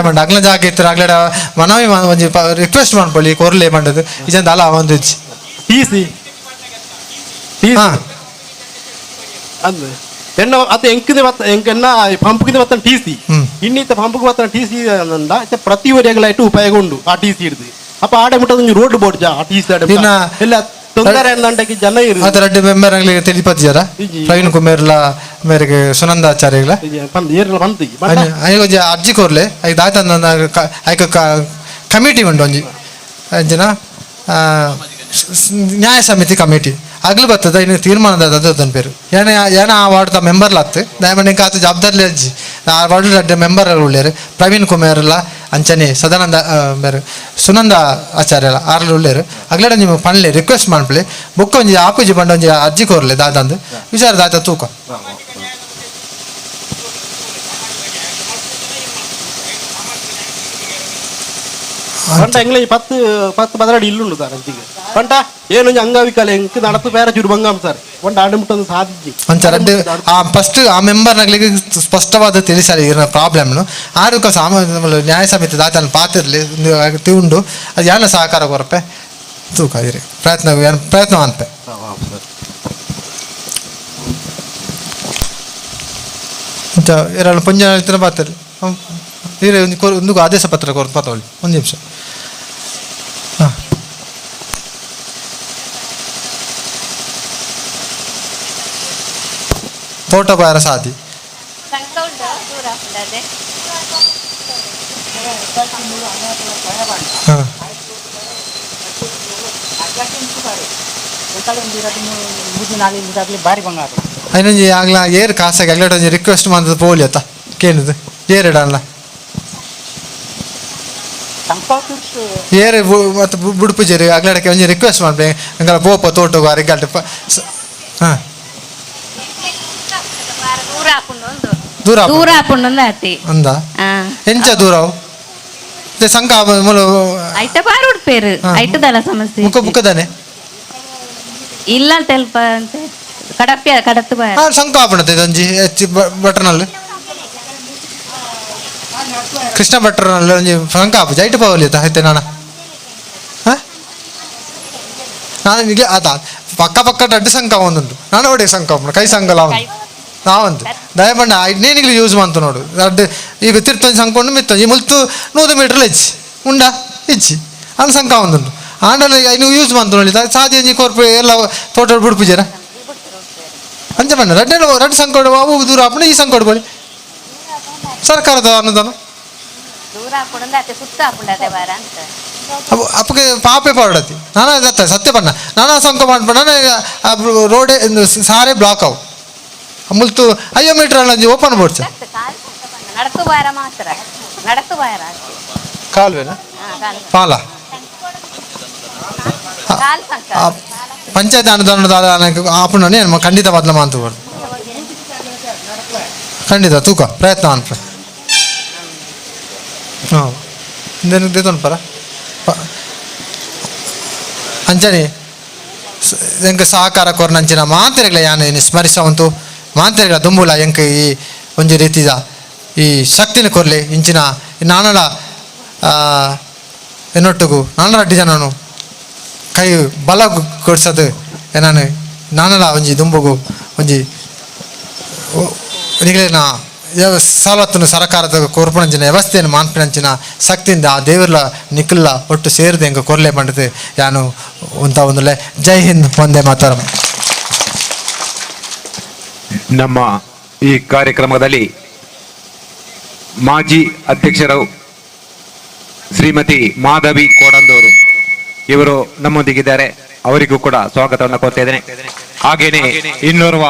ಮಂಡ ಅಗ್ಲ ಜಾಗ ಇತ್ತು ಅಗ್ಲಡ ಮನವಿ ಒಂಜಿ ರಿಕ್ವೆಸ್ಟ್ ಮಾಡ್ಕೊಳ್ಳಿ ಕೊರ್ಲೆ ಮಂಡದು ಇಜಂದ ಅಲ್ಲ ಒಂದು ಇಜ್ಜಿ ಟಿ ಸಿ ಅಂದ್ ಎನ್ನ ಅದು ಎಂಕಿದ ಬತ್ತ ಎಂಕನ್ನ ಪಂಪ್ಕಿದ ಬತ್ತ ಟಿ ಸಿ ಇನ್ನಿತ ಪಂಪ್ಗೆ ಬತ್ತ ಟಿ ಸಿ ಅಂದ ಪ್ರತಿ ವರಿಯಗಳಾಯ್ತು ಉಪಯೋಗ ಉಂಡು ಆ ಟಿ ಸಿ ಹಿಡ್ದು ಅಪ್ಪ ಆಡೆ ಮುಟ್ಟದ ಒಂಜಿ ರೋಡ್ ಬೋರ್ಡ್ ಜಾ ಆ ಟಿ ಸಿ ಆಡೆ ಇಲ್ಲ ತೊಂದರೆ ಅಂದಂಡಕ್ಕೆ ಜನ ಇರು ಆತ ರಡ್ಡು ಮೆಂಬರ್ ಅಂಗ್ಲಿಗೆ ತಿಳಿಪತಿಜಾರ ಪ್ರವೀಣ್ ಕುಮಾರ್ಲ ಮೇರೆಗೆ ಸುನಂದಾಚಾರ್ಯಗಳ ಐಕ್ ಒಂಜಿ ಅರ್ಜಿ ಕೊರ್ಲೆ ಐಕ್ ದಾತ ಐಕ್ ಕಮಿಟಿ ಉಂಡು ಒಂಜಿ ಅಂಚಿನ ನ್ಯಾಯ ಸಮಿತಿ ಕಮಿಟಿ ಅಗ್ಲು ಬರ್ತದ ಇನ್ನು ತೀರ್ಮಾನದ ಅದು ಪೇರು ಏನ ಏನ ಆ ವಾರ್ಡ್ ಮೆಂಬರ್ ಲಾತ್ ದಯಮಾಡಿ ಆತ ಜವಾಬ್ದಾರಿ ಅಜ್ಜಿ ಆ ವಾರ್ಡ್ ರಡ್ಡು ಮೆಂಬರ್ ಉಳ್ಳೇರು ಪ್ರವೀಣ್ ಕುಮಾರ್ಲ ಅಂಚನೆ ಸದಾನಂದ ಬೇರೆ ಸುನಂದ ಆಚಾರ್ಯಲ ಆರ್ಲ ಉಳ್ಳೇರು ಅಗ್ಲಡ ನಿಮ್ಮ ಪನ್ಲೆ ರಿಕ್ವೆಸ್ಟ್ ಮಾಡ್ಪ್ಲೆ ಬುಕ್ ಒಂಜಿ ಆಪುಜಿ ಬಂಡ ಒಂಜಿ ಅರ್ಜಿ ಕೋರ್ಲೆ ದಾದಂದು ವಿಚಾರ ದಾತ ತೂಕ ಪಂಡ ಎಂಗ್ಲೇ 10 10 12 ಇಲ್ಲುಂಡು ಸರ್ ಅಂಚಿಗೆ ಪಂಟ ಏನೊಂಜಿ ಅಂಗವಿಕಲ ಎಂಕ್ ನಡತು ಬೇರೆ ಚೂರು ಬಂಗಾಮ್ ಸರ್ ಪಂಡ ಆಡೆ ಮುಟ್ಟೊಂದು ಸಾಧಿಜಿ ಅಂಚ ರಡ್ಡು ಆ ಫಸ್ಟ್ ಆ ಮೆಂಬರ್ನಗಳಿಗೆ ಸ್ಪಷ್ಟವಾದ ತಿಳಿಸಾರೆ ಇರೋ ಪ್ರಾಬ್ಲಮ್ನು ಆರುಕ ಸಾಮಾನ್ಯ ನ್ಯಾಯ ಸಮಿತಿ ದಾತನ ಪಾತಿರ್ಲಿ ತಿಂಡು ಅದು ಯಾನ ಸಹಕಾರ ಕೊರಪೆ ತೂಕ ಇರಿ ಪ್ರಯತ್ನ ಪ್ರಯತ್ನ ಅನ್ಪೆ ಅಂಚ ಎರಳು ಪಂಜ ಹೇಳ್ತಾನೆ ಪಾತಿರ್ಲಿ ಇರೆ ಒಂದು ಒಂದು ಆದೇಶ ಪತ್ರ ಕೊರ್ದು ಪಾತವಳಿ ಒಂದು ನಿಮಿಷ. ಹಾಂ ತೋಟ ಬಾರ ಸಾದಿ ಹಾಂ ಐನೊಂಜಿ ಆಗ್ಲ ಏರ್ ಕಾಸಾಗಿ ಅಗ್ಲಟ ಒಂಜಿ ರಿಕ್ವೆಸ್ಟ್ ಮಂತದ ಪೋಲಿ ಅತ್ತ ಕೇನುದು ಏರ್ ಇಡಲ್ಲ ಏರ್ ಮತ್ತು ಬುಡುಪುಜೇರಿ ಅಗ್ಲಡಕ್ಕೆ ಒಂಜಿ ರಿಕ್ವೆಸ್ಟ್ ಮಾಡ್ಬೆ ಅಂಗಲ ಪೋಪ ತೋಟಗು ಅರಿಗಲ್ಟ ಹಾಂ ದೂರ ದೂರ ಆಪುಂಡು ಆತಿ ಅಂದ ಎಂಚ ದೂರ ಸಂಕ ಮೂಲ ಐತ ಬಾರ್ ಉಡ್ಪೇರು ಐತದಲ್ಲ ಸಮಸ್ಯೆ ಮುಖ ಮುಖದಾನೆ ಇಲ್ಲ ತೆಲ್ಪ ಅಂತೆ ಕಡಪ್ಯ ಕಡತ್ತು ಬಾರ್ ಹಾಂ ಸಂಕ ಆಪುಂಡತೆ ಇದೊಂಜಿ ಹೆಚ್ಚು ಬಟರ್ನಲ್ಲಿ ಕೃಷ್ಣ ಭಟ್ರನಲ್ಲಿ ಒಂಜಿ ಸಂಕ ಆಪುಜಿ ಐಟ್ ಪವಲಿ ಆಯ್ತೆ ನಾನ ಹಾಂ ನಾನು ನಿಗೆ ಆತ ಪಕ್ಕ ಪಕ್ಕ ರಡ್ಡು ಸಂಕ ಒಂದುಂಟು ನಾನು ಒಡೆ ಸಂಕ ಆಪುಂಡು ಕೈ ಸಂಕಲ ನಾವಂತು ದಯಪಂಡ ನೇನಿಗ್ಲು ಯೂಸ್ ಮಂತು ನೋಡು ರಡ್ಡು ಈಗ ತಿರ್ತೊಂಜಿ ಸಂಕೊಂಡು ಮಿತ್ತೊಂಜಿ ಮುಲ್ತು 100 ಮೀಟರ್ ಇಜ್ಜಿ ಉಂಡ ಇಜ್ಜಿ ಅನ್ ಸಂಕ ಒಂದುಂಟು ಆಂಡಲ ಐನು ಯೂಸ್ ಮಂತು ನೋಡಿ ಸಾದಿ ಒಂಜಿ ಕೊರ್ಪು ಎಲ್ಲ ತೋಟ ಬುಡ್ಪುಜೇರ ಅಂಚ ಬಣ್ಣ ರಡ್ಡೆ ರಡ್ಡು ಸಂಕೋಡು ಅವು ದೂರ ಆಪುಂಡು ಈ ಸಂಕೋಡು ಬೋಳಿ ಸರ್ಕಾರದ ಅನುದಾನ ಅಪ್ಪಗೆ ಪಾಪೆ ಪಾಡತಿ ನಾನಾ ದತ್ತ ಸತ್ಯ ಬಣ್ಣ ನಾನಾ ಸಂಕ ಮಾಡ್ಬಣ್ಣ ರೋಡೆ ಸಾರೆ ಬ್ಲಾಕ್ ಅವು ಮುಲ್ತು 5 ಮೀಟರ್ ಅಲ್ಲ ಓಪನ್ ಬೋರ್ಡ್ ನಡತು ಬಾರ ಮಾತ್ರ ನಡತು ಬಾರ ಕಾಲುವೆನಾ ಪಾಲ ಪಂಚಾಯತ್ ಅನುದಾನದ ಆಪುಂಡನೆ ಖಂಡಿತ ಬದಲ ಮಾತು ಖಂಡಿತ ತೂಕ ಪ್ರಯತ್ನ ಅನ್ಪ ಹಾಂ ದೇತೊನ್ಪರ ಅಂಚನೆ ಎಂಕ್ ಸಹಕಾರ ಕೊರ್ನಂಚಿನ ಮಾತೆರೆಗ್ಲ ಯಾನ್ ಸ್ಮರಿಸವಂತು ಮಾತೆರೆಗ್ಲ ದುಂಬುಲ ಎಂಕ್ ಈ ಒಂಜಿ ರೀತಿದ ಈ ಶಕ್ತಿನ ಕೊರ್ಲೆ ಇಂಚಿನ ನಾನಲ ಎನ್ನೊಟ್ಟುಗು ನಾನಲ ರಡ್ಡಿ ಜನನು ಕೈ ಬಲ ಕೊಡ್ಸದು ಏನಾನು ನಾನಲ ಒಂಜಿ ದುಂಬುಗು ಒಂಜಿ ನಿಗಲಿನ ಸವಲತ್ತನ್ನು ಸರಕಾರದ ಕೊರ್ಪಣಂಚಿನ ವ್ಯವಸ್ಥೆಯನ್ನು ಮಾನ್ಪಿನಂಚಿನ ಶಕ್ತಿಯಿಂದ ಆ ದೇವರ್ಲ ನಿಕ್ಕಲ್ಲ ಒಟ್ಟು ಸೇರಿದೆ ಎಂಕ ಕೊರ್ಲೆ ಪಂಡದು ಯಾನು ಅಂತ ಒಂದುಲೆ. ಜೈ ಹಿಂದ್, ವಂದೇ ಮಾತರಂ. ನಮ್ಮ ಈ ಕಾರ್ಯಕ್ರಮದಲ್ಲಿ ಮಾಜಿ ಅಧ್ಯಕ್ಷರು ಶ್ರೀಮತಿ ಮಾಧವಿ ಕೋಡಂದೂರು ಇವರು ನಮ್ಮೊಂದಿಗಿದ್ದಾರೆ, ಅವರಿಗೂ ಕೂಡ ಸ್ವಾಗತವನ್ನು ಕೋರ್ತಾ ಇದ್ದೇನೆ. ಹಾಗೇನೆ ಇನ್ನೋರ್ವ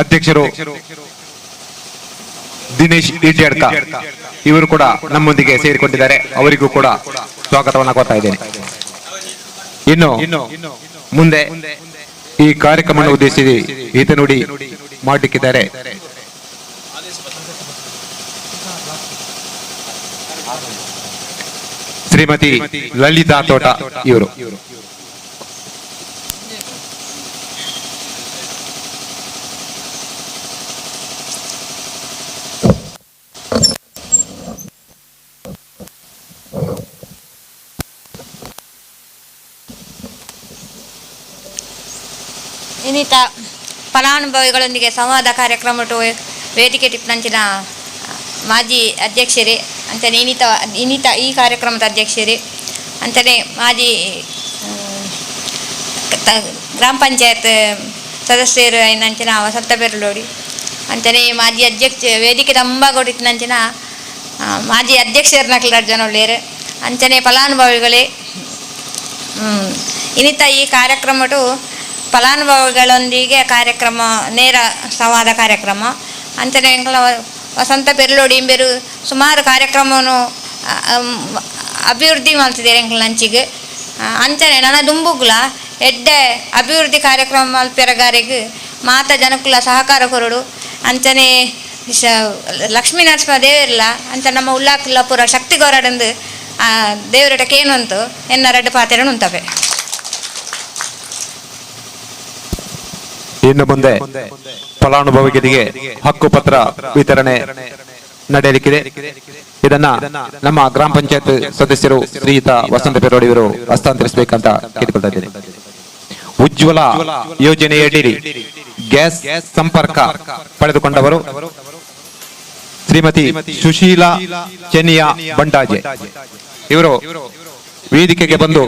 ಅಧ್ಯಕ್ಷರು ದಿನೇಶ್ ಈಟಿಯಡ್ಕ ಇವರು ಕೂಡ ನಮ್ಮೊಂದಿಗೆ ಸೇರಿಕೊಂಡಿದ್ದಾರೆ, ಅವರಿಗೂ ಕೂಡ ಸ್ವಾಗತವನ್ನು ಕೋರ್ತಾ ಇದ್ದೇನೆ. ಇನ್ನು ಮುಂದೆ ಈ ಕಾರ್ಯಕ್ರಮವನ್ನು ಉದ್ದೇಶಿಸಿ ಹಿತನುಡಿ ಮಾಡಲಿಕ್ಕಿದ್ದಾರೆ ಶ್ರೀಮತಿ ಲಲಿತಾ ತೋಟ ಇವರು. ಇನ್ನಿತ ಫಲಾನುಭವಿಗಳೊಂದಿಗೆ ಸಂವಾದ ಕಾರ್ಯಕ್ರಮ ವೇದಿಕೆ ಟಿಪ್ಪಂಚಿನ ಮಾಜಿ ಅಧ್ಯಕ್ಷರೇ ಅಂಚನೆ ಇನ್ನಿತ ಇನ್ನಿತ ಈ ಕಾರ್ಯಕ್ರಮದ ಅಧ್ಯಕ್ಷರೇ ಅಂಚನೆ ಮಾಜಿ ಗ್ರಾಮ ಪಂಚಾಯತ್ ಸದಸ್ಯರು ಅಂಚಿನ ವಸಂತ ಬೆರ್ಲೋಡಿ ಅಂಚನೆ ಮಾಜಿ ಅಧ್ಯಕ್ಷ ವೇದಿಕೆ ತಂಬಾಗೊಡಿತ್ತಿನಂಚಿನ ಮಾಜಿ ಅಧ್ಯಕ್ಷರನ್ನಕ್ಲ ಜನ ಉಳ್ಳೇರು ಅಂಚನೆ ಫಲಾನುಭವಿಗಳೇ. ಇನ್ನಿತ ಈ ಕಾರ್ಯಕ್ರಮಟು ಫಲಾನುಭವಿಗಳೊಂದಿಗೆ ಕಾರ್ಯಕ್ರಮ ನೇರ ಸಂವಾದ ಕಾರ್ಯಕ್ರಮ ಅಂಚನೆ ಎಂಕಲ್ನ ವಸಂತ ಪೆರ್ಲೋಡಿ ಇಂಬೆರು ಸುಮಾರು ಕಾರ್ಯಕ್ರಮವನ್ನು ಅಭಿವೃದ್ಧಿ ಮಲ್ತಿದ್ದಾರೆ ಎಂಕಲ್ನ ಅಂಚಿಗೆ. ಅಂಚನೆ ನನ ದುಂಬುಗ್ಲ ಎಡ್ಡೆ ಅಭಿವೃದ್ಧಿ ಕಾರ್ಯಕ್ರಮ ಮಲ್ಪೆರಗಾರಿಗೆ ಮಾತ ಜನಕುಲ ಸಹಕಾರ ಕೊರಡು ಅಂಚನೆ ಲಕ್ಷ್ಮೀ ನರಸಿಂಹ ದೇವರಿಲ್ಲ ಅಂಚನೆ ನಮ್ಮ ಉಲ್ಲಾಕುಲ್ಲಪುರ ಶಕ್ತಿ ಗೌರಡಂದು ದೇವರಟ ಕೇನುಂತು ಎನ್ನ ರಡ್ಡು ಪಾತೆರನು ಉಂತವೆ. ಇನ್ನು ಮುಂದೆ ಫಲಾನುಭವಿಗಳಿಗೆ ಹಕ್ಕುಪತ್ರ ವಿತರಣೆ ನಡೆಯಲಿಕ್ಕಿದೆ. ಇದನ್ನ ನಮ್ಮ ಗ್ರಾಮ ಪಂಚಾಯತ್ ಸದಸ್ಯರು ಶ್ರೀಯುತ ವಸಂತ ಪೆರೋಡಿ ಇವರು ಹಸ್ತಾಂತರಿಸಬೇಕಂತ ಕೇಳಿಕೊಳ್ತಾ ಇದ್ದೇನೆ. ಉಜ್ವಲ ಯೋಜನೆಯಡಿ ಗ್ಯಾಸ್ ಸಂಪರ್ಕ ಪಡೆದುಕೊಂಡವರು ಶ್ರೀಮತಿ ಸುಶೀಲಾ ಚೆನ್ನಿಯಾ ಬಂಡಾಜೆ ಇವರು ವೇದಿಕೆಗೆ ಬಂದು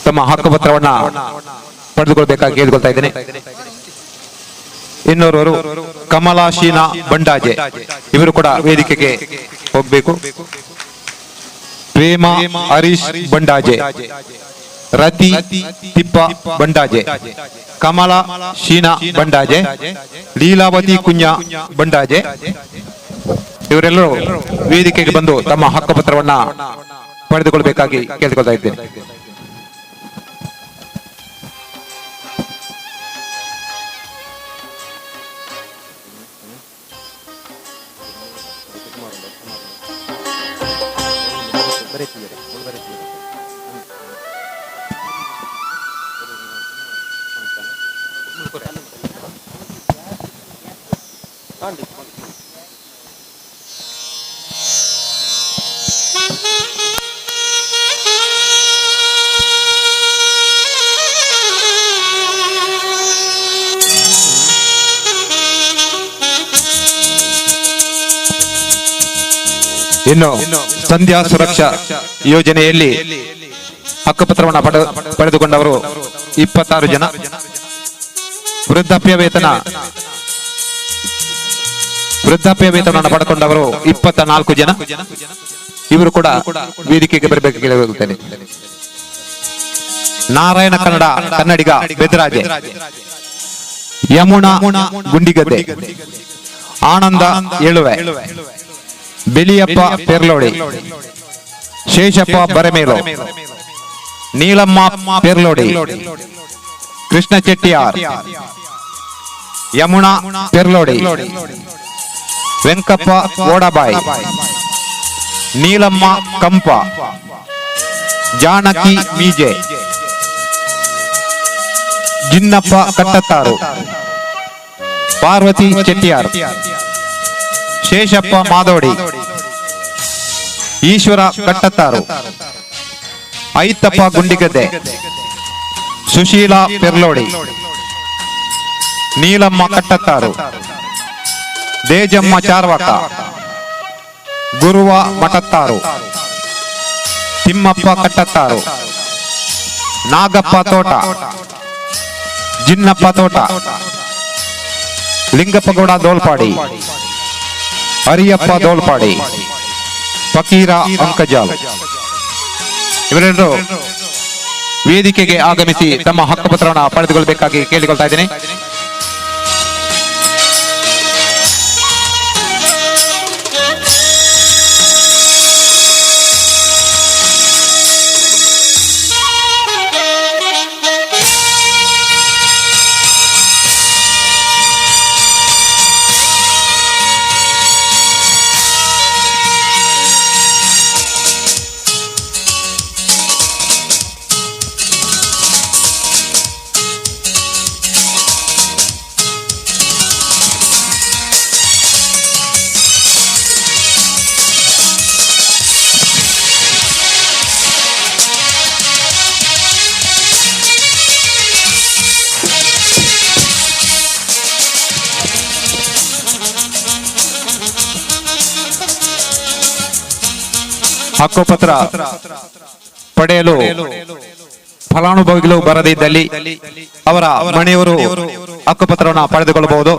ತಮ್ಮ ಹಕ್ಕುಪತ್ರವನ್ನ ಪಡೆದುಕೊಳ್ಬೇಕಾಗಿ ಕೇಳಿಕೊಳ್ತಾ ಇದ್ದೇನೆ. ಇನ್ನೋರ್ವರು ಕಮಲಾಶೀನಾ ಬಂಡಾಜೆ ಇವರು ಕೂಡ ವೇದಿಕೆಗೆ ಹೋಗ್ಬೇಕು. ಪ್ರೇಮ ಹರೀಶ್ ಬಂಡಾಜೆ, ರತಿ ತಿಪ್ಪ ಬಂಡಾಜೆ, ಕಮಲಾ ಶೀನಾ ಬಂಡಾಜೆ, ಲೀಲಾವತಿ ಕುಂಜ ಬಂಡಾಜೆ ಇವರೆಲ್ಲರೂ ವೇದಿಕೆಗೆ ಬಂದು ತಮ್ಮ ಹಕ್ಕುಪತ್ರವನ್ನ ಪಡೆದುಕೊಳ್ಬೇಕಾಗಿ ಕೇಳಿಕೊಳ್ತಾ ಇದ್ದೇನೆ. ಇನ್ನು ಸಂಧ್ಯಾ ಸುರಕ್ಷಾ ಯೋಜನೆಯಲ್ಲಿ ಹಕ್ಕುಪತ್ರವನ್ನು ಪಡೆದುಕೊಂಡವರು 26 ಜನ. ವೃದ್ಧಾಪ್ಯ ವೇತನವನ್ನು ಪಡೆದುಕೊಂಡವರು 24 ಜನ. ಇವರು ಕೂಡ ವೇದಿಕೆಗೆ ಬರಬೇಕು ಕೇಳಿಕೊಳ್ಳುತ್ತೇನೆ. ನಾರಾಯಣ ಕನ್ನಡ ಕನ್ನಡಿಗ ಬೆದರಾಜೆ, ಯಮುನಾ ಗುಂಡಿಗದ್ದೆ, ಆನಂದ ಏಳುವೆ, ಬೆಲಿಯಪ್ಪ ಪೆರ್ಲೋಡಿ, ಶೇಷಪ್ಪ ಬರಮೇಲು, ನೀಲಮ್ಮ ಪೆರ್ಲೋಡಿ, ಕೃಷ್ಣ ಚೆಟ್ಟಿಯಾರ್, ಯಮುನಾ ಪೆರ್ಲೋಡಿ, ವೆಂಕಪ್ಪ ಓಡಬಾಯಿ, ನೀಲಮ್ಮ ಕಂಪ, ಜಾನಕಿ ಮೀಜೆ, ಜಿನ್ನಪ್ಪ ಕಟ್ಟತ್ತಾರು, ಪಾರ್ವತಿ ಚೆಟ್ಟಿಯಾರ್, ಶೇಷಪ್ಪ ಮಾದೋಡಿ, ಈಶ್ವರ ಕಟ್ಟತ್ತಾರು, ಐತಪ್ಪ ಗುಂಡಿಗದ್ದೆ, ಸುಶೀಲಾ ಪೆರ್ಲೋಡಿ, ನೀಲಮ್ಮ ಕಟ್ಟತ್ತಾರು, ದೇಜಮ್ಮ ಚಾರ್ವಾಕ, ಗುರುವ ಮಠತ್ತಾರು, ತಿಮ್ಮಪ್ಪ ಕಟ್ಟತ್ತಾರು, ನಾಗಪ್ಪ ತೋಟ, ಜಿನ್ನಪ್ಪ ತೋಟ, ಲಿಂಗಪ್ಪಗೌಡ ದೋಲ್ಪಾಡಿ, ಹರಿಯಪ್ಪ ದೋಲ್ಪಾಡಿ, ಫಕೀರ ಅಂಕಜಾಲ್ ಇವರೆಲ್ಲರೂ ವೇದಿಕೆಗೆ ಆಗಮಿಸಿ ತಮ್ಮ ಹಕ್ಕುಪತ್ರವನ್ನು ಪಡೆದುಕೊಳ್ಳಬೇಕಾಗಿ ಕೇಳಿಕೊಳ್ತಾ ಇದ್ದೇನೆ. ಹಕ್ಕುಪತ್ರ ಪಡೆಯಲು ಫಲಾನುಭವಿಗಳು ಬರದಿದ್ದಲ್ಲಿ ಅವರ ಮನೆಯವರು ಹಕ್ಕುಪತ್ರವನ್ನು ಪಡೆದುಕೊಳ್ಳಬಹುದು.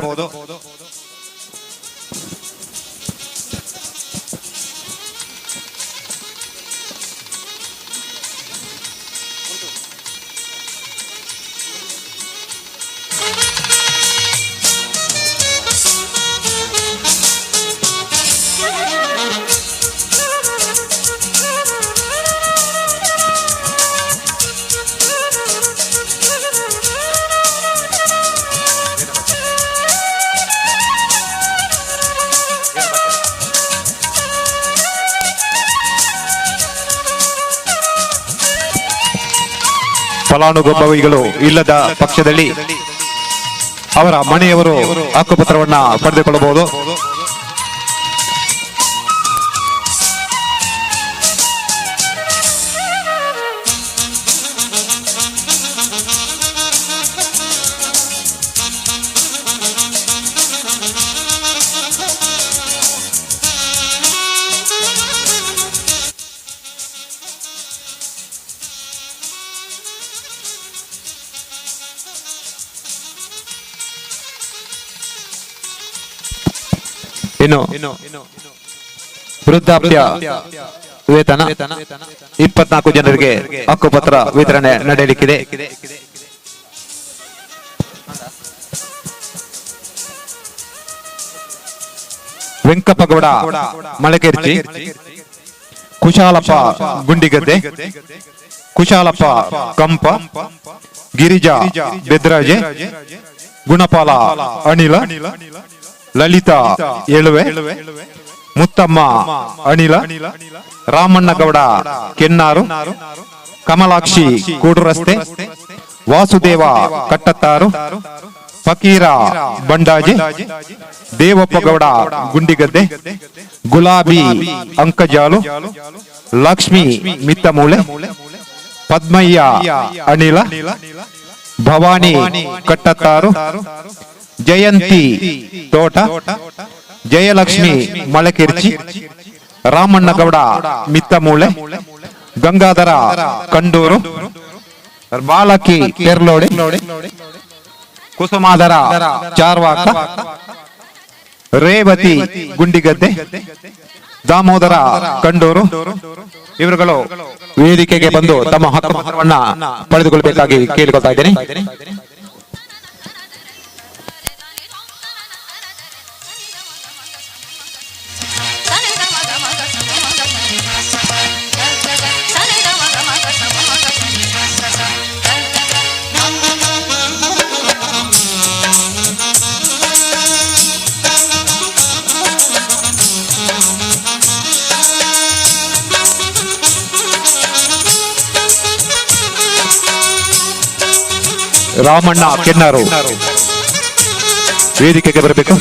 ಫಲಾನುಭವಿಗಳು ಇಲ್ಲದ ಪಕ್ಷದಲ್ಲಿ ಅವರ ಮನೆಯವರು ಹಕ್ಕುಪತ್ರವನ್ನ ಪಡೆದುಕೊಳ್ಳಬಹುದು. ಇನ್ನು ವೃದ್ಧಾಪ್ಯ ವೇತನ 24 ಜನರಿಗೆ ಹಕ್ಕುಪತ್ರ ವಿತರಣೆ ನಡೆಯಲಿಕ್ಕಿದೆ. ವೆಂಕಪ್ಪಗೌಡ ಮಳಕೆರ್ಚಿ, ಕುಶಾಲಪ್ಪ ಗುಂಡಿಗದ್ದೆ, ಕುಶಾಲಪ್ಪ ಕಂಪ, ಗಿರಿಜಾ ಬೆದ್ರಾಜೆ, ಗುಣಪಾಲ ಅನಿಲ, ಲಲಿತಾ ಏಳುವೆ, ಮುತ್ತಮ್ಮ ಅನಿಲ, ರಾಮಣ್ಣಗೌಡ ಕೆನ್ನಾರು, ಕಮಲಾಕ್ಷಿ ಕೂಡುರಸ್ತೆ, ವಾಸುದೇವ ಕಟ್ಟತ್ತಾರು, ಫಕೀರ ಬಂಡಾಜೆ, ದೇವಪ್ಪಗೌಡ ಗುಂಡಿಗದ್ದೆ, ಗುಲಾಬಿ ಅಂಕಜಾಲು, ಲಕ್ಷ್ಮಿ ಮಿತ್ತಮೂಳೆ, ಪದ್ಮಯ್ಯ ಅನಿಲ, ಭವಾನಿ ಕಟ್ಟತ್ತಾರು, ಜಯಂತಿ ತೋಟ, ಜಯಲಕ್ಷ್ಮಿ ಮಳಕಿರ್ಚಿ, ರಾಮಣ್ಣಗೌಡ ಮಿತ್ತಮೂಳೆ, ಗಂಗಾಧರ ಕಂಡೂರು, ಬಾಲಕಿ ಪೆರ್ಲೋಡಿ, ಕುಸುಮಾಧರ ಚಾರ್ವಾಕ, ರೇವತಿ ಗುಂಡಿಗದ್ದೆ, ದಾಮೋದರ ಕಂಡೂರು ಇವರುಗಳು ವೇದಿಕೆಗೆ ಬಂದು ತಮ್ಮ ಹಕ್ಕುಪತ್ರವನ್ನ ಪಡೆದುಕೊಳ್ಳಬೇಕಾಗಿ ಕೇಳಿಕೊಳ್ತಾ ಇದ್ದೇನೆ. ರಾಮಣ್ಣ ಕೆನ್ನಾರು ವೇದಿಕೆಗೆ ಬರಬೇಕು.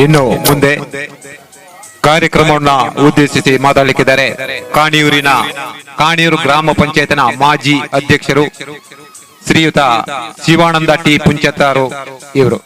ಇನ್ನು ಮುಂದೆ ಕಾರ್ಯಕ್ರಮವನ್ನು ಉದ್ದೇಶಿಸಿ ಮಾತಾಡಲಿಕ್ಕಿದ್ದಾರೆ ಕಾಣಿಯೂರು ಗ್ರಾಮ ಪಂಚಾಯತ್ನ ಮಾಜಿ ಅಧ್ಯಕ್ಷರು ಶ್ರೀಯುತ ಶಿವಾನಂದ ಟಿ ಪುಂಚತ್ತಾರು ಇವರು.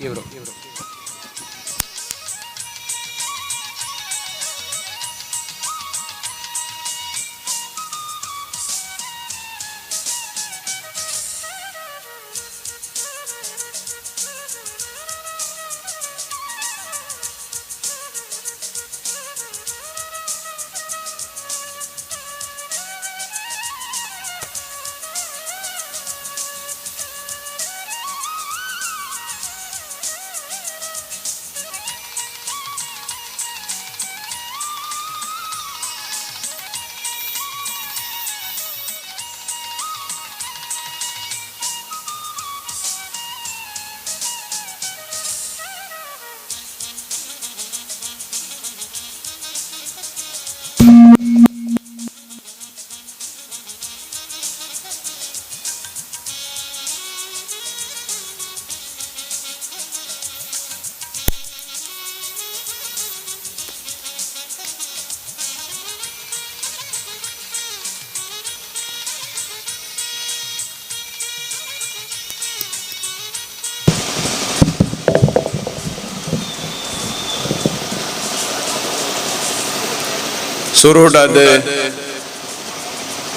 ಸುರೂಟಾದ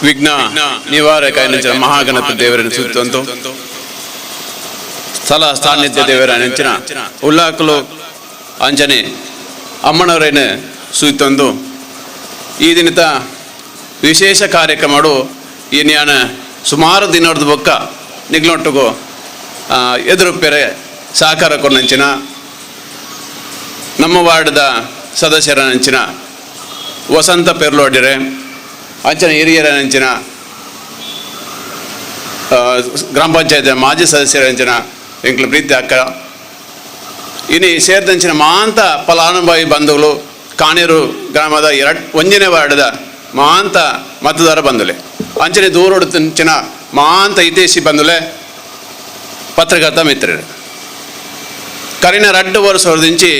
ವಿಘ್ನ ನಿವಾರಕ ನೆಂಚಿನ ಮಹಾಗಣಪತಿ ದೇವರನ್ನು ಸುತ್ತಂತು ಸ್ಥಳ ಸಾನ್ನಿಧ್ಯ ದೇವರ ನೆಂಚಿನ ಉಲ್ಲಾಕಲು ಅಂಜನೆ ಅಮ್ಮನವರೇನು ಸುತ್ತಂದು ಈ ದಿನದ ವಿಶೇಷ ಕಾರ್ಯಕ್ರಮ ಈ ನ್ಯಾನ ಸುಮಾರು ದಿನದ ಬೊಕ್ಕ ನಿಗ್ಲೊಟ್ಟಿಗೂ ಎದುರು ಪೆರೆ ಸಹಕಾರ ಕೊಡಂಚಿನ ನಮ್ಮ ವಾರ್ಡ್ದ ಸದಸ್ಯರ ನೆಂಚಿನ ವಸಂತ ಪೆರ್ಲೋಡಿರೆ ಅಂಚನೆ ಹಿರಿಯರ ನೆಂಚಿನ ಗ್ರಾಮ ಪಂಚಾಯತ್ ಮಾಜಿ ಸದಸ್ಯರ ಅಂಚಿನ ಎಂಕ್ಲ ಪ್ರೀತಿ ಅಕ್ಕ ಇನಿ ಸೇರಿದಂಚಿನ ಮಾಂತ ಫಲಾನುಭವಿ ಬಂಧುಗಳು ಕಾಣೇರು ಗ್ರಾಮದ 1ನೇ ವಾರ್ಡ್ದ ಮಾಂತ ಮತದಾರ ಬಂಧುಲೆ ಅಂಚನೆ ದೂರೊಡುತ್ತಿನ ಮಾಂತ ಹಿತೈಷಿ ಬಂಧುಲೆ ಪತ್ರಕರ್ತ ಮಿತ್ರರು ಕರಿನ 2 ವರ್ಷದಿಂಚಿ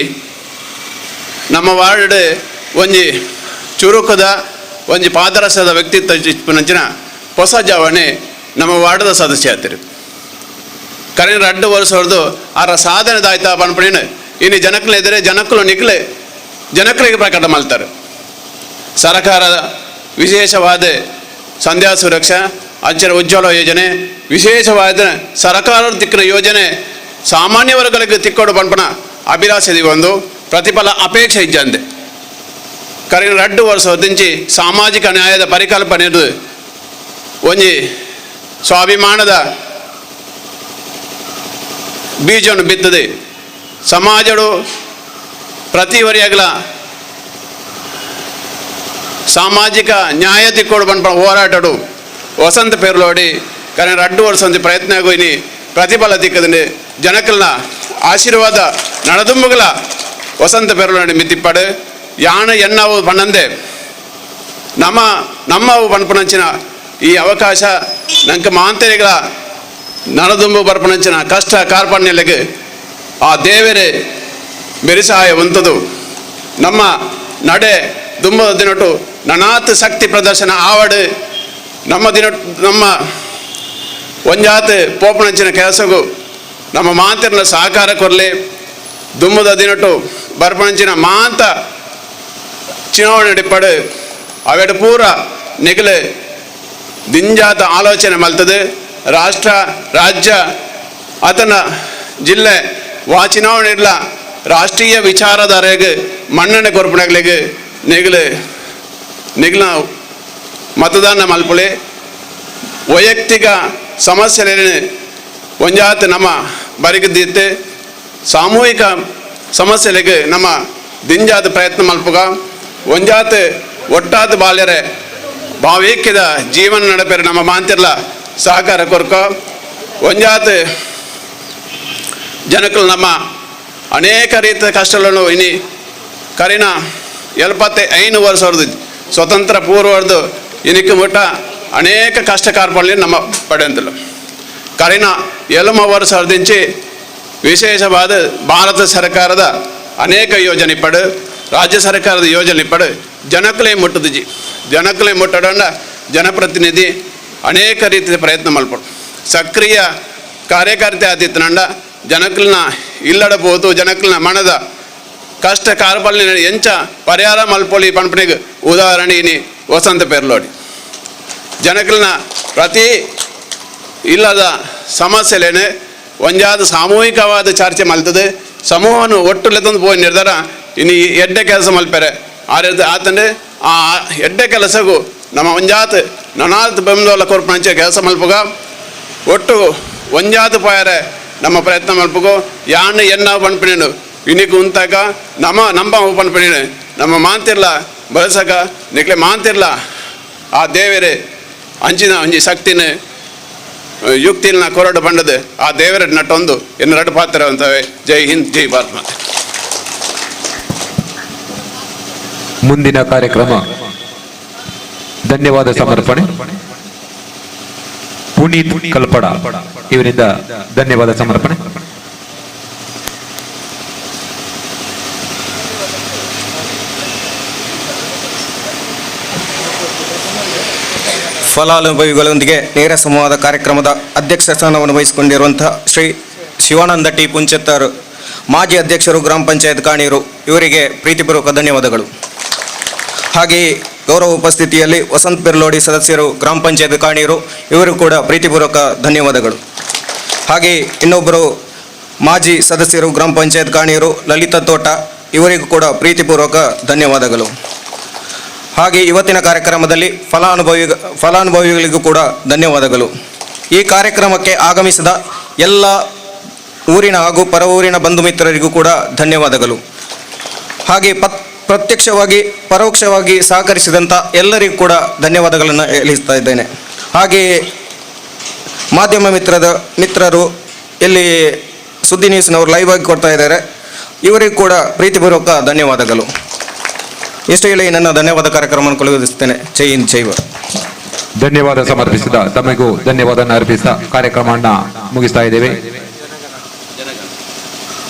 ನಮ್ಮ ವಾರ್ಡ್ ಒಂಜಿ ಚುರುಕದ ಒಂಜಿ ಪಾದರಸದ ವ್ಯಕ್ತಿತ್ವ ಇಪ್ಪುನಂಚಿನ ಹೊಸ ಜಾವಣೆ ನಮ್ಮ ವಾರ್ಡದ ಸದಸ್ಯ ಆತಿರು ಕರಿನ 2 ವರ್ಷದ್ದು ಆರ ಸಾಧನೆ ದಾಯ್ತಾ ಪನ್ಪಣಿನ ಇನ್ನು ಜನಕ್ಕಲು ಎದುರೆ ಜನಕ್ಕಲು ನಿಕ್ಲೆ ಜನಕ್ಕಲಿಗೆ ಪ್ರಕಟ ಮಾಡ್ತಾರೆ. ಸರ್ಕಾರದ ವಿಶೇಷವಾದ ಸಂಧ್ಯಾ ಸುರಕ್ಷಾ ಅಂಚನೆ ಉಜ್ವಲ ಯೋಜನೆ ವಿಶೇಷವಾದ ಸರ್ಕಾರದ ತಿಕ್ಕಿನ ಯೋಜನೆ ಸಾಮಾನ್ಯ ವರ್ಗಗಳಿಗೆ ತಿಕ್ಕೋಡು ಪನ್ಪಣ ಅಭಿಲಾಷೆ ಒಂದು ಪ್ರತಿಫಲ ಅಪೇಕ್ಷೆ ಇಜ್ಜಂದೆ ಕರಿನ 2 ವರ್ಷದಿಂಚಿ ಸಾಮಾಜಿಕ ನ್ಯಾಯದ ಪರಿಕಲ್ಪನೆ ಒಂಜಿ ಸ್ವಾಭಿಮಾನದ ಬೀಜವನ್ನು ಬಿತ್ತದೆ ಸಮಾಜಡು ಪ್ರತಿ ವರಿಯಾಗಲ ಸಾಮಾಜಿಕ ನ್ಯಾಯ ತಿಕ್ಕೋಡು ಪನ್ಪಣ ಹೋರಾಟಡು ವಸಂತ ಪೆರ್ಲೋಡಿ ಕರಿನ 2 ವರ್ಷ ಪ್ರಯತ್ನ ಆಗೋಯ್ನಿ ಪ್ರತಿಫಲ ತಿಕ್ಕದಂಡೆ ಜನಕಲ್ನ ಆಶೀರ್ವಾದ ನಡದುಂಬುಗಳ ವಸಂತ ಪೆರ್ಲೋಡಿ ಮಿತಿಪ್ಪಾಡು ಯಾಣ ಎನ್ನವು ಪಣ್ಣಂದೆ ನಮ್ಮ ನಮ್ಮವು ಪನ್ಪಣಂಚಿನ ಈ ಅವಕಾಶ ನಂಗೆ ಮಾಂತರಿಗಳ ನಡದುಂಬು ಬರ್ಪಣಂಚಿನ ಕಷ್ಟ ಕಾರ್ಪಣ್ಯಲೆಗೆ ಆ ದೇವರೇ ಬೆರಿಸಹಾಯ ಉಂತದು ನಮ್ಮ ನಡೆ ದುಂಬದ ದಿನಟು ನನಾತ್ ಶಕ್ತಿ ಪ್ರದರ್ಶನ ಆವಡು ನಮ್ಮ ದಿನ ನಮ್ಮ ಒಂಜಾತ್ ಪೋಪಣಂಚಿನ ಕೆಲಸಗೂ ನಮ್ಮ ಮಾಂತರನ ಸಹಕಾರ ಕೊರಲಿ ದುಂಬದ ದಿನಟು ಬರ್ಪಣಂಚಿನ ಮಾಂತ ಚುನಾವಣೆ ನಡಿಪಾಡು ಅವೆಡು ಪೂರ ನಿಗಲೆ ದಿಂಜಾತ ಆಲೋಚನೆ ಮಲ್ತದೆ ರಾಷ್ಟ್ರ ರಾಜ್ಯ ಆತನ ಜಿಲ್ಲೆ ವಾ ಚುನಾವಣೆ ಇರಲ ರಾಷ್ಟ್ರೀಯ ವಿಚಾರಧಾರೆಗೆ ಮನ್ನಣೆ ಕೊರ್ಪಣಗಳಿಗೆ ನಿಗಲು ನಿಗಲ ಮತದಾನ ಮಲ್ಪುಳೆ ವೈಯಕ್ತಿಕ ಸಮಸ್ಯೆಲೇನೆ ಒಂಜಾತ ನಮ್ಮ ಬರಿಗದಿತ್ತೆ ಸಾಮೂಹಿಕ ಸಮಸ್ಯೆಗಳಿಗೆ ನಮ್ಮ ದಿಂಜಾತ ಪ್ರಯತ್ನ ಮಲ್ಪುಗ ಒಂಜಾತ ಒಟ್ಟಾದ ಬಾಲ್ಯರೆ ಭಾವೈಕ್ಯದ ಜೀವನ ನಡಪೆರೆ ನಮ್ಮ ಮಾಂತಿರ್ಲ ಸಹಕಾರ ಕೊರ್ಕ ಒಂಜಾತ ಜನಕಲು ನಮ್ಮ ಅನೇಕ ರೀತಿಯ ಕಷ್ಟಗಳನ್ನು ಇನಿ ಕರಿನ 75 ವರ್ಷದ ಸ್ವತಂತ್ರ ಪೂರ್ವದ್ದು ಇನಿக்கு ಮುಟ್ಟ ಅನೇಕ ಕಷ್ಟ ಕಾರ್ಪಣ್ಯ ನಮ್ಮ ಪಡೆಂತಲು ಕರಿನ 70 ವರ್ಷದಿಂಚಿ ವಿಶೇಷವಾದ ಭಾರತ ಸರ್ಕಾರದ ಅನೇಕ ಯೋಜನೆ ಪಡು ರಾಜ್ಯ ಸರ್ಕಾರದ ಯೋಜನೆ ಪಡು ಜನಕ್ಕಲೇ ಮುಟ್ಟುದಿಜಿ ಜನಕ್ಕಲೇ ಮುಟ್ಟಡೋಣ ಜನಪ್ರತಿನಿಧಿ ಅನೇಕ ರೀತಿಯ ಪ್ರಯತ್ನ ಮಲ್ಪಡು ಸಕ್ರಿಯ ಕಾರ್ಯಕರ್ತೆ ಆದಿತ್ತನಂಡ ಜನಕ್ಕಲ್ನ ಇಲ್ಲಡಬಹುದು ಜನಕ್ಕಲ್ನ ಮನದ ಕಷ್ಟ ಕಾರ್ಬಲ್ನ ಎಂಚ ಪರಿಹಾರ ಮಲ್ಪೊಲಿ ಪಂಪನಿಗೆ ಉದಾಹರಣೆ ಇನಿ ವಸಂತ ಪೆರ್ಲೋಡಿ ಜನಕ್ಕಲ್ನ ಪ್ರತಿ ಇಲ್ಲದ ಸಮಸ್ಯೆಲೇನೆ ಒಂಜಾದ ಸಾಮೂಹಿಕವಾದ ಚರ್ಚೆ ಮಲ್ತದೆ ಸಮೂಹವನ್ನು ಒಟ್ಟು ಲೆತ್ತೊಂದು ಪೋಯಿ ನಿರ್ಧಾರ ಇನ್ನು ಎಡ್ಡೆ ಕೆಲಸ ಮಲ್ಪೆರೆ ಆರೆ ಆತಂದ್ರೆ ಆ ಎಡ್ಡೆ ಕೆಲಸಗೂ ನಮ್ಮ ಒಂಜಾತ್ ನನಾತ್ ಬೆಂಬಲ ಕೊರ್ಪಣಂಚೆ ಕೆಲಸ ಮಲ್ಪುಗ ಒಟ್ಟು ಒಂಜಾತ್ ಪಾಯರೆ ನಮ್ಮ ಪ್ರಯತ್ನ ಮಲ್ಪುಗೋ ಯಾನ್ ಎನ್ನ ಪನ್ಪಿನೇನು ಇನಿಕ್ ಉಂತಾಗ ನಮ್ಮ ನಮ್ಮ ಪನ್ಪಿನೇನು ನಮ್ಮ ಮಾಂತಿರ್ಲ ಬಳಸಕ ನಿಕ್ಲೆ ಮಾಂತಿರ್ಲ ಆ ದೇವರೇ ಅಂಚಿನ ಒಂಜಿ ಶಕ್ತಿನ ಯುಕ್ತಿನ ಕೊರಡು ಬಂಡದು ಆ ದೇವರ ನಟ್ಟೊಂದು ಎನ್ನು ರಡು ಪಾತ್ರ ಅಂತವೆ. ಜೈ ಹಿಂದ್, ಜೈ ಭಾರತ್ ಮಾತೆ. ಮುಂದಿನ ಕಾರ್ಯಕ್ರಮ ಧನ್ಯವಾದ ಸಮರ್ಪಣೆ. ಪುನೀತ್ ಕಲ್ಪಡ ಇವರಿಂದ ಧನ್ಯವಾದ ಸಮರ್ಪಣೆ. ಫಲಾನುಭವಿಗಳೊಂದಿಗೆ ನೇರ ಸಂವಾದ ಕಾರ್ಯಕ್ರಮದ ಅಧ್ಯಕ್ಷ ಸ್ಥಾನವನ್ನು ವಹಿಸಿಕೊಂಡಿರುವಂತಹ ಶ್ರೀ ಶಿವಾನಂದ ಟಿ ಪುಂಚತ್ತರ್, ಮಾಜಿ ಅಧ್ಯಕ್ಷರು ಗ್ರಾಮ ಪಂಚಾಯತ್ ಕಾಣೀರು, ಇವರಿಗೆ ಪ್ರೀತಿಪೂರ್ವಕ ಧನ್ಯವಾದಗಳು. ಹಾಗೆಯೇ ಗೌರವ ಉಪಸ್ಥಿತಿಯಲ್ಲಿ ವಸಂತ್ ಪೆರ್ಲೋಡಿ ಸದಸ್ಯರು ಗ್ರಾಮ ಪಂಚಾಯತ್ ಕಾಣೀರು, ಇವರು ಕೂಡ ಪ್ರೀತಿಪೂರ್ವಕ ಧನ್ಯವಾದಗಳು. ಹಾಗೆಯೇ ಇನ್ನೊಬ್ಬರು ಮಾಜಿ ಸದಸ್ಯರು ಗ್ರಾಮ ಪಂಚಾಯತ್ ಕಾಣೀರು ಲಲಿತಾ ತೋಟ, ಇವರಿಗೂ ಕೂಡ ಪ್ರೀತಿಪೂರ್ವಕ ಧನ್ಯವಾದಗಳು. ಹಾಗೆ ಇವತ್ತಿನ ಕಾರ್ಯಕ್ರಮದಲ್ಲಿ ಫಲಾನುಭವಿಗಳಿಗೂ ಕೂಡ ಧನ್ಯವಾದಗಳು. ಈ ಕಾರ್ಯಕ್ರಮಕ್ಕೆ ಆಗಮಿಸಿದ ಎಲ್ಲ ಊರಿನ ಹಾಗೂ ಪರ ಊರಿನ ಬಂಧು ಮಿತ್ರರಿಗೂ ಕೂಡ ಧನ್ಯವಾದಗಳು. ಹಾಗೆ ಪ್ರತ್ಯಕ್ಷವಾಗಿ ಪರೋಕ್ಷವಾಗಿ ಸಹಕರಿಸಿದಂಥ ಎಲ್ಲರಿಗೂ ಕೂಡ ಧನ್ಯವಾದಗಳನ್ನು ಹೇಳಿಸ್ತಾ ಇದ್ದೇನೆ. ಹಾಗೆಯೇ ಮಾಧ್ಯಮ ಮಿತ್ರರು ಇಲ್ಲಿ ಸುದ್ದಿ ನ್ಯೂಸ್ನವರು ಲೈವ್ ಆಗಿ ಕೊಡ್ತಾ ಇದ್ದಾರೆ, ಇವರಿಗೂ ಕೂಡ ಪ್ರೀತಿಪೂರ್ವಕ ಧನ್ಯವಾದಗಳು. ಇಷ್ಟು ಹೇಳಿ ನನ್ನ ಧನ್ಯವಾದ ಕಾರ್ಯಕ್ರಮವನ್ನು ಕಳುಹಿಸುತ್ತೇನೆ. ಜೈ ಹಿಂದ್, ಜೈ ಭಾರತ್. ಧನ್ಯವಾದ ಸಮರ್ಪಿಸಿದ ತಮಗೂ ಧನ್ಯವಾದ ಅರ್ಪಿಸಿದ ಕಾರ್ಯಕ್ರಮವನ್ನು ಮುಗಿಸ್ತಾ ಇದ್ದೇವೆ.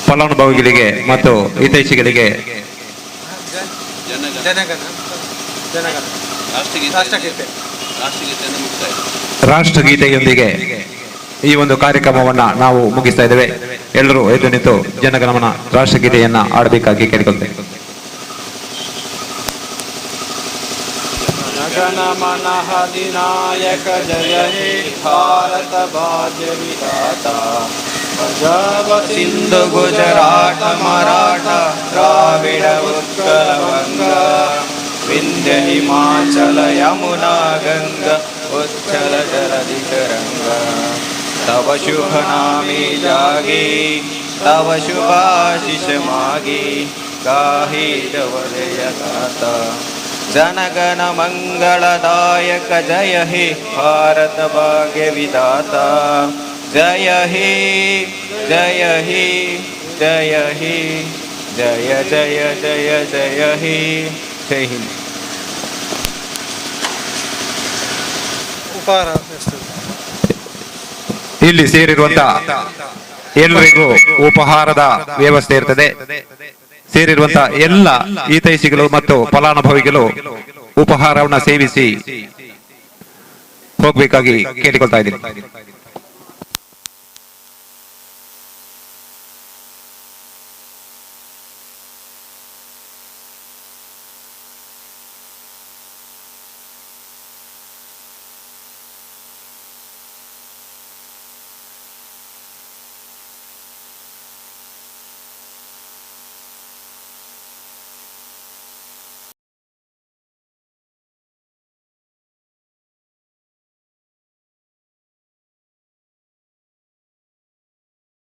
ಫಲಾನುಭವಿಗಳಿಗೆ ಮತ್ತು ಹಿತೈಷಿಗಳಿಗೆ ರಾಷ್ಟ್ರಗೀತೆಯೊಂದಿಗೆ ಈ ಒಂದು ಕಾರ್ಯಕ್ರಮವನ್ನ ನಾವು ಮುಗಿಸ್ತಾ ಇದ್ದೇವೆ. ಎಲ್ಲರೂ ಎದ್ದು ನಿಂತು ಜನಗಣಮನ ರಾಷ್ಟ್ರಗೀತೆಯನ್ನ ಆಡಬೇಕಾಗಿ ಕೇಳಿಕೊಳ್ತೇವೆ. जनगण अधिनायक जय हे भारत भाग्य विधाता, पंजाब सिंधु गुजरात मराठा द्राविड उत्कल बंगा, विंध्य हिमाचल यमुना गंगा उच्छल जलधि तरंगा, तव शुभ नामे जागे तव शुभ आशीष मागे, गाहे जव जय गाथा। जनगण मंगलदायक जय हे भारत भाग्य विधाता, जय हे जय हे जय हे जय जय जय जय हे. जय हिंद. ಇಲ್ಲಿ ಸೇರಿರುವಂತ ಎಲ್ಲರಿಗೂ ಉಪಹಾರದ ವ್ಯವಸ್ಥೆ ಇರ್ತದೆ. ಸೇರಿರುವಂತ ಎಲ್ಲ ಹಿತೈಷಿಗಳು ಮತ್ತು ಫಲಾನುಭವಿಗಳು ಉಪಹಾರವನ್ನು ಸೇವಿಸಿ ಹೋಗ್ಬೇಕಾಗಿ ಕೇಳಿಕೊಳ್ತಾ ಇದ್ದೀನಿ.